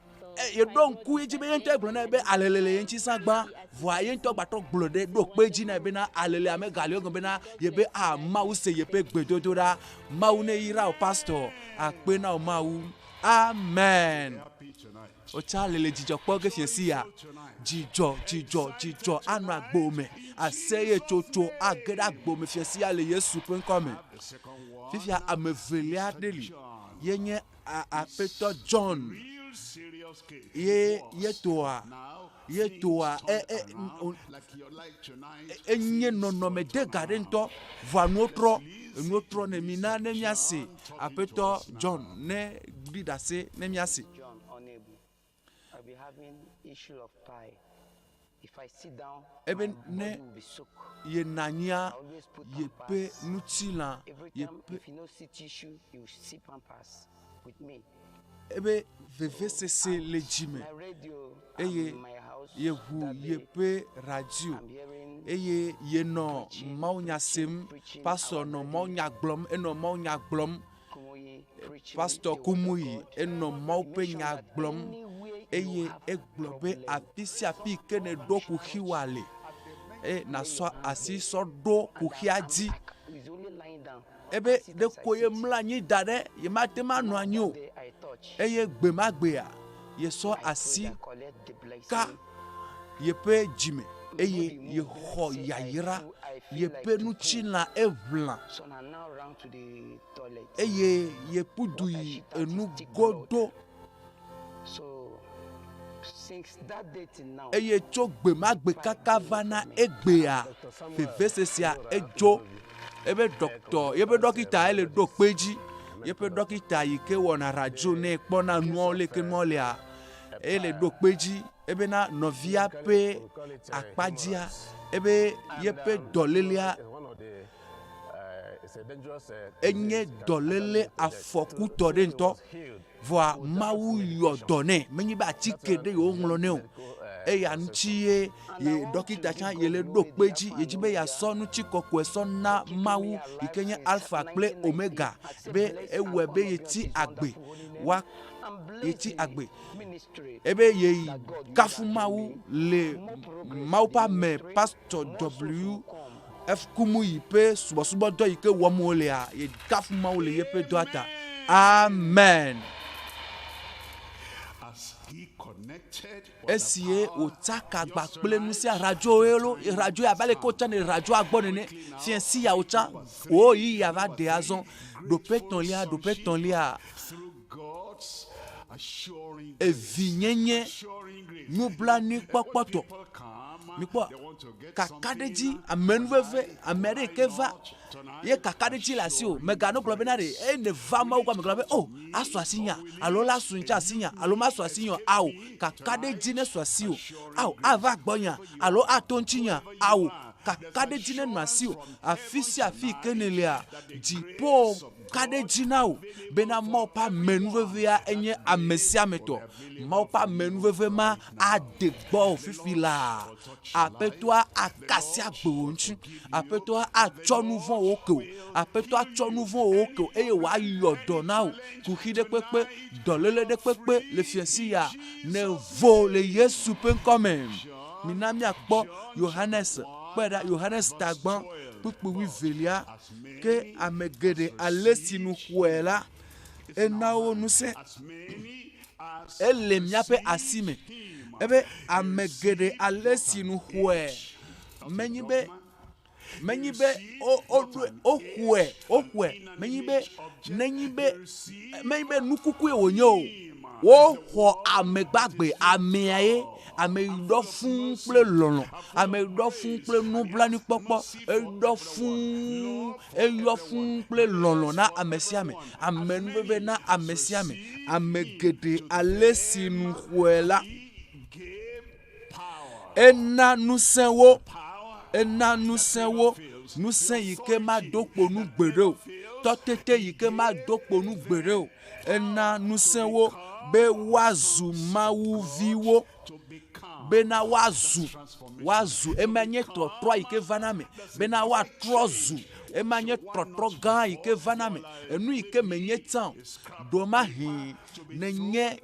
yeɖo ŋku edzi be ye ŋutɔ gblɔ nɛ be alele le ye ŋuti sã gbã vɔa ye ŋutɔ gbatrɔ gblɔ ɖe ɖo kpe edzi nɛ bena alelea megali o egɔme bena yebe a Mawu se yeƒe gbedodoɖa Mawu ne yra wò pastor akpe na wò Mawu amen. Wotsa le le dzidzɔ kpɔ ge fiẽ sia. Dzidzɔ, dzidzɔ, dzidzɔ anɔ agbo me. Aseyetsotso age ɖe agbo me fiẽ sia le Yesu ƒe ŋkɔ me. Fifia ame evelia ɖe li ye nye Aƒetɔ John. Ye ye toa ye toa e e enye nɔnɔme de ga ɖe ŋutɔ. Vɔa nuwo trɔ, enuwo trɔ ne mina ne míase Aƒetɔ John ne ɖi ɖase ne míase. Ebe ne yenɔ anyia, yeƒe ŋutilã, yeƒe ebe vevesese le dzi me eye yeʋu yeƒe radio eye yenɔ mawunya sem. Pastor nɔ mawunya gblɔm, enɔ mawunya gblɔm. Pastor Kumuyi enɔ Mawu ƒe nya gblɔm eye egblɔ be afi sia afi yi ke nèɖo kuxiwòa le eye nàsɔ asi sɔ ɖo kuxia dzi. Ebe ɖeko yemlɔ anyi da ɖe yemate ŋu anɔ anyi o eye gbe ma gbea yesɔ asi ka yeƒe dzime eye yexɔ yayra yeƒe ŋutilã eʋlã eye yeƒu du yi enu godo. Eye tso gbe ma gbe kaka va na egbea, vevesesea edzo. Ebe ɖɔktɔ, yeƒe ɖɔkita ele ɖo kpe edzi. Yeƒe ɖɔkita yi ke wɔna radio nɛ kpɔna nuawo leke nuawo lea, ele ɖo kpe edzi ebena nɔvia ƒe akpadzia ebe yeƒe dɔlélea enye dɔléle afɔkutɔ ɖe ŋutɔ. Vɔa Mawu yɔ dɔ nɛ, menye be atike ɖe yewo ŋlɔ nɛ o. Eya ŋuti ye ye ɖɔkita tsã ye le ɖo kpe dzi, ye dzi be yeasɔ ŋuti kɔkɔe sɔ na Mawu yi ke nye Alfa kple Omega be ewɔe be yetsi agbe wa yetsi agbe. Ebe ye kafu Mawu le Mawu ƒe ame Pastor W. F. Kumuyi ƒe subɔsubɔdɔ yi ke wɔm wolea, ye kafu Mawu le yeƒe dɔa ta. Amen. Esi ye wòtsaka agba kple nu sia radio ye lo, radio abe ale ke wotsa ne radioa gbɔ nene, fiẽ si ya wotsa, wo ɣeyiɣi ya va ɖe azɔ. Ɖoƒe etɔ̃lia, ɖoƒe etɔ̃lia, evinyenye nublanuikpɔkpɔtɔ. Mikpɔ kakaɖedzi, amenuveve, ame aɖe yi ke va ye kakaɖedzi le asiwò. Mègano gblɔ bena ɖe eye nèva Mawu gbɔ megblɔ be o asu asinyea alo la su ŋutsu asinyea alo masu asinye o. Ao, kakaɖedzi nesu asiwò. Ao, ava gbɔnyea alo ato ŋutinyea? Ao, kakaɖedzi nenɔ asiwò. Afi sia afi yi ke nèlea, dziƒo ka ɖe edzi na wò bena Mawu ƒe amenuvevea enye ame sia ame tɔ. Mawu ƒe amenuveve ma ade gbɔwò fifi laa. Aƒetɔa aka asi agbe wò ŋuti. Aƒetɔa atsɔ nu vɔ̃wo ke wò. Aƒetɔa atsɔ nu vɔ̃wo ke wò eye wòayɔ dɔ na wò. Kuxi ɖe kpekpe, dɔléle ɖe kpekpe le fiasi ya nevo le Yesu ƒe ŋkɔ me. Mina míakpɔ Yohanes, kpɔe ɖa, Yohanes ta gbã, kpukpui wuievelia. Ke ame geɖe ale si nu xɔe la, ena wo ŋusẽ. Ele míaƒe asi me. Ebe ame geɖe ale si nu xɔe, menye be menye be woɖoe woxɔe woxɔe menye be nenye be menye be nukukue wònye o. Woxɔ ame gbagbe amea ye. Ame yi ɖɔ fũu kple lɔlɔ̃, ame yi ɖɔ fũu kple nublanuikpɔkpɔ, eɖɔ fũu, eyɔ fũu kple lɔlɔ̃ na ame sia ame, amenuveve na ame sia ame. Ame geɖe ale si nu xɔe la, ena ŋusẽ wo, ena ŋusẽ wo, ŋusẽ yi ke mado kpo nu gbeɖe o, tɔtete yi ke mado kpo nu gbeɖe o. Ena ŋusẽ wo be woazu mawuviwo, bena woazu, woazu, ema nye trɔtrɔ yi ke vana me, bena woatrɔ zu, ema nye trɔtrɔ gã yi ke vana me. Enu yi ke menye tsã o, ɖewomahi nenye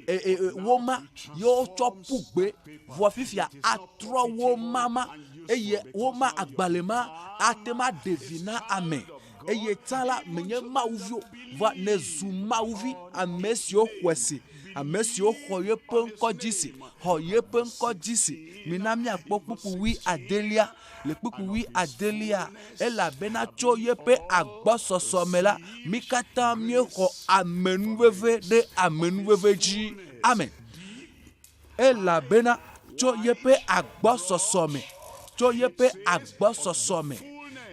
e, e, e, woma ye wotsɔ ƒu gbe, vɔ fifia atrɔ woma ma eye woma agbalẽ ma ate ŋu aɖe vi na ame. Eye tsã la, menye Mawu vi o, vɔa nèzu Mawu vi, ame siwo xɔe se, ame siwo xɔ yeƒe ŋkɔ dzi se, xɔ yeƒe ŋkɔ dzi se. Mina míakpɔ kpukpui wui adelia. Le kpukpui wui adelia, elabena tso yeƒe agbɔsɔsɔ me la, mí katã míexɔ amenuveve ɖe amenuveve dzi. Amen. Elabena tso yeƒe agbɔsɔsɔ me, tso yeƒe agbɔsɔsɔ me,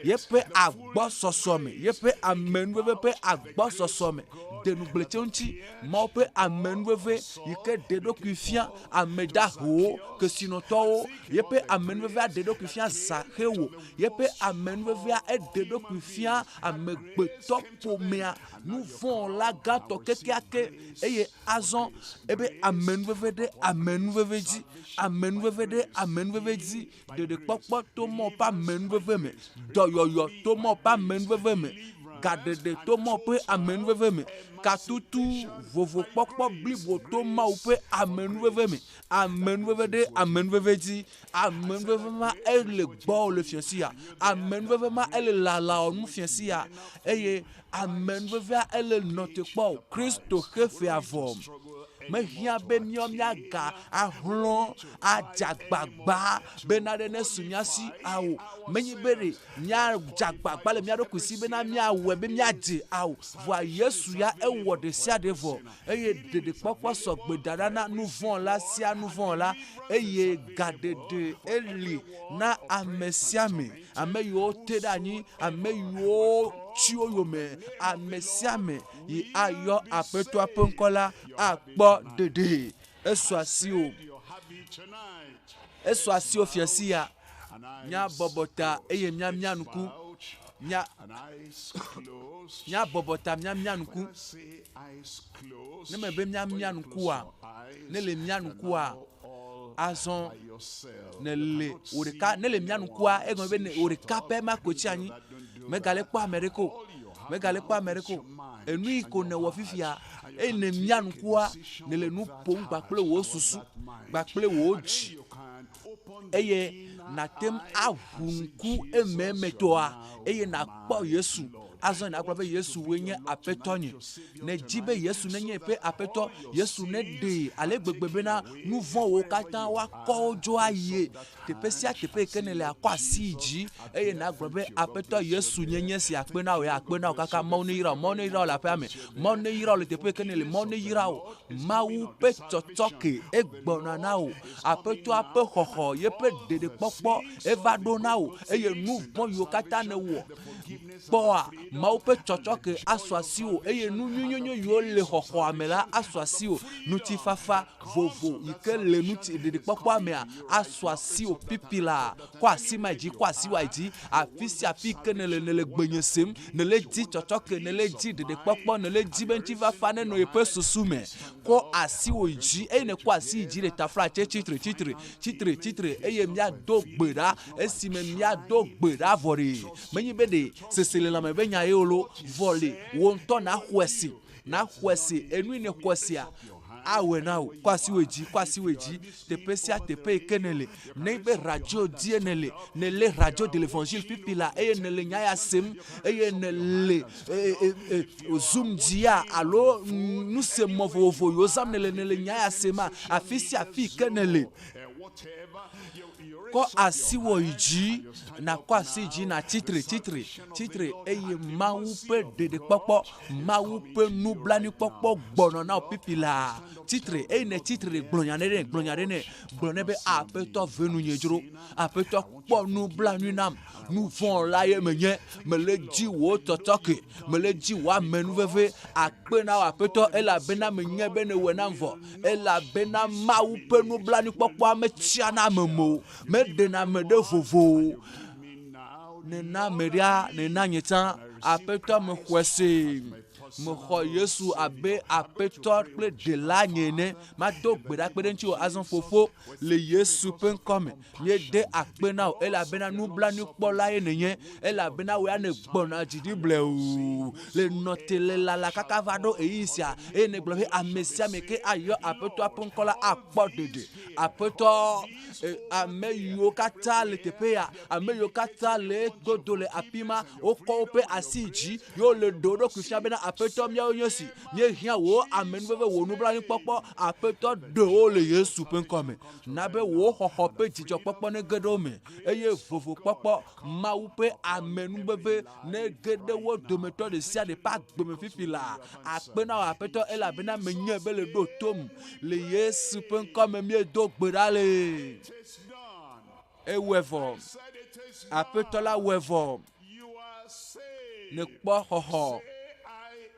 yeƒe agbɔsɔsɔ me, yeƒe amenuveve ƒe agbɔsɔsɔ me, de nugble tso eŋuti, Mawu ƒe amenuveve yi ke ɖe eɖokui fia ame dahewo, kesinɔtɔwo, yeƒe amenuvevea ɖe eɖokui fia Zaxeo, yeƒe amenuvevea eɖe eɖokui fia amegbetɔ ƒomea, nuvɔ̃wɔla gãtɔ kekeake eye Azɔ ebe amenuveve ɖe amenuveve dzi, amenuveve ɖe amenuveve dzi, ɖeɖekpɔkpɔ to Mawu ƒe amenuveve me, dɔyɔyɔ to Mawu ƒe amenuveve me, gaɖeɖe to Mawu ƒe amenuveve me, katutu vovokpɔkpɔ blibo to Mawu ƒe amenuveve me, amenuveve ɖe amenuveve dzi. Amenuveve ma ele gbɔwò le fiɔsi ya. Amenuveve ma ele lalawò nu fiɔsi ya eye Amenuvevea ele nɔ te kpɔ o. Kristo xe fea vɔ. Mehiã be míawo míaga ahlɔ̃ adze agbagba be naɖe nesu mía si ao. Menye be ɖe míadze agbagba le mía ɖokui si bena míawɔe be míadze ao. Vɔa Yesu ya ewɔ ɖesiaɖe vɔ eye ɖeɖekpɔkpɔ sɔ gbe da ɖa na nuvɔ̃la sia nuvɔ̃la eye gaɖeɖe eli na ame sia ame, ame yiwo te ɖe anyi, ame yiwo tsi wo yome, ame sia ame yi ayɔ Aƒetɔa ƒe ŋkɔ la akpɔ ɖeɖe. Esu asiwò. Esu asiwò fia sia. Míabɔbɔ ta eye míamia ŋku. Mía, míabɔbɔ ta míamia ŋku. Ne mebe míamia ŋkua, ne le mia ŋkua, azɔ nèle wò ɖeka, ne le mia ŋkua, egɔme be wò ɖeka pɛ ma koe tsi anyi. Mègale kpɔ ame ɖeke o. Mègale kpɔ ame ɖeke o. Enu yi ko nèwɔ fifia, eye nèmia ŋkua, nèle nu ƒom kpakple wò susu kpakple wò dzi eye nàte ŋu aʋu ŋku ememetɔa eye nàkpɔ Yesu. Azɔ nàgblɔ be Yesu woe nye Aƒetɔnye. Nèdi be Yesu nenye yeƒe Aƒetɔ. Yesu neɖee ale gbegbe bena nu vɔ̃wo katã woakɔ wo dzo ayie. Teƒe sia teƒe yi ke nèle akɔ asi yi dzi eye nàgblɔ be Aƒetɔ Yesu nye nye si akpe na wò ya akpe na wò kaka Mawu neyra wò, Mawu neyra wò le aƒea me, Mawu neyra wò le teƒe yi ke nèle, Mawu neyra wò. Mawu ƒe tsɔtsɔke egbɔna na wò. Aƒetɔa ƒe xɔxɔ, yeƒe ɖeɖekpɔkpɔ eva ɖo na wò eye nu vɔ̃ yiwo katã nèwɔ kpɔa, Mawu ƒe tsɔtsɔke asu asiwò eye nu nyuinyuinyui yiwo le xɔxɔa me la asu asiwò. Ŋutifafa vovo yi ke le ŋuti ɖeɖekpɔkpɔa mea asu asiwò pipi laa. Kɔ asi ma dzi, kɔ asi wa dzi. Afi sia afi ke nèle, nèle gbenye sem, nèle di tsɔtsɔke, nèle di ɖeɖekpɔkpɔ, nèle di be ŋutifafa nenɔ yeƒe susu me. Kɔ asiwò yi dzi eye nèkɔ asi yi dzi ɖe taflatse tsitre, tsitre, tsitre, tsitre eye míado gbe ɖa. Esime míado gbe ɖa vɔ ɖe, menye be ɖe seselelãme ƒe nya ye o loo, vɔ le wò ŋutɔ nàxɔe se, nàxɔe se, enu yi nèxɔe sea, awɔe na wò. Kɔ asiwò yi dzi, kɔ asiwò yi dzi, teƒe sia teƒe yi ke nèle. Nenye be radio dzie nèle, nèlé radio de l'evangile fifi la eye nèle nya ya sem eye nèle e, e, e, Zoom dzia alo nusemɔ vovovo yiwo zãm nèle nèle nya ya sema, afi sia afi yi ke nèle, kɔ asiwò yi dzi, nàkɔ asi yi dzi nàtsi tre, tsi tre, tsi tre eye Mawu ƒe ɖeɖekpɔkpɔ, Mawu ƒe nublanuikpɔkpɔ gbɔnɔ na wò pipi laa. Tsi tre eye nètsi tre gblɔ nya ɖe nɛ, gblɔ nya ɖe nɛ. Gblɔ nɛ be, Aƒetɔ, ve nunye dzro. Aƒetɔ, kpɔ nublanui nam. Nu vɔ̃ la ye menye. Mele di wò tsɔtsɔke. Mele di wò amenuveve. Akpe na wò, Aƒetɔ, elabena menyae be nèwɔe nam vɔ. Elabena Mawu ƒe nublanuikpɔkpɔa metsia na ame me o. Meɖena ame ɖe vovo o. Nena ame ɖea, nena nye tsã. Aƒetɔ, mexɔe see. Mexɔ Yesu abe Aƒetɔ kple Ɖela nye ene. Mado gbe ɖa kpe ɖe ŋutiwò azɔ, Fofo, le Yesu ƒe ŋkɔ me. Míede akpe na wò elabena nublanuikpɔla ye nènye, elabena wò ya nègbɔna dzi ɖi blewu le nɔ te le lala kaka va ɖo ɣeyiɣi sia eye nègblɔ be ame sia ame ke ayɔ Aƒetɔa ƒe ŋkɔ la akpɔ ɖeɖe. Aƒetɔ, e, ame yiwo katã le teƒe ya, ame yiwo katã le egodo le afi ma, wokɔ woƒe asi yi dzi ye wole ɖe wo ɖokui fia bena Aƒetɔ míawo nye esi. Míehiã wò amenuveve, wò nublanuikpɔkpɔ, Aƒetɔ, ɖe wo le Yesu ƒe ŋkɔ me. Na be wò xɔxɔ ƒe dzidzɔkpɔkpɔ nege ɖe wo me, eye vovokpɔkpɔ, Mawu ƒe amenuveve nege ɖe wo dometɔ ɖe sia ɖe ƒe agbe me fifi laa. Akpe na wò, Aƒetɔ, elabena menyae be le ɖo tom. Le Yesu ƒe ŋkɔ me míedo gbe ɖa le. Ewɔe vɔ. Aƒetɔ la wɔe vɔ. Nèkpɔ xɔxɔ.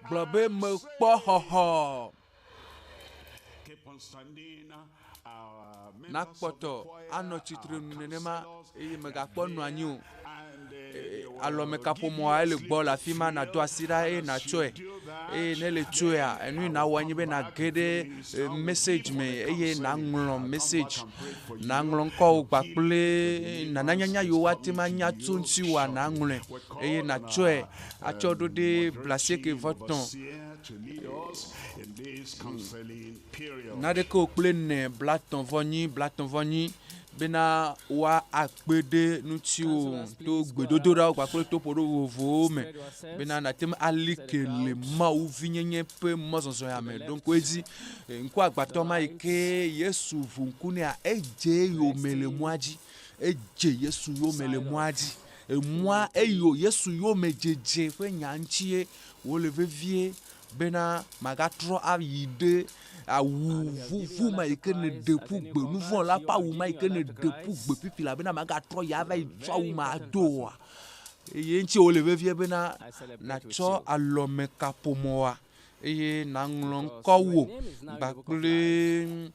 Gblɔ be mekpɔ xɔxɔ. Nakpɔtɔ anɔ tsitre nu nenema eye mègakpɔ nɔ anyi o. Alɔmekaƒomɔa ele gbɔ le afi ma nàdo asi ɖa eye nàtsɔe. Eye ne le tsɔea, enu yi nawɔ enye be nàge ɖe e, message me eye nàŋlɔ message, nàŋlɔ ŋkɔwò kpakple nananyanya yiwo woate ŋu anya tso ŋutiwòa nàŋlɔe eye nàtsɔe atsɔ ɖo ɖe blasieke vɔ tɔ̃ naɖeke o kple ene blatɔ̃ vɔ nyi blatɔ̃ vɔ nyi. bena woakpe ɖe ŋutiwò to gbedodoɖawo kpakple to ƒoɖo vovovowo me bena nàte ŋu ali ke le Mawu vinyenye ƒe mɔzɔzɔ ya me. Ɖo ŋku edzi, ŋkuagbãtɔ ma yi ke Yesu ʋu ŋku nɛa, edze eyome le mɔa dzi. Edze Yesu yome le mɔa dzi. Emɔa eyo Yesu yome dzedze ƒe nya ŋutie wòle vevie bena magatrɔ ayi ɖe awu vuvu ma yi ke nèɖe ƒu gbe, nu vɔ̃ la ƒe awu ma yi ke nèɖe ƒu gbe fifi la bena magatrɔ yi ava yi tsɔ awu ma ado oa. Eye eŋuti wòle vevie bena nàtsɔ alɔme kaƒomɔa eye nàŋlɔ ŋkɔwò kpakple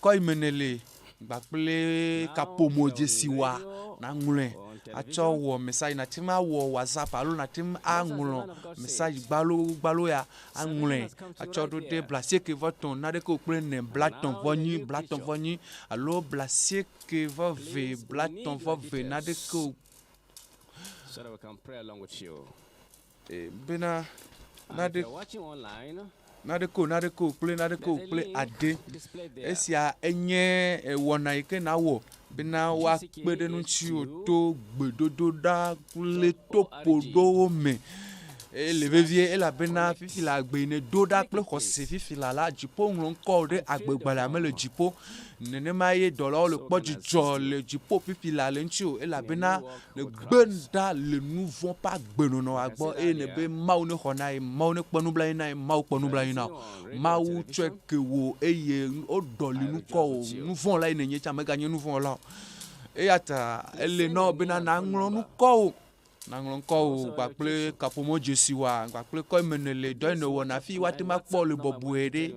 kɔ yi me nèle kpakple kaƒomɔ dzesiwòa nàŋlɔe atsɔ wɔ message. Nàte ŋu awɔ WhatsApp alo nàte ŋu aŋlɔ message gbalo gbalo ya aŋlɔe atsɔ ɖo ɖe blaasieke vɔ etɔ̃ naɖeke o kple ene blaetɔ̃ vɔ enyi blaetɔ̃ vɔ enyi alo blaasieke vɔ eve blaetɔ̃ vɔ eve naɖeke o. So that we can pray along with you. Bena And if naɖe you're watching online, naɖeke o naɖeke o kple naɖeke o kple ade. Esia enye wɔna yi ke nawɔ bena woakpe ɖe ŋutiwò to gbedodoɖa kple toƒoɖowo me. Ele vevie elabena fifi le agbe yi nèdo ɖa kple xɔse fifi la la, dziƒo ŋlɔ ŋkɔwò ɖe agbegbalẽa me le dziƒo. Nenema ye dɔlawo le kpɔ dzidzɔ le dziƒo fifi laa le ŋutiwò elabena nègbe ɖa le nu vɔ̃ ƒe agbenɔnɔa gbɔ eye nèbe Mawu nexɔ na ye, Mawu nekpɔ nublanui na ye, Mawu kpɔ nublanui na wò. Mawu tsɔe ke wò eye woɖɔli nu kɔ wò. Nu vɔ̃ lae nènye tsã, mèganye nu vɔ̃ wɔla o. Eya ta ele na wò bena nàŋlɔ nu kɔ wò, nàŋlɔ ŋkɔ wò kpakple kaƒomɔ dzesiwòa kpakple kɔ yi me nèle, dɔ yi nèwɔna hafi woate ŋu akpɔ wò le bɔbɔe ɖe.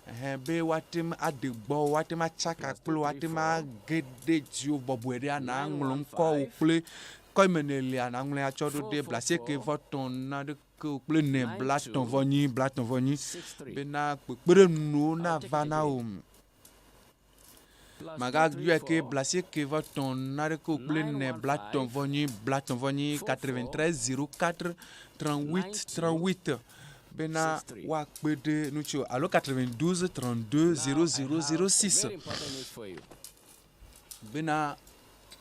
Ɛhɛ, be woate ŋu aɖe gbɔ wò, woate ŋu atsaka kple wò, woate ŋu age ɖe dziwò bɔbɔe ɖea, nàŋlɔ ŋkɔ wò kple kɔ yi me nèlea, nàŋlɔe atsɔ ɖo ɖe blaasieke vɔ etɔ̃ naɖeke o kple ene blaetɔ̃ vɔ enyi, blaetɔ̃ vɔ enyi bena kpekpeɖeŋunuwo nava na wò. Magayɔe ke blaasieke vɔ etɔ̃ naɖeke o kple ene blaetɔ̃ vɔ enyi, blaetɔ̃ vɔ enyi, 93 04 38 38 bena woakpe ɖe ŋutiwò alo 92 32 00 06 bena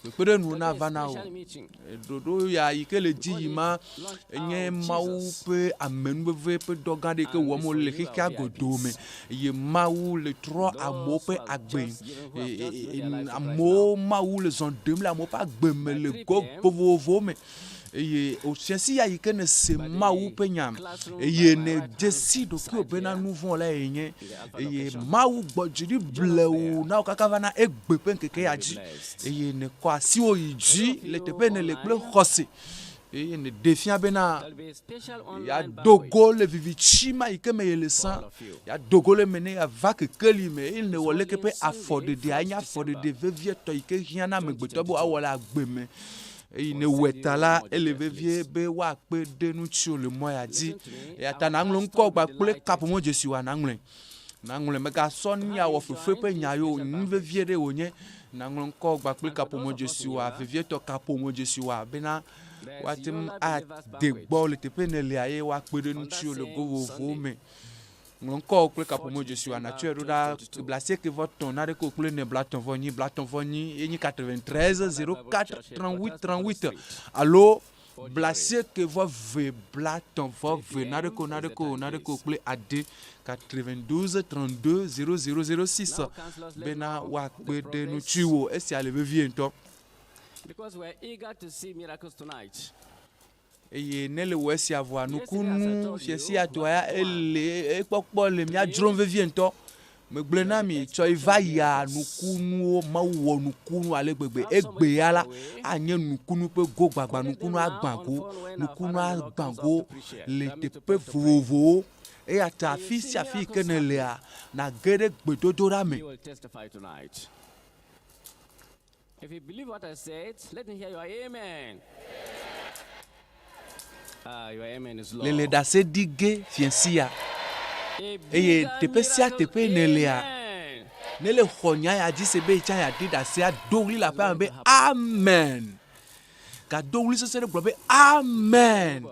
kpekpeɖeŋu nava na wò. Ɖoɖo ya yi ke le dzi yim ma enye Mawu ƒe amenuveve ƒe dɔ gã aɖe yi ke wɔm wole le xexea godoo me eye Mawu le trɔ amewo ƒe agbe. Amewo Mawu le zɔ ɖem le amewo ƒe agbe me le go vovovowo me. Eye wòfia si ya yi ke nèse Mawu ƒe nya, eye nèdze si ɖokuiwò bena nu vɔ̃ lae yenye, eye Mawu gbɔ dzi ɖi blewu na wò kaka va na egbe ƒe ŋkeke ya dzi, eye nèkɔ asiwò yi dzi le teƒe nèle kple xɔse, eye nèɖe fia bena yeado go le viviti ma yi ke me yele sã, yeado go le eme ne yeava kekeli me, eye nèwɔ leke ƒe afɔɖeɖea nye afɔɖeɖe vevietɔ yi ke hiã na amegbetɔ be wòawɔ le agbe me. Eyi nèwɔe ta la, ele vevie be woakpe ɖe ŋutiwò le mɔ ya dzi. Eya ta nàŋlɔ ŋkɔ kpakple kaƒomɔ dzesi wòa nàŋlɔe. Nàŋlɔe. Mègasɔ nu ya wɔ fefe ƒe nya ye o. Nu vevie ɖe wònye. Nàŋlɔ ŋkɔ kpakple kaƒomɔ dzesi wòa, vevietɔ kaƒomɔ dzesi wòa bena woate ŋu ade gbɔwò le teƒe nèlea eye woakpe ɖe ŋutiwò le go vovovowo me. Ŋlɔ ŋkɔwò kple kaƒomɔ dzesiwò nàtsɔe ɖo ɖa blaasieke vɔ etɔ̃ naɖeke o kple ene blaetɔ̃ vɔ enyi blaetɔ̃ vɔ enyi ye nyi 93 04 38 38 alo blaasieke vɔ eve blaetɔ̃ vɔ eve naɖeke o naɖeke o naɖeke o kple ade 92 32 00 06 bena woakpe ɖe ŋutiwò. Esia le vevie ŋutɔ. Because we're eager to see miracles tonight. Eye ne le wɔ esia vɔa, nukunu fiasia tɔa ya ele ekpɔkpɔ le mía dzrom vevie ŋutɔ. Megblɔe na mi, tsɔ yi va yia nukunuwo, Mawu wɔ nukunu ale gbegbe. Egbe ya la, anye nukunu ƒe go gbagba, nukunu agbã go, nukunu agbã go le teƒe vovovowo. Eya ta afi sia afi yi ke nèlea, nàge ɖe gbedodoɖa me. You will testify tonight. If you believe what I said, let me hear your amen. Ah, your amen is low. Le le ɖase ɖi ge fiẽ sia. Eye teƒe sia teƒe nèlea, ne le xɔ nya ya dzi se be yetsã yeaɖi ɖase ado ɣli le aƒea me be amen. Gado ɣli sesẽ ɖe gblɔ be amen.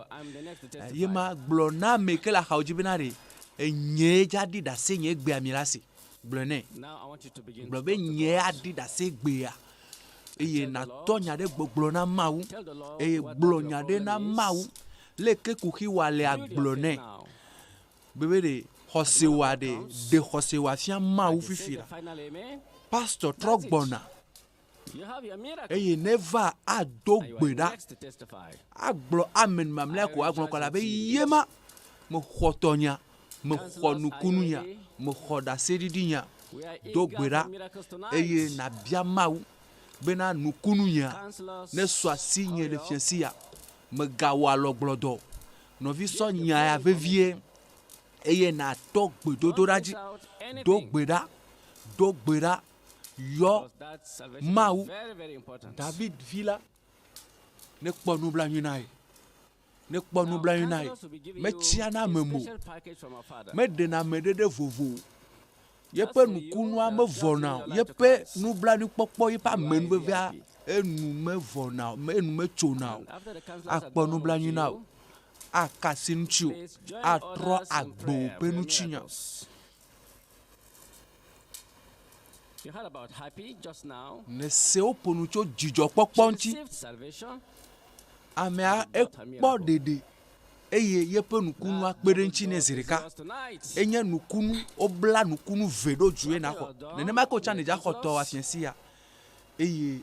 Ye ma gblɔ na ame ke le axawo dzi bena ɖe enyee dza ɖi ɖase nye egbea mi la se. Gblɔe nɛ. Gblɔ be nyee aɖi ɖase gbea. Eye nàtɔ nya ɖe gbɔgblɔ na Mawu. Eye gblɔ nya ɖe na Mawu. Leke kuxi wa lea gblɔ nɛ. Be be ɖe xɔse wa ɖe, ɖe xɔse wa fia Mawu fifi la. Pastor trɔ gbɔna. Eye neva ado gbe ɖa. Agblɔ amen mamlɛa ko agblɔ kɔ la be ye ma mexɔ tɔnya, mexɔ nukununya, mexɔ ɖaseɖiɖinya. Do gbe ɖa eye nabia Mawu bena nukununya nesu asinye le fiẽsi ya. Mègawɔ alɔgblɔdɔ o. Nɔvi sɔ nya ya vevie eye nàtɔ gbedodoɖa dzi. Do gbe ɖa, do gbe ɖa, yɔ Mawu, David vi la, nekpɔ nublanui na ye. Nekpɔ nublanui na ye. Metsiana ame me o. Meɖena ame ɖe ɖe vovo o. Yeƒe nukunua mevɔna o. Yeƒe nublanuikpɔkpɔ, yeƒe amenuvevea enu mevɔna o, enu metsona o. Akpɔ nublanui na wò, aka asi ŋutiwò, atrɔ agbe wò ƒe ŋutinya. Nèse woƒo nu tso dzidzɔkpɔkpɔ ŋuti. Amea ekpɔ ɖeɖe eye yeƒe nukunua kpe ɖe eŋuti nɛ zi ɖeka. Enye nukunu, wobla nukunu ve ɖo du ye naxɔ. Nenema ke wòtsã nèdza xɔ tɔwòa fiẽsi ya. Eye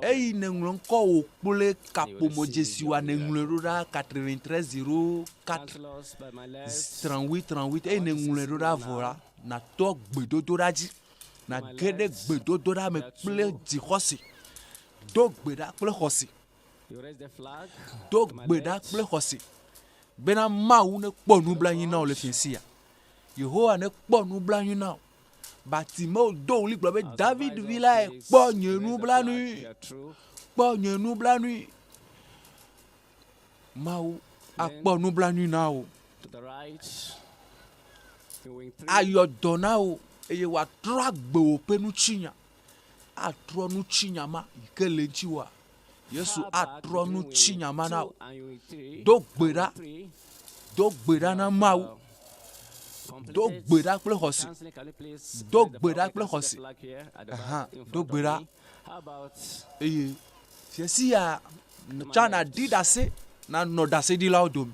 eyi nèŋlɔ ŋkɔ wò kple kaƒomɔdzesiwòa nèŋlɔe ɖo ɖa 93 04 38 38 eyi nèŋlɔe ɖo ɖa vɔ la, nàtɔ gbedodoɖa dzi. Nàge ɖe gbedodoɖa me kple dzixɔse. Do gbe ɖa kple xɔse. Do gbe ɖa kple xɔse bena Mawu nekpɔ nublanui na wò le fiẽsi ya. Yehowa nekpɔ nublanui na wò. Bartimeo do ɣli gblɔ be David vi lae kpɔ nye nublanui. Kpɔ nye nublanui. Mawu akpɔ nublanui na wò. Ayɔ dɔ na wò eye wòatrɔ agbe wò ƒe nutsinya. Atrɔ nutsinya ma yi ke le ŋutiwòa. Yesu atrɔ nutsinya ma na wò. Do gbe ɖa. Do gbe ɖa na Mawu. Do gbe ɖa kple xɔse. Do gbe ɖa kple xɔse. Aha, do gbe ɖa. Eye fiasi ya tsã nàɖi ɖase, nànɔ ɖaseɖilawo dome.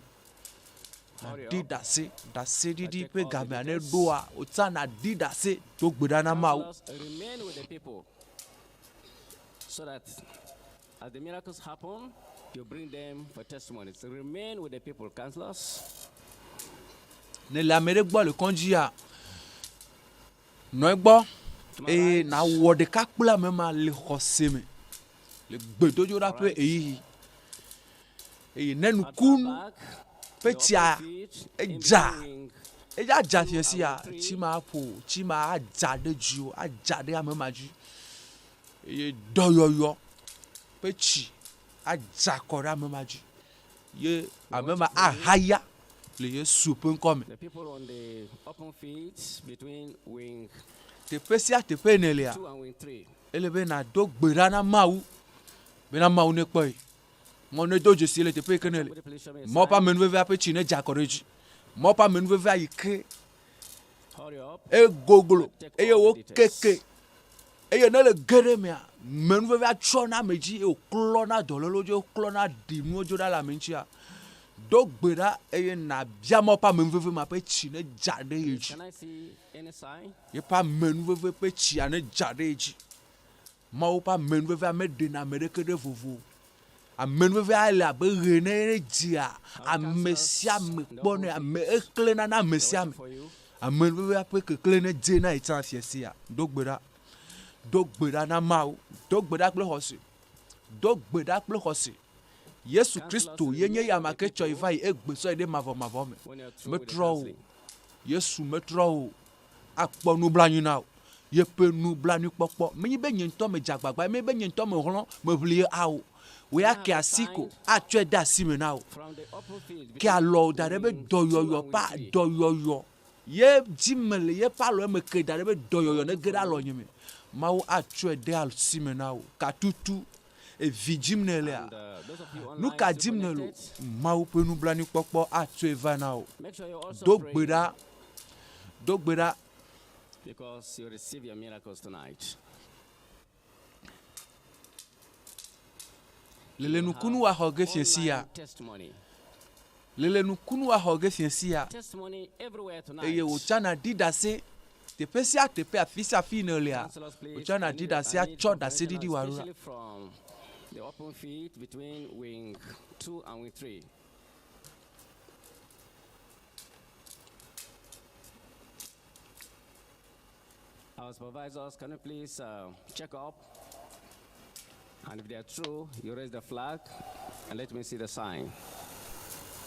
Nàɖi ɖase, ɖaseɖiɖi ƒe gamea ne ɖoa, wòtsã nàɖi ɖase, do gbe ɖa na Mawu. So that as the miracles happen, you bring them for testimonies. Remain with the people, counselors. Ne le ame ɖe gbɔ le kɔdzia, nɔ egbɔ eye nàwɔ ɖeka kple ame ma le xɔse me le gbedodoɖa ƒe ɣeyiɣi. Eye ne nukunu ƒe tsia edza, edza dza fiẽ sia, tsi ma aƒo, tsi ma adza ɖe dziwò, adza ɖe ame ma dzi. Eye dɔyɔyɔ ƒe tsi adza kɔ ɖe ame ma dzi. Ye ame ma ahaya le Yesu ƒe ŋkɔ me. Teƒe sia teƒe nèlea, ele be nàdo gbe ɖa na Mawu bena Mawu nekpɔ ye. Mawu nedo dzesi le teƒe yi ke nèle. Mawu ƒe amenuvevea ƒe tsi nedza kɔ ɖe edzi. Mawu ƒe amenuvevea yi ke egoglo eye wokeke eye ne le ge ɖe emea, menuvevea tsɔna ame dzi eye wòklɔna dɔlélewo dzo, woklɔna ɖinuwo dzo ɖa le ame ŋutia. Do gbe ɖa eye nàbia Mawu ƒe amenuveve ma ƒe tsi nedza ɖe ye dzi. Yeƒe amenuveve ƒe tsia nedza ɖe ye dzi. Mawu ƒe amenuvevea meɖena ame ɖeke ɖe vovo o. Amenuvevea le abe ɣe ene ne edzea, ame sia ame kpɔnɛ, ame eklẽna na ame sia ame. Amenuvevea ƒe keklẽ nedze na yi tsã fiẽ sia. Do gbe ɖa. Do gbe ɖa na Mawu. Do gbe ɖa kple xɔse. Do gbe ɖa kple xɔse. Yesu Kristo ye nye eyama ke tsɔ yi va yi egbe sɔ yi ɖe mavɔmavɔ me. Metrɔ o. Yesu metrɔ o. akpɔ nublanui na wò. Yeƒe nublanuikpɔkpɔ menye be nye ŋutɔ medze agbagba, menye be nye ŋutɔ mehlɔ̃, meʋli ye ao. Wò ya ke asi ko atsɔe de asi me na wò. Ke alɔ wò da ɖe be dɔyɔyɔ ƒe dɔyɔyɔ ye dzi mele yeƒe alɔ eme ke da ɖe be dɔyɔyɔ nege ɖe alɔnye me. Mawu atsɔe de asi me na wò. Katutu evi dzim nèlea? Nu ka dim nèle o? Mawu ƒe nublanuikpɔkpɔ atsɔe va na wò. Do gbe ɖa. Do gbe ɖa. Because you receive your miracles tonight. Lele nukunu wa xɔ ge fiẽ sia. Testimony. Lele nukunu wa xɔ ge fiẽ sia. Testimony everywhere tonight. Eye wòtsã nàɖi ɖase teƒe sia teƒe afi sia afi yi nèlea, Counselors, please, wòtsã I nàɖi need, ɖase I need atsɔ confirmation ɖaseɖiɖi now, wò aɖo ɖa. especially from the open field between wing 2 and wing 3. Our supervisors, can you please check up? And if they are true, you raise the flag and let me see the sign.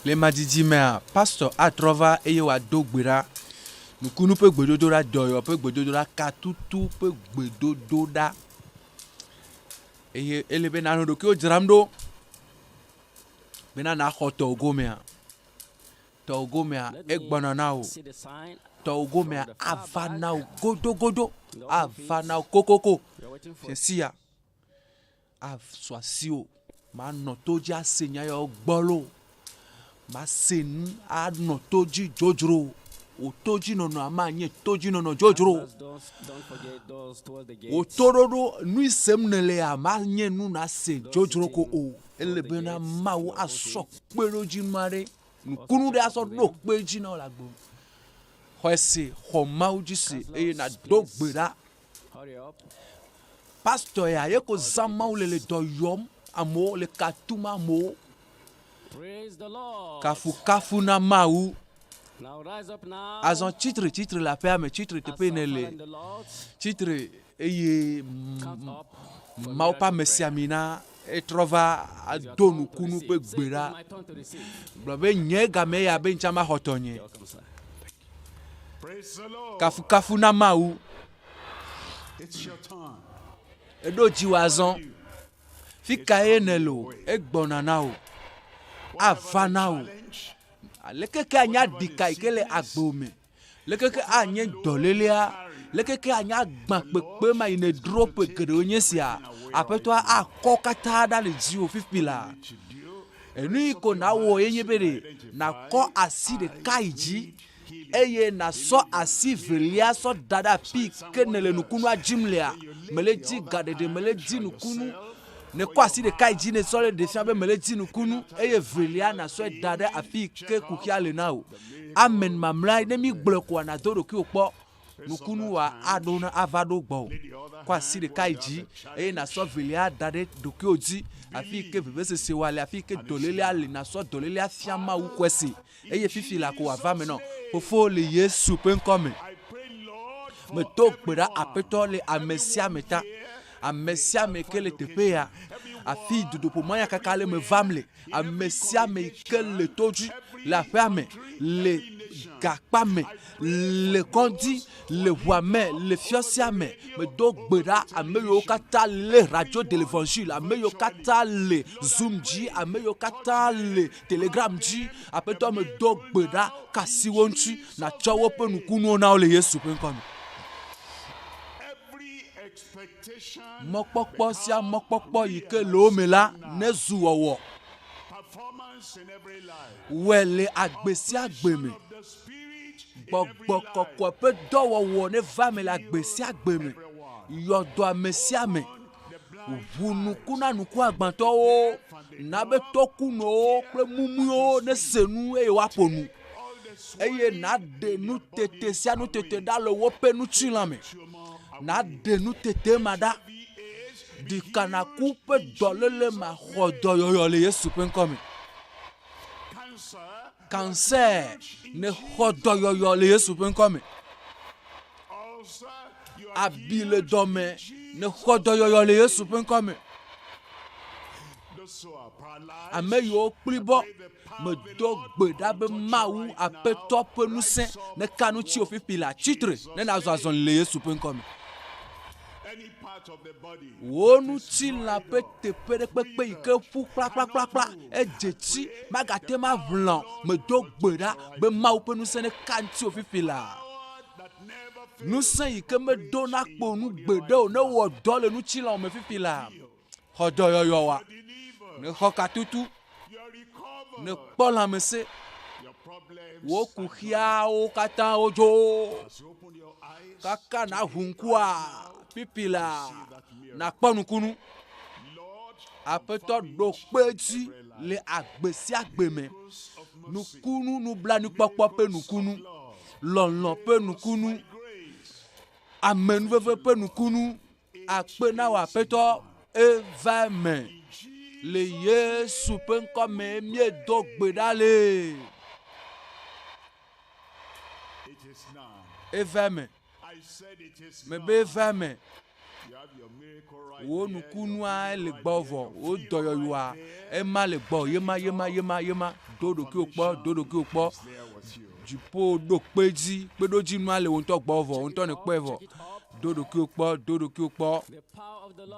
Le madidi mea, pastor atrɔ va eye wòado gbe ɖa. Nukunu ƒe gbedodoɖa, dɔyɔyɔ ƒe gbedodoɖa, katutu ƒe gbedodoɖa. Eye ele be nanɔ ɖokuiwò dzram ɖo bena nàxɔ tɔwò gomea. Tɔwò gomea, egbɔna na wò. Tɔwò gomea ava na wò godogodo, ava na wò kokoko. Mesia asu asiwò. Manɔ to dzi ase nya yawo gbɔ loo. Mase nu anɔ to dzi dzodzro. Wò todzinɔnɔa manye todzinɔnɔ dzodzro o. Wò toɖoɖo nu yi sem nèlea manye nu nàse dzodzro ko o. Ele bena Mawu asɔ kpeɖodzinu aɖe Nukunu ɖe asɔ ɖo kpe edzi na wò le agbe me. Xɔe se, xɔ Mawu dzi se eye nàdo gbe ɖa. Pastor ya ye ko zã Mawu le le dɔ yɔm amewo, le ka tum amewo. Kafukafu na Mawu. Azɔ tsitre, tsitre le aƒea me, tsitre teƒe yi nèle. Tsitre eye Mawu ƒe amesiamina etrɔ va do nukunu ƒe gbe ɖa gblɔ be nye game ya be ŋtsa maxɔ tɔnye. Kafukafu na Mawu. Eɖo dziwò azɔ. Fi kae nèle o, egbɔna na wò. Ava na wò. Aleke ke anya ɖika yi ke le agbewò me. Leke ke anye dɔlélea, leke ke anye agba kpekpe ma yi nèdro ƒe geɖewo nye sia, Aƒetɔa akɔ katã ɖa le dziwò fifi la. Enu yi ko nàwɔ ye nye be ɖe nàkɔ asi ɖeka yi dzi eye nàsɔ asi velia sɔ da ɖe afi yi ke nèle nukunua dzim lea. Mele dzi gaɖeɖe, mele dzi nukunu. Nèkɔ asi ɖeka yi dzi nèsɔ le ɖe fia be mele dzi nukunu eye velia nàsɔe da ɖe afi yi ke kuxia le na wò. Amen mamlɛa ne mígblɔe koa nàdo ɖokuiwò kpɔ. Nukunu wa aɖo na ava ɖo gbɔwò. Kɔ asi ɖeka yi dzi eye nàsɔ velia da ɖe ɖokuiwò dzi. Afi yi ke vevesese wa le, afi yi ke dɔlélea le, nàsɔ dɔlélea fia Mawu xɔe se eye fifi la ko wòava eme nɔ. Fofo le Yesu ƒe ŋkɔ me, medo gbe ɖa Aƒetɔ le ame sia ame ta. Ame sia ame ke le teƒe ya, afi dutoƒo mɔnyakaka le me vam le, ame sia ame yi ke le to dzi, le aƒea me, le gakpa me, le kɔdzi, le ʋua me, le fiɔsia me, medo gbe ɖa ame yiwo katã le radio de l'evangile, ame yiwo katã le zoom dzi, ame yiwo katã le telegram dzi, Aƒetɔ medo gbe ɖa kasi wo ŋuti, nàtsɔ woƒe nukunuwo na wo le Yesu ƒe ŋkɔ me. Mɔkpɔkpɔ sia mɔkpɔkpɔ yi ke le wo me la nezu wɔwɔ. Wɔe le agbe sia agbe me. Gbɔgbɔ kɔkɔe ƒe dɔwɔwɔ neva eme le agbe sia agbe me. Yɔ dɔ ame sia ame. Ʋu nuku na nukuagbãtɔwo. Na be tokunɔwo kple mumuiwo nese nu eye woaƒo nu. Eye nàɖe nutete sia nutete ɖa le woƒe ŋutilã me. Nàɖe nutete ma ɖa. Ɖikanaku ƒe dɔléle ma xɔ dɔyɔyɔ le Yesu ƒe ŋkɔ me. Cancer nexɔ dɔyɔyɔ le Yesu ƒe ŋkɔ me. Abi le dɔme nexɔ dɔyɔyɔ le Yesu ƒe ŋkɔ me. Ame yiwo kplibɔ medo gbe ɖa be Mawu Aƒetɔ ƒe ŋusẽ neka nu tsi wò fifi le atsitre ne nàzɔ azɔli le Yesu ƒe ŋkɔ me. Wò ŋutilã ƒe teƒe ɖe kpekpe yi ke ƒu kplakplakplakpla, edze tsi, magate ŋu aʋlã o. Medo gbe ɖa be Mawu ƒe ŋusẽ neka ŋutiwò fifi laa. Ŋusẽ yi ke medona kpo nu gbeɖe o newɔ dɔ le ŋutilãwò me fifi laa. Xɔ dɔyɔyɔ wa, nexɔ katutu, nekpɔ lãmesẽ. Wò kuxiawo katã wodzo. Kaka nàʋu ŋkua, pipi la, nàkpɔ nukunu. Aƒetɔ ɖo kpe edzi le agbe sia agbe me. Nukunu, nublanuikpɔkpɔ ƒe nukunu, lɔlɔ̃ ƒe nukunu, amenuveve ƒe nukunu. Akpe na wò Aƒetɔ, eva eme. Le Yesu ƒe ŋkɔ me míedo gbe ɖa le. Eva eme. Mebe eva eme. Wò nukunua le gbɔ vɔ, wò dɔyɔyɔa ema le gbɔ, yema, yema, yema, yema. Do ɖokuiwò kpɔ, do ɖokuiwò kpɔ. Dziƒo ɖo kpe dzi, kpeɖodzinua le wò ŋutɔ gbɔ vɔ, wò ŋutɔ nèkpɔe vɔ. Do ɖokuiwò kpɔ, do ɖokuiwò kpɔ,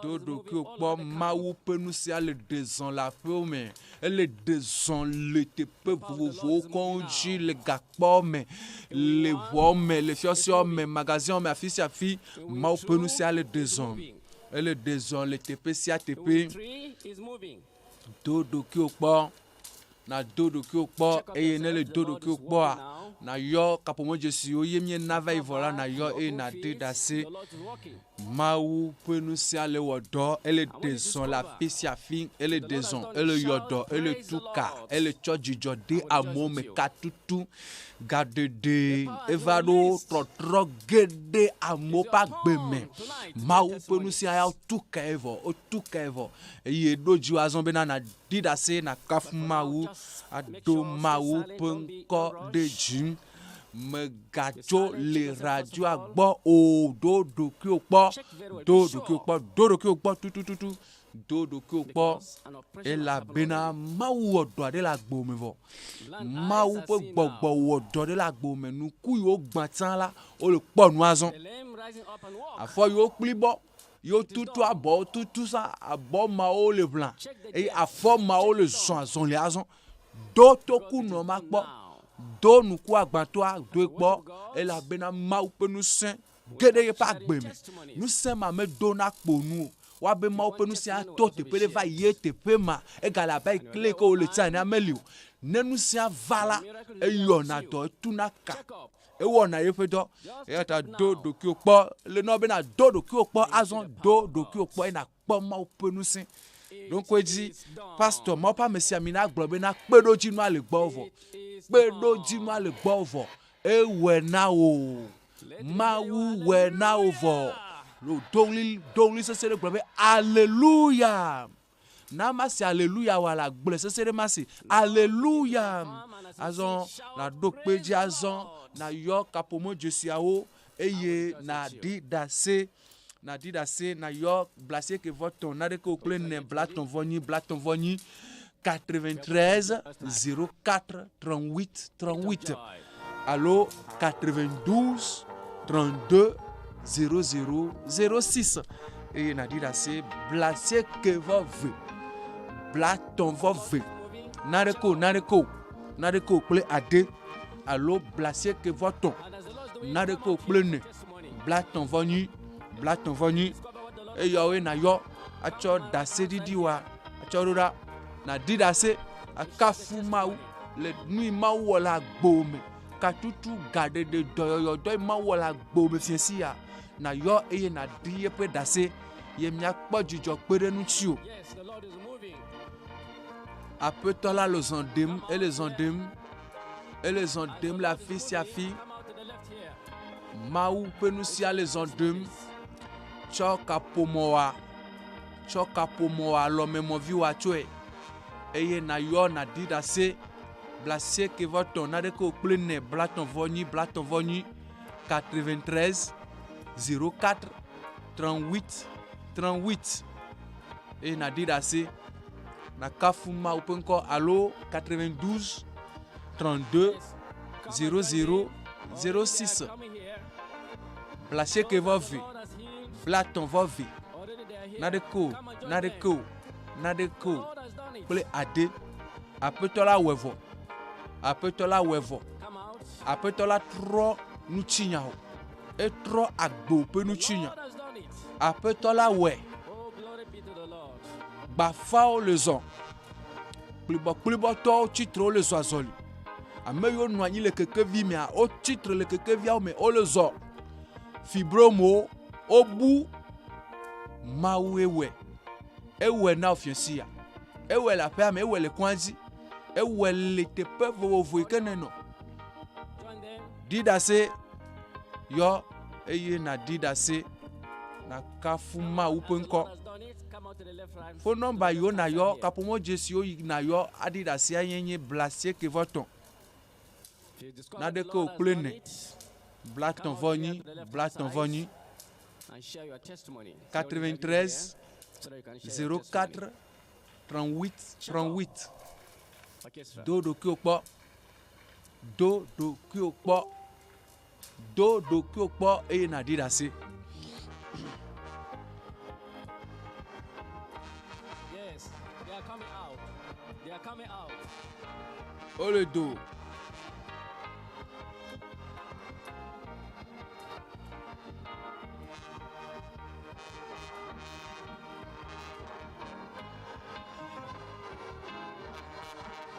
do ɖokuiwò kpɔ. Mawu ƒe nu sia le ɖe zɔ le aƒewò me. Ele ɖe zɔ le teƒe vovovowo koŋ dzi le gakpɔ me, le ʋua me, le fiɔsiɔ me, magaziawo me, afi sia afi. Mawu ƒe nu sia le ɖe zɔ. Ele ɖe zɔ le teƒe sia teƒe. Do ɖokuiwò kpɔ. Nàdo ɖokuiwò kpɔ eye ne èle do ɖokuiwò kpɔa, nàyɔ kaƒomɔdzesiwo ye míena va yi vɔ la, nàyɔ eye nàɖi ɖase. Mawu ƒe nu sia le wɔ dɔ, ele ɖe zɔ le afi sia afi, ele ɖe zɔ, ele yɔ dɔ, ele tu ka, ele tsɔ dzidzɔ de amewo me, katutu, gaɖeɖe, eva ɖo trɔtrɔ ge ɖe amewo ƒe agbe me. Mawu ƒe nu sia ya wotu kae vɔ, wotu kae vɔ eye ɖo dziwò azɔ bena nàɖi ɖase, nàkafu Mawu, ado Mawu ƒe ŋkɔ ɖe dzi. Mègadzo le radioa gbɔ o. Do ɖokuiwò kpɔ. Do ɖokuiwò kpɔ. Do ɖokuiwò kpɔ tutututu. Do ɖokuiwò kpɔ elabena Mawu wɔ dɔ aɖe le agbo me vɔ. Mawu ƒe gbɔgbɔ wɔ dɔ ɖe le agbo me. Nuku yiwo gbã tsã la, wole kpɔ nu azɔ. Afɔ yiwo kplibɔ, yiwo tutu abɔwo tutu sa, abɔ mawo le ʋlã eye afɔ mawo le zɔ azɔli azɔ. Do tokunɔ ma kpɔ, do nuku agbãtɔa doe kpɔ, elabena Mawu ƒe ŋusẽ ge ɖe yeƒe agbe me. Ŋusẽ ma medona kpo nu o. Woabe Mawu ƒe ŋusẽ ato teƒe ɖe va yi ye teƒe ma, egale abe le ke wòle tsã ene meli o. Ne ŋusẽa va la, eyɔna dɔ, etuna ka, ewɔna yeƒe dɔ. Eya ta do ɖokuiwò kpɔ. Ele na wò be nàdo ɖokuiwò kpɔ azɔ. Do ɖokuiwò kpɔ eye nàkpɔ Mawu ƒe ŋusẽ. Ɖo ŋku edzi, pastɔ, Mawu ƒe amesiamina gblɔ bena kpeɖodzinua le gbɔwò vɔ. Kpeɖodzinua le gbɔwò vɔ. Ewɔe na wò. Mawu wɔe na wò vɔ. Do ɣli, do ɣli sesẽ ɖe gblɔ be, Aleluya! Na mase aleluya wa la gblɔe sesẽ ɖe mase aleluya. Azɔ nàɖo kpe edzi azɔ nàyɔ kaƒomɔdzesiawo eye nàɖi ɖase. Nàɖi ɖase nàyɔ blasieke vɔ tɔ̃ naɖeke o kple ene blatɔ̃ vɔ nyi blatɔ̃ vɔ nyi 93 04 38 38 alo 92 32 00 06 eye nàɖi ɖase blasieke vɔ ve blatɔ̃ vɔ ve naɖeke o naɖeke o naɖeke o kple ade alo blasieke vɔ tɔ̃ naɖeke o kple ene blatɔ̃ vɔ nyi blatɔ̃ vɔ nyi eyawoe nàyɔ atsɔ ɖaseɖiɖi wa atsɔ ɖo ɖa nàɖi ɖase akafu Mawu le nu yi Mawu wɔ le agbo me katutu gaɖeɖe dɔyɔyɔ dɔ yi Mawu wɔ le agbo me fiẽ sia nàyɔ eye nàɖi yeƒe ɖase ye míakpɔ dzidzɔ kpe ɖe ŋuti o. Aƒetɔ la le zɔ ɖem, ele zɔ ɖem, ele zɔ ɖem le afi sia afi. Mawu ƒe nu sia le zɔ ɖem. Tsɔ kaƒomɔa, tsɔ kaƒomɔa lɔmemɔviwoa tsɔe eye nàyɔ nàɖi ɖase blaasieke vɔ tɔ̃ naɖeke o kple ene blatɔ̃ vɔ nyi blatɔ̃ vɔ nyi 93 04 38 38 eye nàɖi ɖase nàkafu Mawu ƒe ŋkɔ alo 92 32 00 06 blaasieke vɔ ve blatɔ̃ vɔ ve naɖeke o naɖeke o naɖeke o kple ade. Aƒetɔ la wɔe vɔ. Aƒetɔ la wɔe vɔ. Aƒetɔ la trɔ ŋutinya o. Etrɔ agbo ƒe ŋutinya. Aƒetɔ la wɔe. Gbafawo le zɔ. Kplibɔkplibɔtɔwo tsitre wole zɔ azɔli. Ame yiwo nɔ anyi le kekevi mea, wotsi tre le kekeviawo me, wole zɔ. Fibromowo, wobu. Mawue wɔe. Ewɔe na wò fiɔsi ya. Ewɔe le aƒea me, ewɔe le kɔa dzi, ewɔe le teƒe vovovo yi ke nènɔ. Ɖi ɖase, yɔ eye nàɖi ɖase, nàkafu Mawu ƒe ŋkɔ. Fon nɔmba yiwo nàyɔ, kaƒomɔ dzesiwo yi nàyɔ aɖi ɖasea ye nye blaasieke vɔ etɔ̃, naɖeke o kple ene, blatɔ̃ vɔ enyi, blatɔ̃ vɔ enyi, 93 04 38 38. Do ɖokuiwò kpɔ. Do ɖokuiwò kpɔ. Do ɖokuiwò kpɔ eye nàɖi ɖase. Yes, they are coming out. They are coming out. Wole do.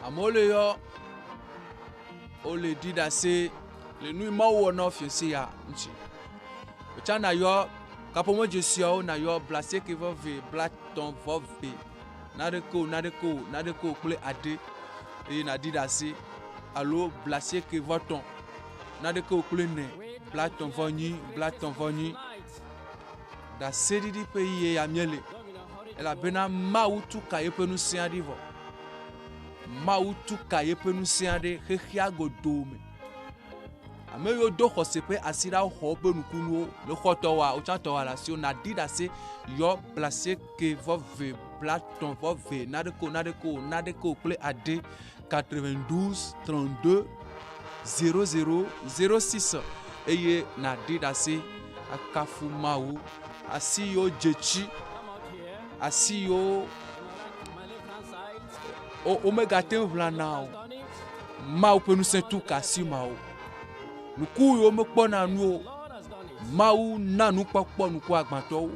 Amewo le yɔ, wole ɖi ɖase le nu yi Mawu wɔ na wo fiase ya ŋuti. Wotsa nayɔ kaƒomɔ dzesiawo nayɔ blasieke vɔ ve, blatɔ̃ vɔ ve, naɖeke o, naɖeke o, naɖeke o kple ade eye nàɖi ɖase alo blasieke vɔ tɔ̃, naɖeke o kple ene, blatɔ̃ vɔ nyi, blatɔ̃ vɔ nyi. Ɖaseɖiɖi ƒe ɣeyiɣi ya míele elabena Mawu tu ka yeƒe ŋusẽa ɖi vɔ. Mawu tu ka yeƒe ŋusẽa ɖe xexea godoo me. Ame yiwo do xɔse ƒe asi ɖa woxɔ woƒe nukunuwo le xɔ tɔwoa, wotsã tɔwoa le asiwo nàɖi ɖase yɔ blasieke vɔ ve blatɔ̃ vɔ ve naɖeke o naɖeke o naɖeke o kple ade 92 32 00 06 eye nàɖi ɖase akafu Mawu. Asi yiwo dze tsi, asi yiwo womegate ŋu ʋlana o. Mawu ƒe ŋusẽ tu ka asi mawo. Ŋku yiwo mekpɔna nu o, Mawu na nukpɔkpɔ ŋkuagbãtɔwo.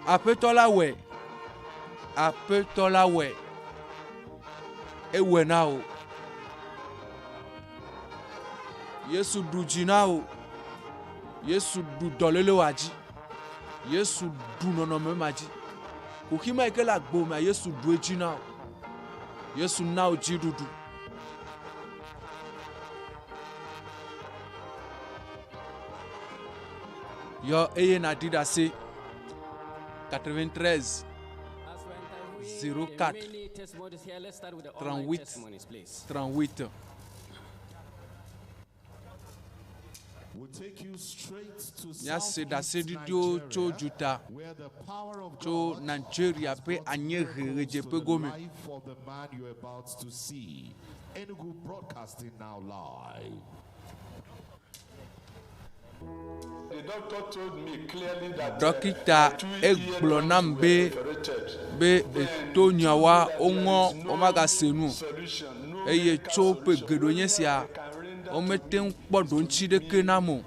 Aƒetɔ la wɔe. Aƒetɔ la wɔe. Ewɔe na wò. Yesu ɖu dzi na wò. Yesu ɖu dɔléle wa dzi. Yesu ɖu nɔnɔme ma dzi. Kuxi ma yi ke le agbo mea, Yesu ɖu edzi na wò. Yesu na wò dziɖuɖu. Yɔ eye nàɖi ɖase. 93 04 38 38. Míase ɖaseɖiɖiwo tso duta, tso Nigeria ƒe anyiehe ɣedzeƒe gome. Ɖɔkita egblɔ nam be be eto nyawoa woŋɔ womagase nu o eye tso ƒe geɖewo nye esia womete ŋu kpɔ ɖoŋtsi ɖeke nam o.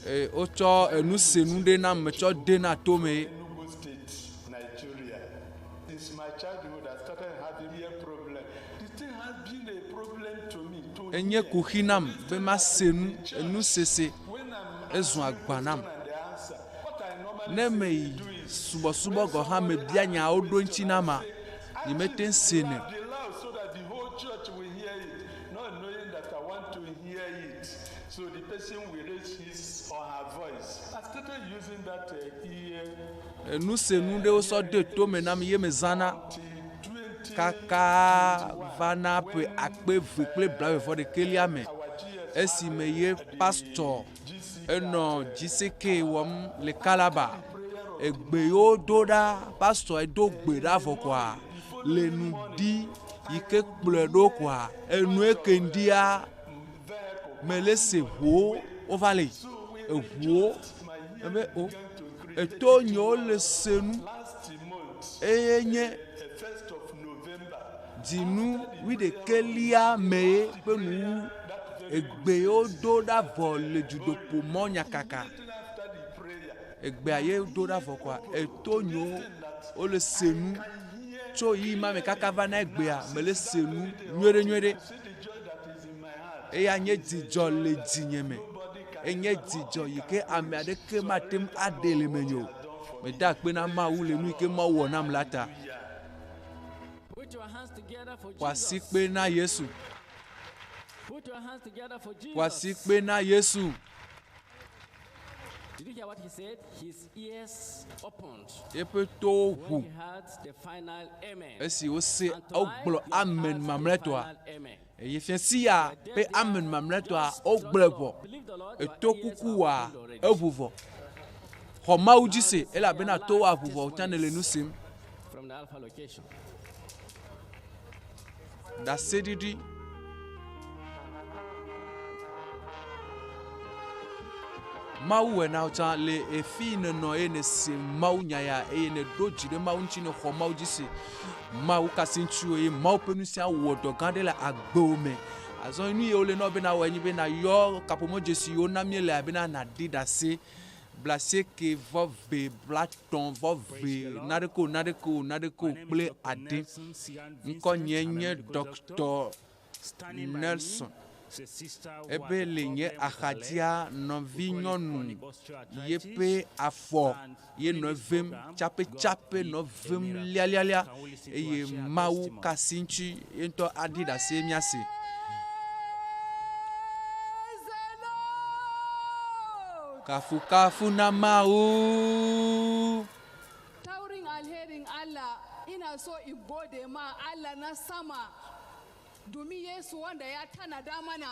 Eye wotsɔ enusenu ɖe nam metsɔ de na tome. Enye kuxi nam be mase nu, enusese ezu agba nam. Ne meyi subɔsubɔ gɔ̃ hã mebia nya woɖo eŋuti nama, nyemete ŋu senɛ o. Enusenu ɖe wosɔ de tome nam ye mezãna kaka va na ƒe akpe eve kple blaeve vɔ ɖekɛlia me esime ye pastɔ enɔ GCK wɔm le Calabar. Egbe yiwo do ɖa, pastɔ edo gbe ɖa vɔ koa, le nu ɖi yi ke kplɔe ɖo koa, enue ke ŋɖia mele se ʋuwo wova le eʋuwo ebe o eto nyewo le se nu eye nye dzinu wuiɖekɛlia mee ƒe nuwu egbe yewo do ɖa vɔ le dzudoƒo mɔ nyakaka. Egbea ye do ɖa vɔ kɔa eto nyewo wole se nu. Tso ɣeyiɣi ma me kaka va na egbea, mele se nu nyuie ɖe nyuie ɖe. Eya nye dzidzɔ le dzinye me. Enye dzidzɔ yi ke ame aɖeke mate ŋu aɖe le menye o. Meda akpe na Mawu le nu yi ke Mawu wɔ nam la ta. Put your hands together for Ƒo Jesus. asikpe na Yesu. Put your hands together for Ƒo Jesus. asikpe na Yesu. Did you hear what he said? His ears opened. Eƒe towo When ʋu he heard the final amen. esi wose And tonight, wogblɔ you have amen heard the mamlɛtɔa. final amen. Eye fiasi ya ƒe amen mamlɛtɔa wogblɔe vɔ. Eto kuku wa eʋu vɔ. Xɔ Mawu dzi se elabena to wa ʋu vɔ wòtsã nèle nu sem. From the Alpha location. Ɖaseɖiɖi. Mawu wɔe na wò tsã le efi yi nènɔ eye nèse Mawu nya ya eye nèɖo dzi ɖe Mawu ŋuti nèxɔ Mawu dzi se. Mawu ka asi ŋutiwò eye Mawu ƒe ŋusẽ awɔ dɔ gã aɖe le agbewò me. Azɔ nu yi wole na wò be nawɔe nye be nàyɔ kaƒomɔdzesi yiwo nam míelea bena nàɖi ɖase blasieke vɔ ve blatɔ̃ vɔ ve naɖeke o naɖeke o naɖeke o kple ade. Ŋkɔnye nye Dɔkta Nelson. Ebe le nye axadzia nɔvinyɔnu yeƒe afɔ ye nɔ evem tsapetsape nɔ evem lialialia eye Mawu ka asi ŋuti ye ŋutɔ aɖi ɖase míase. Kafukafu na Mawu. Ta wurin alherin Allah ina so in gode ma Allah na sama domin Yesu wanda ya tanada mana.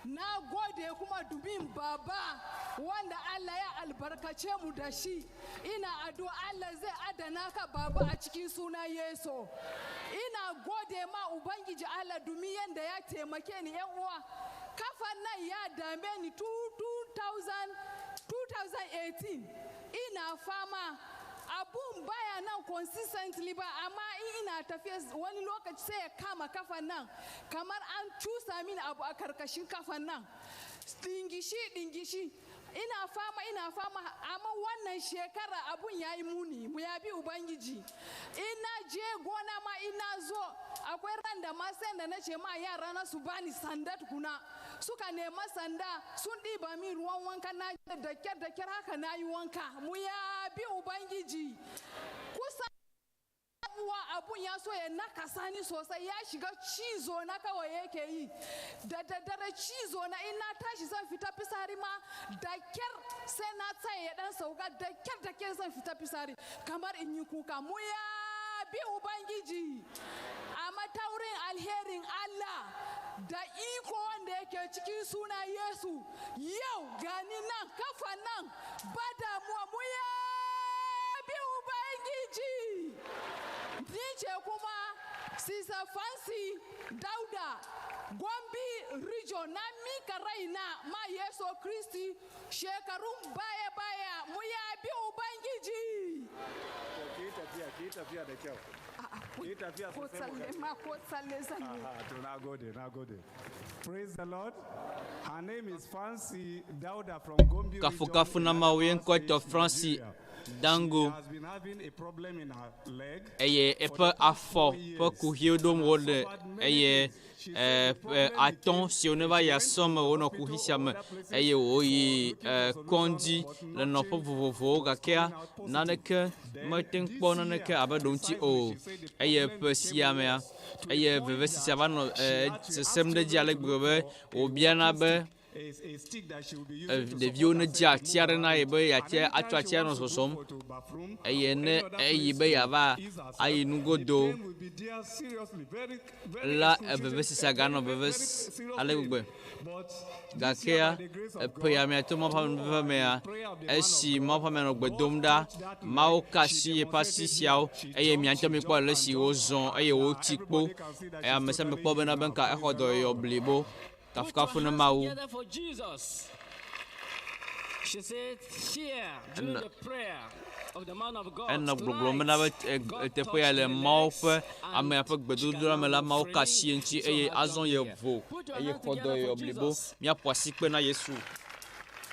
Na gode kuma domin baba wanda Allah ya albarkace mu da shi. Ina addu'a Allah zai adana ka baba a cikin sunan Yesu. Ina gode ma Ubangiji Allah domin yanda ya taimake ni 'yan uwa. Kafan nan ya dame ni 2000 2018 ina fama abun baya nan consistently ba amma in ina tafiya wani lokaci sai ya kama kafan nan kamar an cusa mini abu a karkashin kafan nan dingishi dingishi ina fama ina fama amma wannan shekara abun ya yi muni mu yabi ubangiji ina je gona ma ina zo akwai ran da ma sai da na ce ma yara na su bani sanda tukuna suka nema sanda sun ɗiba min ruwan wanka na da kyar da kyar haka na yi wanka mu yabi ubangiji kusa uwa abun ya so ya nakasa ni sosai ya shiga cizo na kawai yake yi da daddare cizo na in na tashi zan fita fisari ma da kyar sai na tsaye ya dan sauka da kyar da kyar zan fita fisari kamar in yi kuka mu ya bi ubangiji amma ta wurin alherin Allah da iko wanda yake cikin suna Yesu yau gani nan kafa nan ba damuwa mu ya bi ubangiji ni ce kuma Sisa Fancy Dauda Gombe Region na mika raina ma Yesu Kristi shekarun baya-baya mu yabi Ubangiji. Ki yi tafiya, ki yi tafiya da kyau. Ki yi tafiya Ko sosai mu tsalle gani. ma ko tsalle zan yi. Aha, to na gode, na gode. Praise the Lord. Her name is Fancy Dauda from Gombe region. Kafukafu na Mawu ye ŋkɔe tɔ Franci Dango She has been having a problem in her leg. eye eƒe afɔ ƒe kuxiwo ɖom wole eye eh, ƒe atɔ̃ siwo ne va yi asɔ me wonɔ kuxi sia me eye wòyi eh, kɔdzi le nɔƒe vovovowo gakea naneke mete ŋu kpɔ naneke abe ɖoŋtsi o eye ƒe sia mea eye vevesese va nɔ eh, sesẽm ɖe edzi ale gbegbe be wòbiana be A, a stick that she will be using to ɖeviwo ne dze ati aɖe na ye be yeate atsɔ atia nɔ zɔzɔm eye ne eyi be yeava ayi nugodo be there seriously, very, very la excruciating, evevesesea ganɔ very, veve very s- serious ale pain. gbegbe But this year, gakea by the grace of eƒe God, ya mea to Mawu ƒe amenuveve mea esi Mawu ƒe amea nɔ gbe dom ɖa Mawu ka asi yeƒe asi siawo eye mia ŋutɔ mikpɔ ale si wozɔ eye wotsi kpo eye ame sia ame kpɔ bena be ŋka exɔ dɔyɔyɔ blibo kafukafu ne Mawu. Together for Jesus. She said, here during Ena- the prayer of the man of God, Enɔ gbɔgblɔm bena be tonight, God teƒe ya touched le her Mawu legs ƒe amea ƒe gbedodoɖa me la Mawu ka asi eŋuti eye azɔ ye vo eye xɔ dɔyɔyɔ blibo. Míaƒo asikpe na Yesu.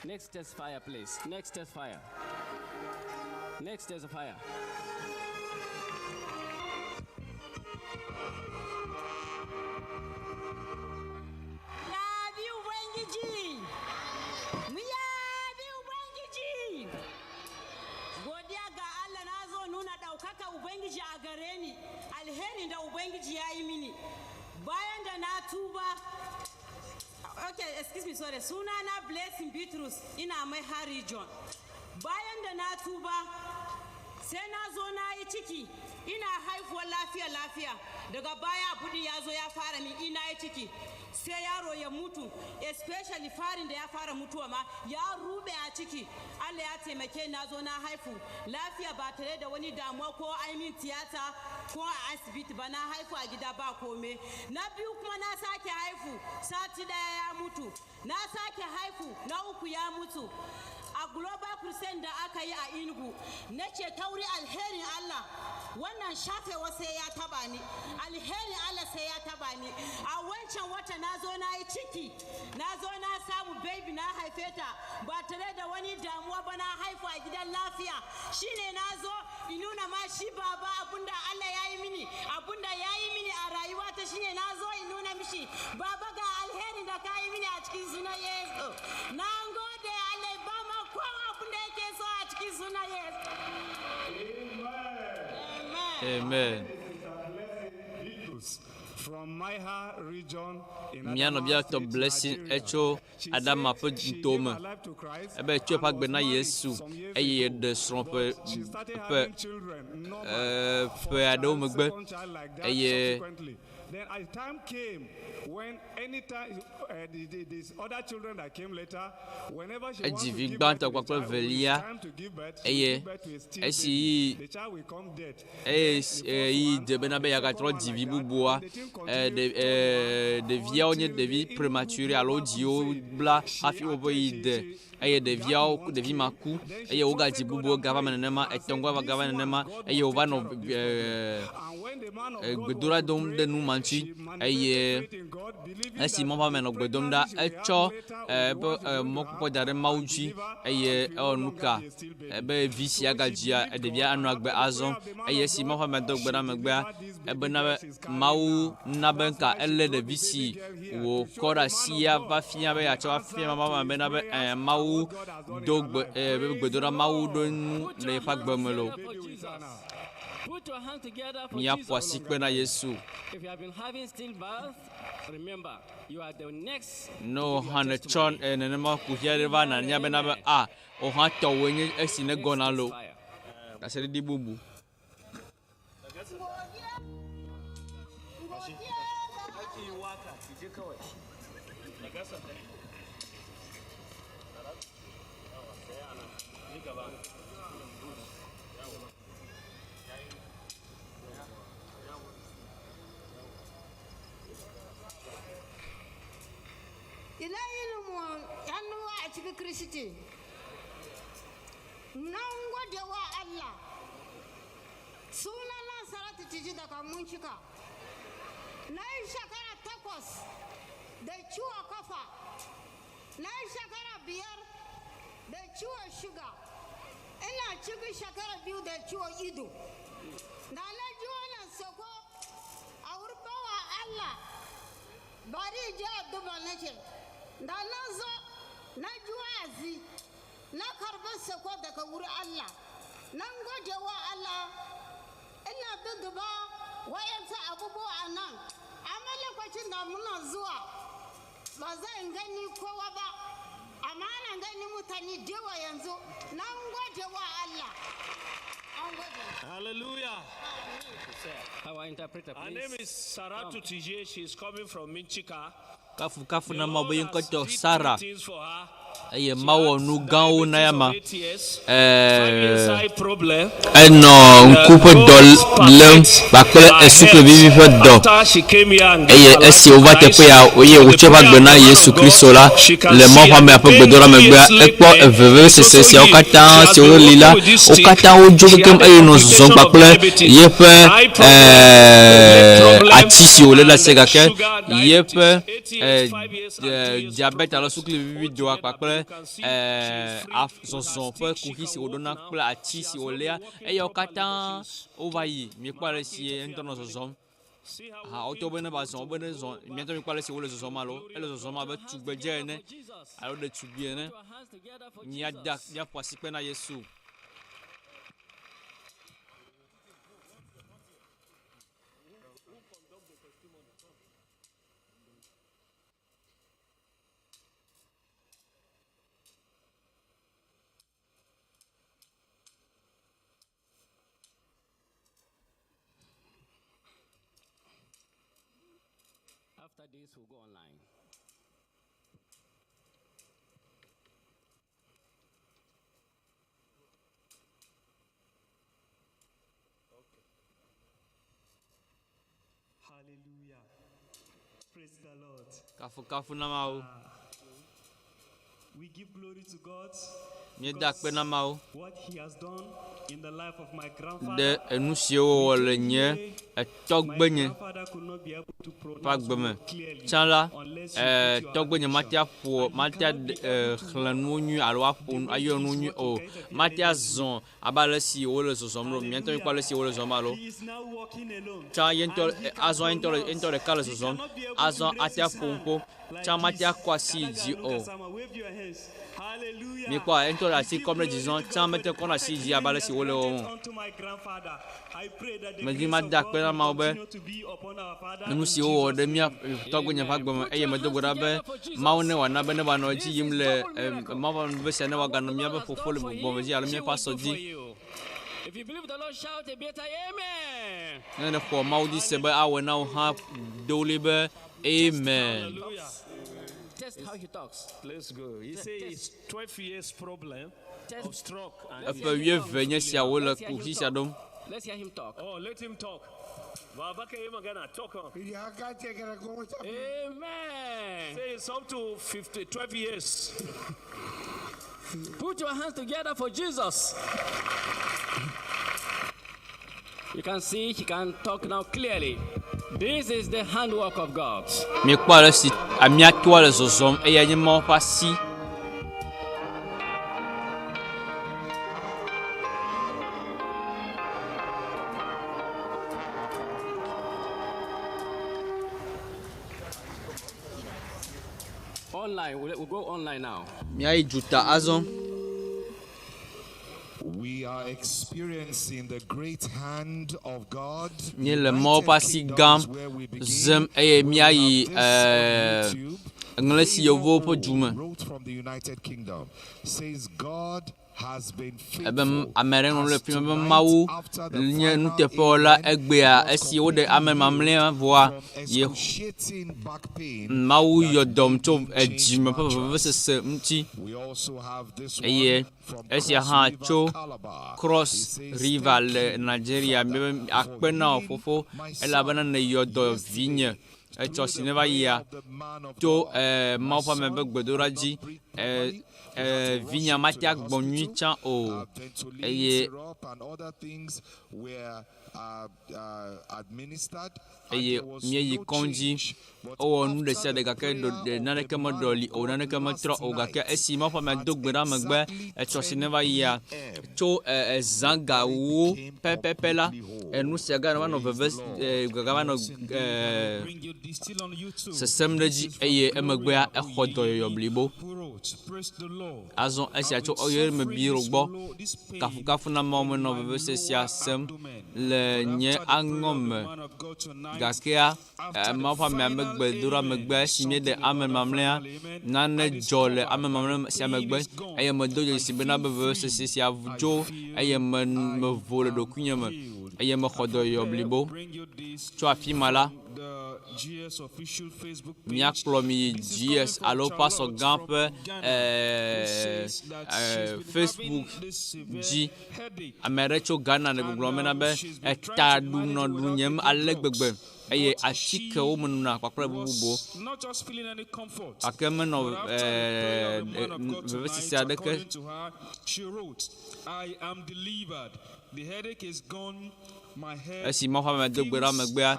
Next test fire, please. Next test fire. Next test fire. Yabi Ubangiji! Mu yabi Ubangiji! Godiya ga Allah na zo nuna ɗaukaka Ubangiji a gare ni, alherin da Ubangiji ya yi mini. Bayan da na tuba, okay, excuse me, sorry, suna na Blessing Bitrus, ina mai Harry John. Bayan da na tuba, sai na zo na yi ciki, ina haifuwar lafiya lafiya. Daga baya budi ya zo ya fara min ina yi ciki. Sai yaro ya mutu, especially farin da ya fara mutuwa ma ya rube a ciki. Allah ya taimake na zo na haifu lafiya ba tare da wani damuwa ko ai min tiyata ko a asibiti ba na haifu a gida ba kome. Na biyu kuma na sake haifu sati daya ya mutu. Na sake haifu na uku ya mutu. A Global Crusade da aka yi a Enugu, na ce tauri alherin Allah wannan shafewa sai ya taba ni, alherin Allah sai ya taba ni. A wancan wata na zo na yi ciki, na zo na samu baby na haife ta ba tare da wani damuwa ba na haifu a gidan lafiya. Shine na zo in nuna ma shi baba abunda Allah ya yi mini, abunda ya yi mini a rayuwata shine na zo in nuna mishi baba ga alherin da ka yi mini a cikin sunan Yesu. Na gode Allah ya ba ma kowa abunda yake so a cikin sunan Yesu. Amen. From Maiha region in Mía nɔvia tɔ Blessing etso Adama ƒe nuto me. Ebe etsɔ eƒe agbe na Yesu eye yeɖe srɔ̃ ƒe ƒe eh, ƒe aɖewo megbe eye Then a time came when anytime these other children that came later, whenever she edzi wants to vi give birth gbãtɔ to the kpakple child, when it's velia time to give birth, she will eye give birth to a still esi baby. yi The child will come dead. eye ɣeyiɣi de bena be yeagatrɔ dzi vi bubua ɖe ɖeviawo nye ɖevi premature alo dziwo bla hafi woƒe ɣeyiɣi de eye ɖeviawo ɖevi ma ku eye wogadzi bubuwo gava me nenema etɔ̃gɔa va gava nenema eye wova nɔ gbedoɖa dom ɖe nu ma ŋuti eye esi mɔ ƒe ame nɔ gbe dom ɖa etsɔ eƒe mɔkpɔkpɔ da ɖe Mawu dzi eye ewɔ nu ka ebe vi sia gadzia ɖevia anɔ agbe azɔ eye esi mɔ ƒe ame do gbe ɖa megbea ebena be Mawu na be nka elé ɖevi si wòkɔ ɖe asi ya va fia be yeatsɔ afia Mawu ƒe ame bena be Mawu do gbe be gbedoɖa Mawu ɖo nu le yeƒe agbe me loo. Put your hand together for Míaƒo Jesus. asi kpe na Yesu. If you have been having stillbirth, remember you are the next. Ne wò hã nètsɔ nenema kuxi aɖe va nànya bena be a wò hã tɔwòe nye esi negɔna loo. Ɖaseɖiɖi bubu. Ina yinin mu yan uwa a cikin Kristi. Na gode wa Allah. Sunana Saratu Tiji daga Muncika. Na yi shekara 8 da ciwo kafa. Na yi shekara 5 da ciwon shuga. Ina cikin shekara 2 da ciwon ido. Da na ji wannan sako a wurin bawa Allah bari je a duba nake. Da na zo na ji wa'azi na karbi sako daga wurin Allah. Na gode wa Allah ina duduba wayansu abubuwa a nan. Amma lokacin da muna zuwa ba zan gani kowa ba. Amma ana gani mutane da yawa yanzu. Na gode wa Allah. An gode. Hallelujah. Our interpreter, Her please. name is Saratu Tije. She is coming from Minchika. Kafukafu na Mawu be ye ŋkɔtɔ Sara Things for her. eye Mawu wɔ nu gãwo na ya ma. Eye problem. Enɔ ŋku ƒe dɔ lém kpakple esuklivivi ƒe dɔ eye esi wova teƒe ya eye wotsɔ eƒe agbe na Yesu Kristo la le Mawu ƒe amea ƒe gbedoɖa megbea, ekpɔ vevesese siawo katã siwo li la, wo katã wodzo kekem eye wonɔ zɔzɔm kpakple yeƒe ati si wòlé ɖe asi gake yeƒe diabete alo suklivivi dɔa kpakple zɔzɔ ƒe kuxi si wòɖona kple ati si wòléa, eyawo katã wova yi. Miekpɔ ale si ye ŋutɔ nɔ zɔzɔm. Ha wotɔ be ne ba zɔn wobe ne zɔn miatɔ mi kpɔ ale si wole zɔzɔm alo ele zɔzɔm abe tugbedze ene alo ɖetugbui ene. Miada miaƒo asikpe na Yesu. After this, we'll go online. Hallelujah. Praise the Lord. Kafukafu na Mawu. We give glory to God. Míeda akpe na Mawu What he has done in the life of my ɖe grandfather. enu siwo wòwɔ le nye etɔgbenye ƒe agbe me. Tsã la, eh, tɔgbenye mate aƒo, mate eh, xlẽ nuwo nyuie alo aƒo nu, ayɔ nuwo nyuie o. Mate azɔ abe ale si wole zɔzɔm ɖo. Mía ŋutɔ míekpɔ ale si wole zɔzɔm alo. Tsã ye ŋutɔ, azɔ ye ŋutɔ, ye ŋutɔ ɖeka le zɔzɔm. Azɔ ate aƒo nuƒo. Tsã mate akɔ asi yi dzi o. Míekpɔa ye ŋutɔ le asi kɔm ɖe dzi zɔ. Tsã mete kɔna asi yi dzi abe ale si wole wɔwɔm o. Medi mada akpe na Mawu be enu si wowɔ ɖe mía tɔgbuinye ƒe agbe me eye medo gbe ɖa be Mawu ne wòana be ne wòanɔ edzi yim le Mawu ƒe amenuveve sia ne wòaganɔ míaƒe fofo le gbɔgbɔ me dzi alo míaƒe asɔ dzi. Ne nèxɔ Mawu dzi se be awɔe na wò hã, do ɣli be Amen. Test how he talks. Let's go. He says it's 12 years problem of stroke. and Eƒe wuieve nye sia wole kuxi sia ɖom. Let's hear him talk. Oh, let him talk. Baba ke yi magana, talk on. Amen. Say it's up to 50, 12 years. Put your hands together for Jesus. You can see he can talk now clearly. This is the handwork of God. Míekpɔ ale si amea toa le zɔzɔm eya nye Mawu ƒe asi. Online, we'll, we'll go online now. Míayi duta azɔ. We are experiencing the great hand of God. Míele Mawu ƒe asi gã zem eye míayi eh, Eŋlisi yevuwo ƒe du me. Wrote from the United Kingdom says God has been Ebe faithful. ame aɖe ŋlɔ le fi ma be Mawu nye nuteƒewɔla egbea esi woɖe ame mamlɛa vɔa ye Excruciating back pain. Mawu yɔ dɔm tso edzime ƒe vevesese ŋuti We also have this eye one from esia Cross hã River, tso Calabar. Cross River le Nigeria be akpe na wò fofo elabena nèyɔ dɔ vinye etsɔ si neva yia to eh, Mawu ƒe ame ƒe gbedoɖa dzi eh, eh, vinya mate agbɔ nyui tsã o Ventolin eye syrup and other things were administered. and eye there was míeyi no kɔdzi change. But wowɔ nu ɖe after sia ɖe the gake ɖo prayer ɖe of naneke the man meɖɔ li of o God naneke metrɔ last o gake night esi Mawu ƒe amea do gbe ɖa megbe exactly etsɔ si 10 neva yia p.m. tso e, ezã gawo pɛpɛpɛ la enu sia gava nɔ veve e, gava nɔ e, sesẽm ɖe edzi eye emegbea exɔ dɔyɔyɔ blibo. Azɔ esia tso Oyerime Biro gbɔ. Kafukafu na Mawu menɔ vevesese sia sem le nye aŋɔ me. Gakea eh, Mawu ƒe amea megbe do ɖa megbe esi míeɖe ame mamlɛa, nane dzɔ le ame mamlɛ sia megbe eye medo dzesi bena be vevesese sia dzo eye me mevo le ɖokuinye me eye mexɔ dɔyɔyɔ blibo. Tso afi ma la, míakplɔ mi yi GS alo Pastor gã ƒe eh, eh, Facebook dzi. Ame aɖe tso Ghana le gbɔgblɔm bena be eta ɖu nɔ ɖunyem ale gbegbe eye atikewo menona kpakple bububuwo. Gake menɔ eh, vevesese aɖeke Esi Mawu ƒe ame do gbe ɖa megbea,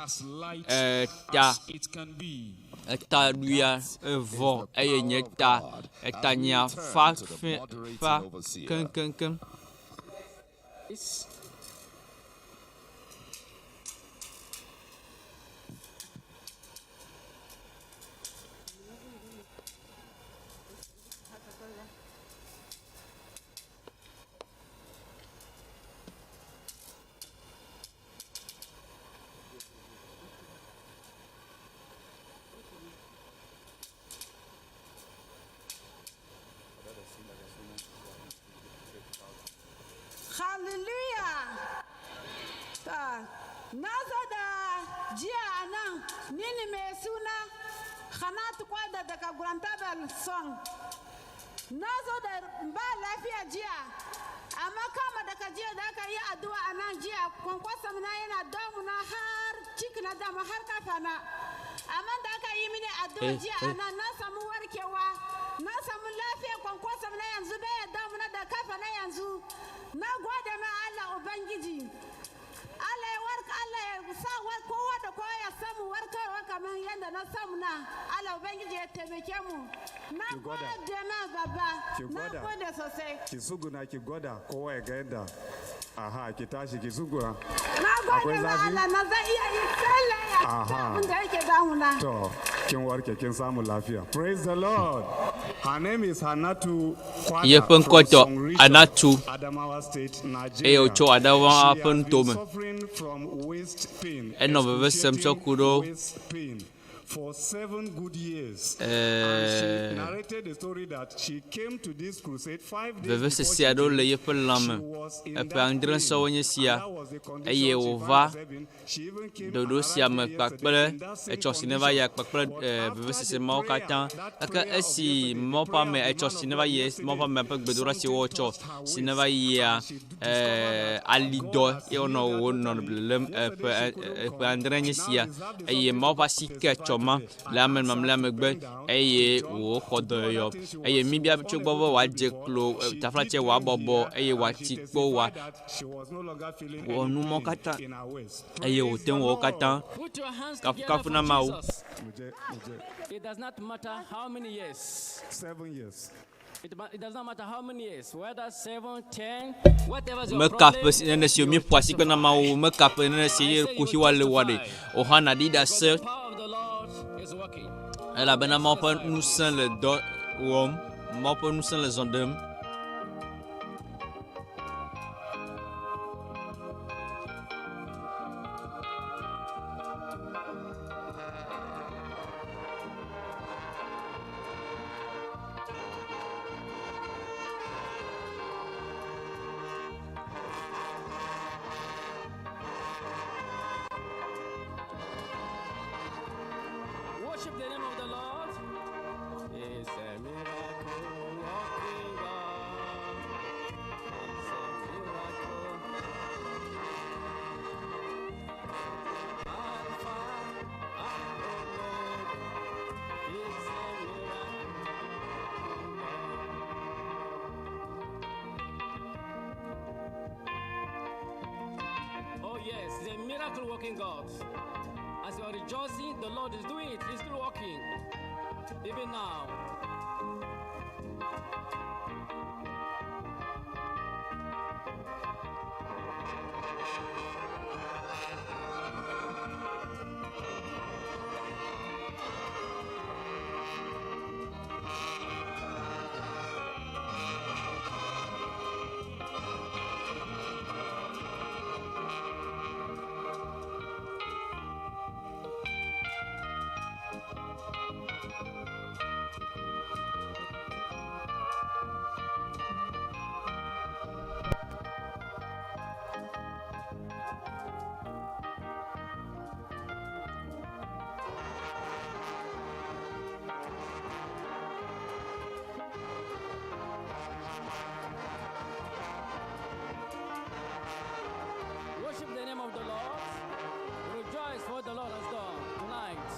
eta eta ɖuia evɔ eye nye ta eta nyea fa fɛ fa keŋkeŋkeŋ. Na zo da jiya a nan ni ne mai suna Hanatu Kwada daga Gurantabel Song. Na zo da ba lafiya jiya, amma kama daga jiya da aka yi addu'a a nan jiya kwankwasam na yana damuna har ciki na dama har kafa na. Amma da aka yi mini addu'a Eh, jiya a eh. nan na samu warkewa, na samu lafiya kwankwasam na yanzu baya damuna da kafa na yanzu. Na gode ma Allah Ubangiji. Allah ya warka Allah ya sa war kowa da kowa ya samu warkarwa kamar yadda na samu na Allah Ubangiji ya taimake mu. Na Ki gwada. gode ma baba. Ki Na gwada. gode sosai. Ki tsuguna ki gwada kowa ya ga yadda. Aha, ki tashi ki tsuguna. Na Akwai gode ma zafi? Allah na zan iya yi sallah ya Aha. abin da yake damuna. To, kin warke kin samu lafiya. Praise the Lord. Her name is Hanatu Kwada Yeƒe from ŋkɔ tɔ Song Region, Anatu Adamawa State, eye Nigeria. wòtso Adamawa She ƒe has been nutome. suffering from waist pain, Enɔ veve sem tsɔ ku ɖo waist pain for 7 good years. Eh. And she narrated the story that she came to this crusade 5 days before vevesese she aɖewo le came. yeƒe lãme. She was in Eƒe that adre pain, sɔwo nye sia and that was the condition eye she found wòva herself in. She even came ɖoɖo another sia me day kpakple yesterday in that same etsɔ si neva yia kpakple But eh, after vevesese the mawo prayer, katã. that Gake prayer of esi yesterday, the Mawu ƒe prayer ame of the etsɔ man si of neva God yi yesterday, Mawu ƒe ame ƒe gbedoɖa si wotsɔ something touched her si waist, neva yia and she eh, discovered that alidɔ God has ye healed wonɔ her wonɔ totally. blelem Yesterday eƒe she couldn't eƒe come. adre nye Now sia reserve the eye something Mawu to ƒe God asi to ke testify tsɔ ma today. le I ame asked her mamlɛa to megbe bend down, to eye jump, wòxɔ to do other dɔyɔyɔ things she eye was, she míbia was tso gbɔ unable be to do wòadze before. klo She did taflatse them wòabɔbɔ here eye and she wòatsi kpo wòa testified that she was no longer feeling wɔ any nu mawo pain katã in her waist. eye Praise wòte the ŋu wɔ wo katã. Lord. Put your hands together Kafukafu for na Mawu. Jesus. Muje, muje. It does not matter how many years. 7 years. It does not matter how many years, whether 7, 10, whatever is your Meka problem, ƒe si nene si míeƒo asi kpe na Mawu, meka ƒe nene si ye kuxiwoa le wɔa ɖe. Wò hã nàɖi because ɖase the power of the Lord is working. elabena Mawu ƒe ŋusẽ le dɔ wɔm, Mawu ƒe ŋusẽ le zɔ ɖem. Worship the name of the Lord. It's a miracle working God. It's a miracle. Alpha and Omega. It's a miracle God. Oh yes, it's a miracle working God. As you are rejoicing, the Lord is doing it. He's still working. Even now. Worship the name of the Lord. Rejoice for what the Lord has done tonight.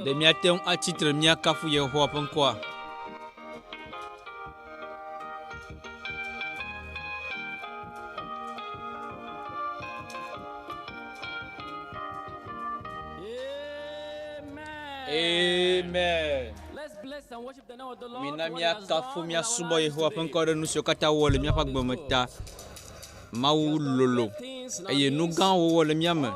Ɖe míate ŋu atsi tre míakafu Yehowa ƒe ŋkɔa? Amen. Mina míakafu míasubɔ Yehowa ƒe ŋkɔ ɖe nu siwo katã wɔ le míaƒe agbe me ta. Mawu lolo eye nu gãwo wɔ le mía me.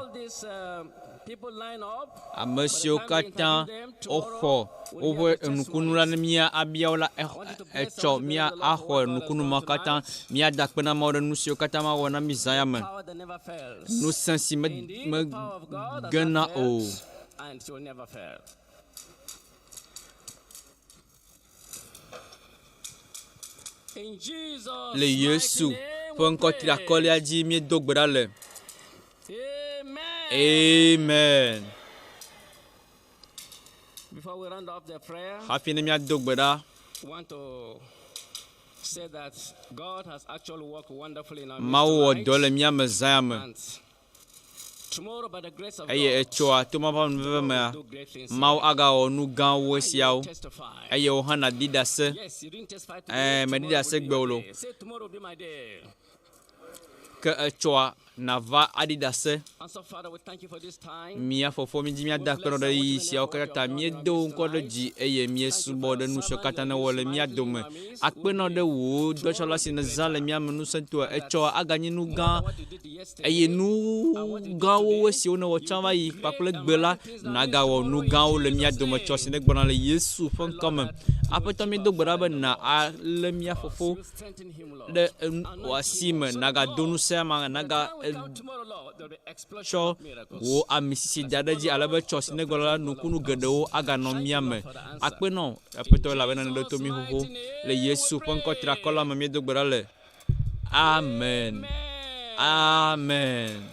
Ame siwo katã woxɔ woƒe nukunu la ne mía abia wo la, etsɔ mía axɔ nukunu ma katã. Míada akpe na Mawu ɖe nu siwo katã mawɔ na mí zã ya me. Ŋusẽ si megena o. Le Yesu ƒe ŋkɔ triakɔlia dzi míedo gbe ɖa le. Amen. Hafi ne míado gbe ɖa, Mawu wɔ dɔ le mía me zã ya me. Eye etsɔa to Mawu ƒe amenuveve mea, Mawu agawɔ nu gãwo esiawo. Eye wò hã nàɖi ɖase. Ɛ̃, mèɖi ɖase gbe o lo. Ke etsɔa nàva aɖi ɖase. Mía Fofo, mídi míada akpe nɔ ɖe ɣeyiɣi siawo katã ta. Míedo wò ŋkɔ ɖe dzi eye míesubɔ ɖe nu siwo katã nèwɔ le mía dome. Akpe nɔ ɖe wò dɔtsɔla si nèzã le mía me ŋusẽtɔe. Etsɔa aganye nu gã eye nu gãwo esiwo nèwɔ tsã va yi kpakple gbe la, nàgawɔ nu gãwo le mía dome tsɔ si nègblɔna le Yesu ƒe ŋkɔ me. Aƒetɔ, míedo gbe ɖa be nà alé mía Fofo ɖe wò asi me, nàgado ŋusẽ ama, nàga tsɔ wò ami sisi da ɖe edzi ale be tsɔ si nègblɔ la, nukunu geɖewo aganɔ mía me. Akpe nɔ Aƒetɔ elabena nèɖo to mí xoxo. Le Yesu ƒe ŋkɔ triakɔ la me míedo gbe ɖa le. Amen. Amen.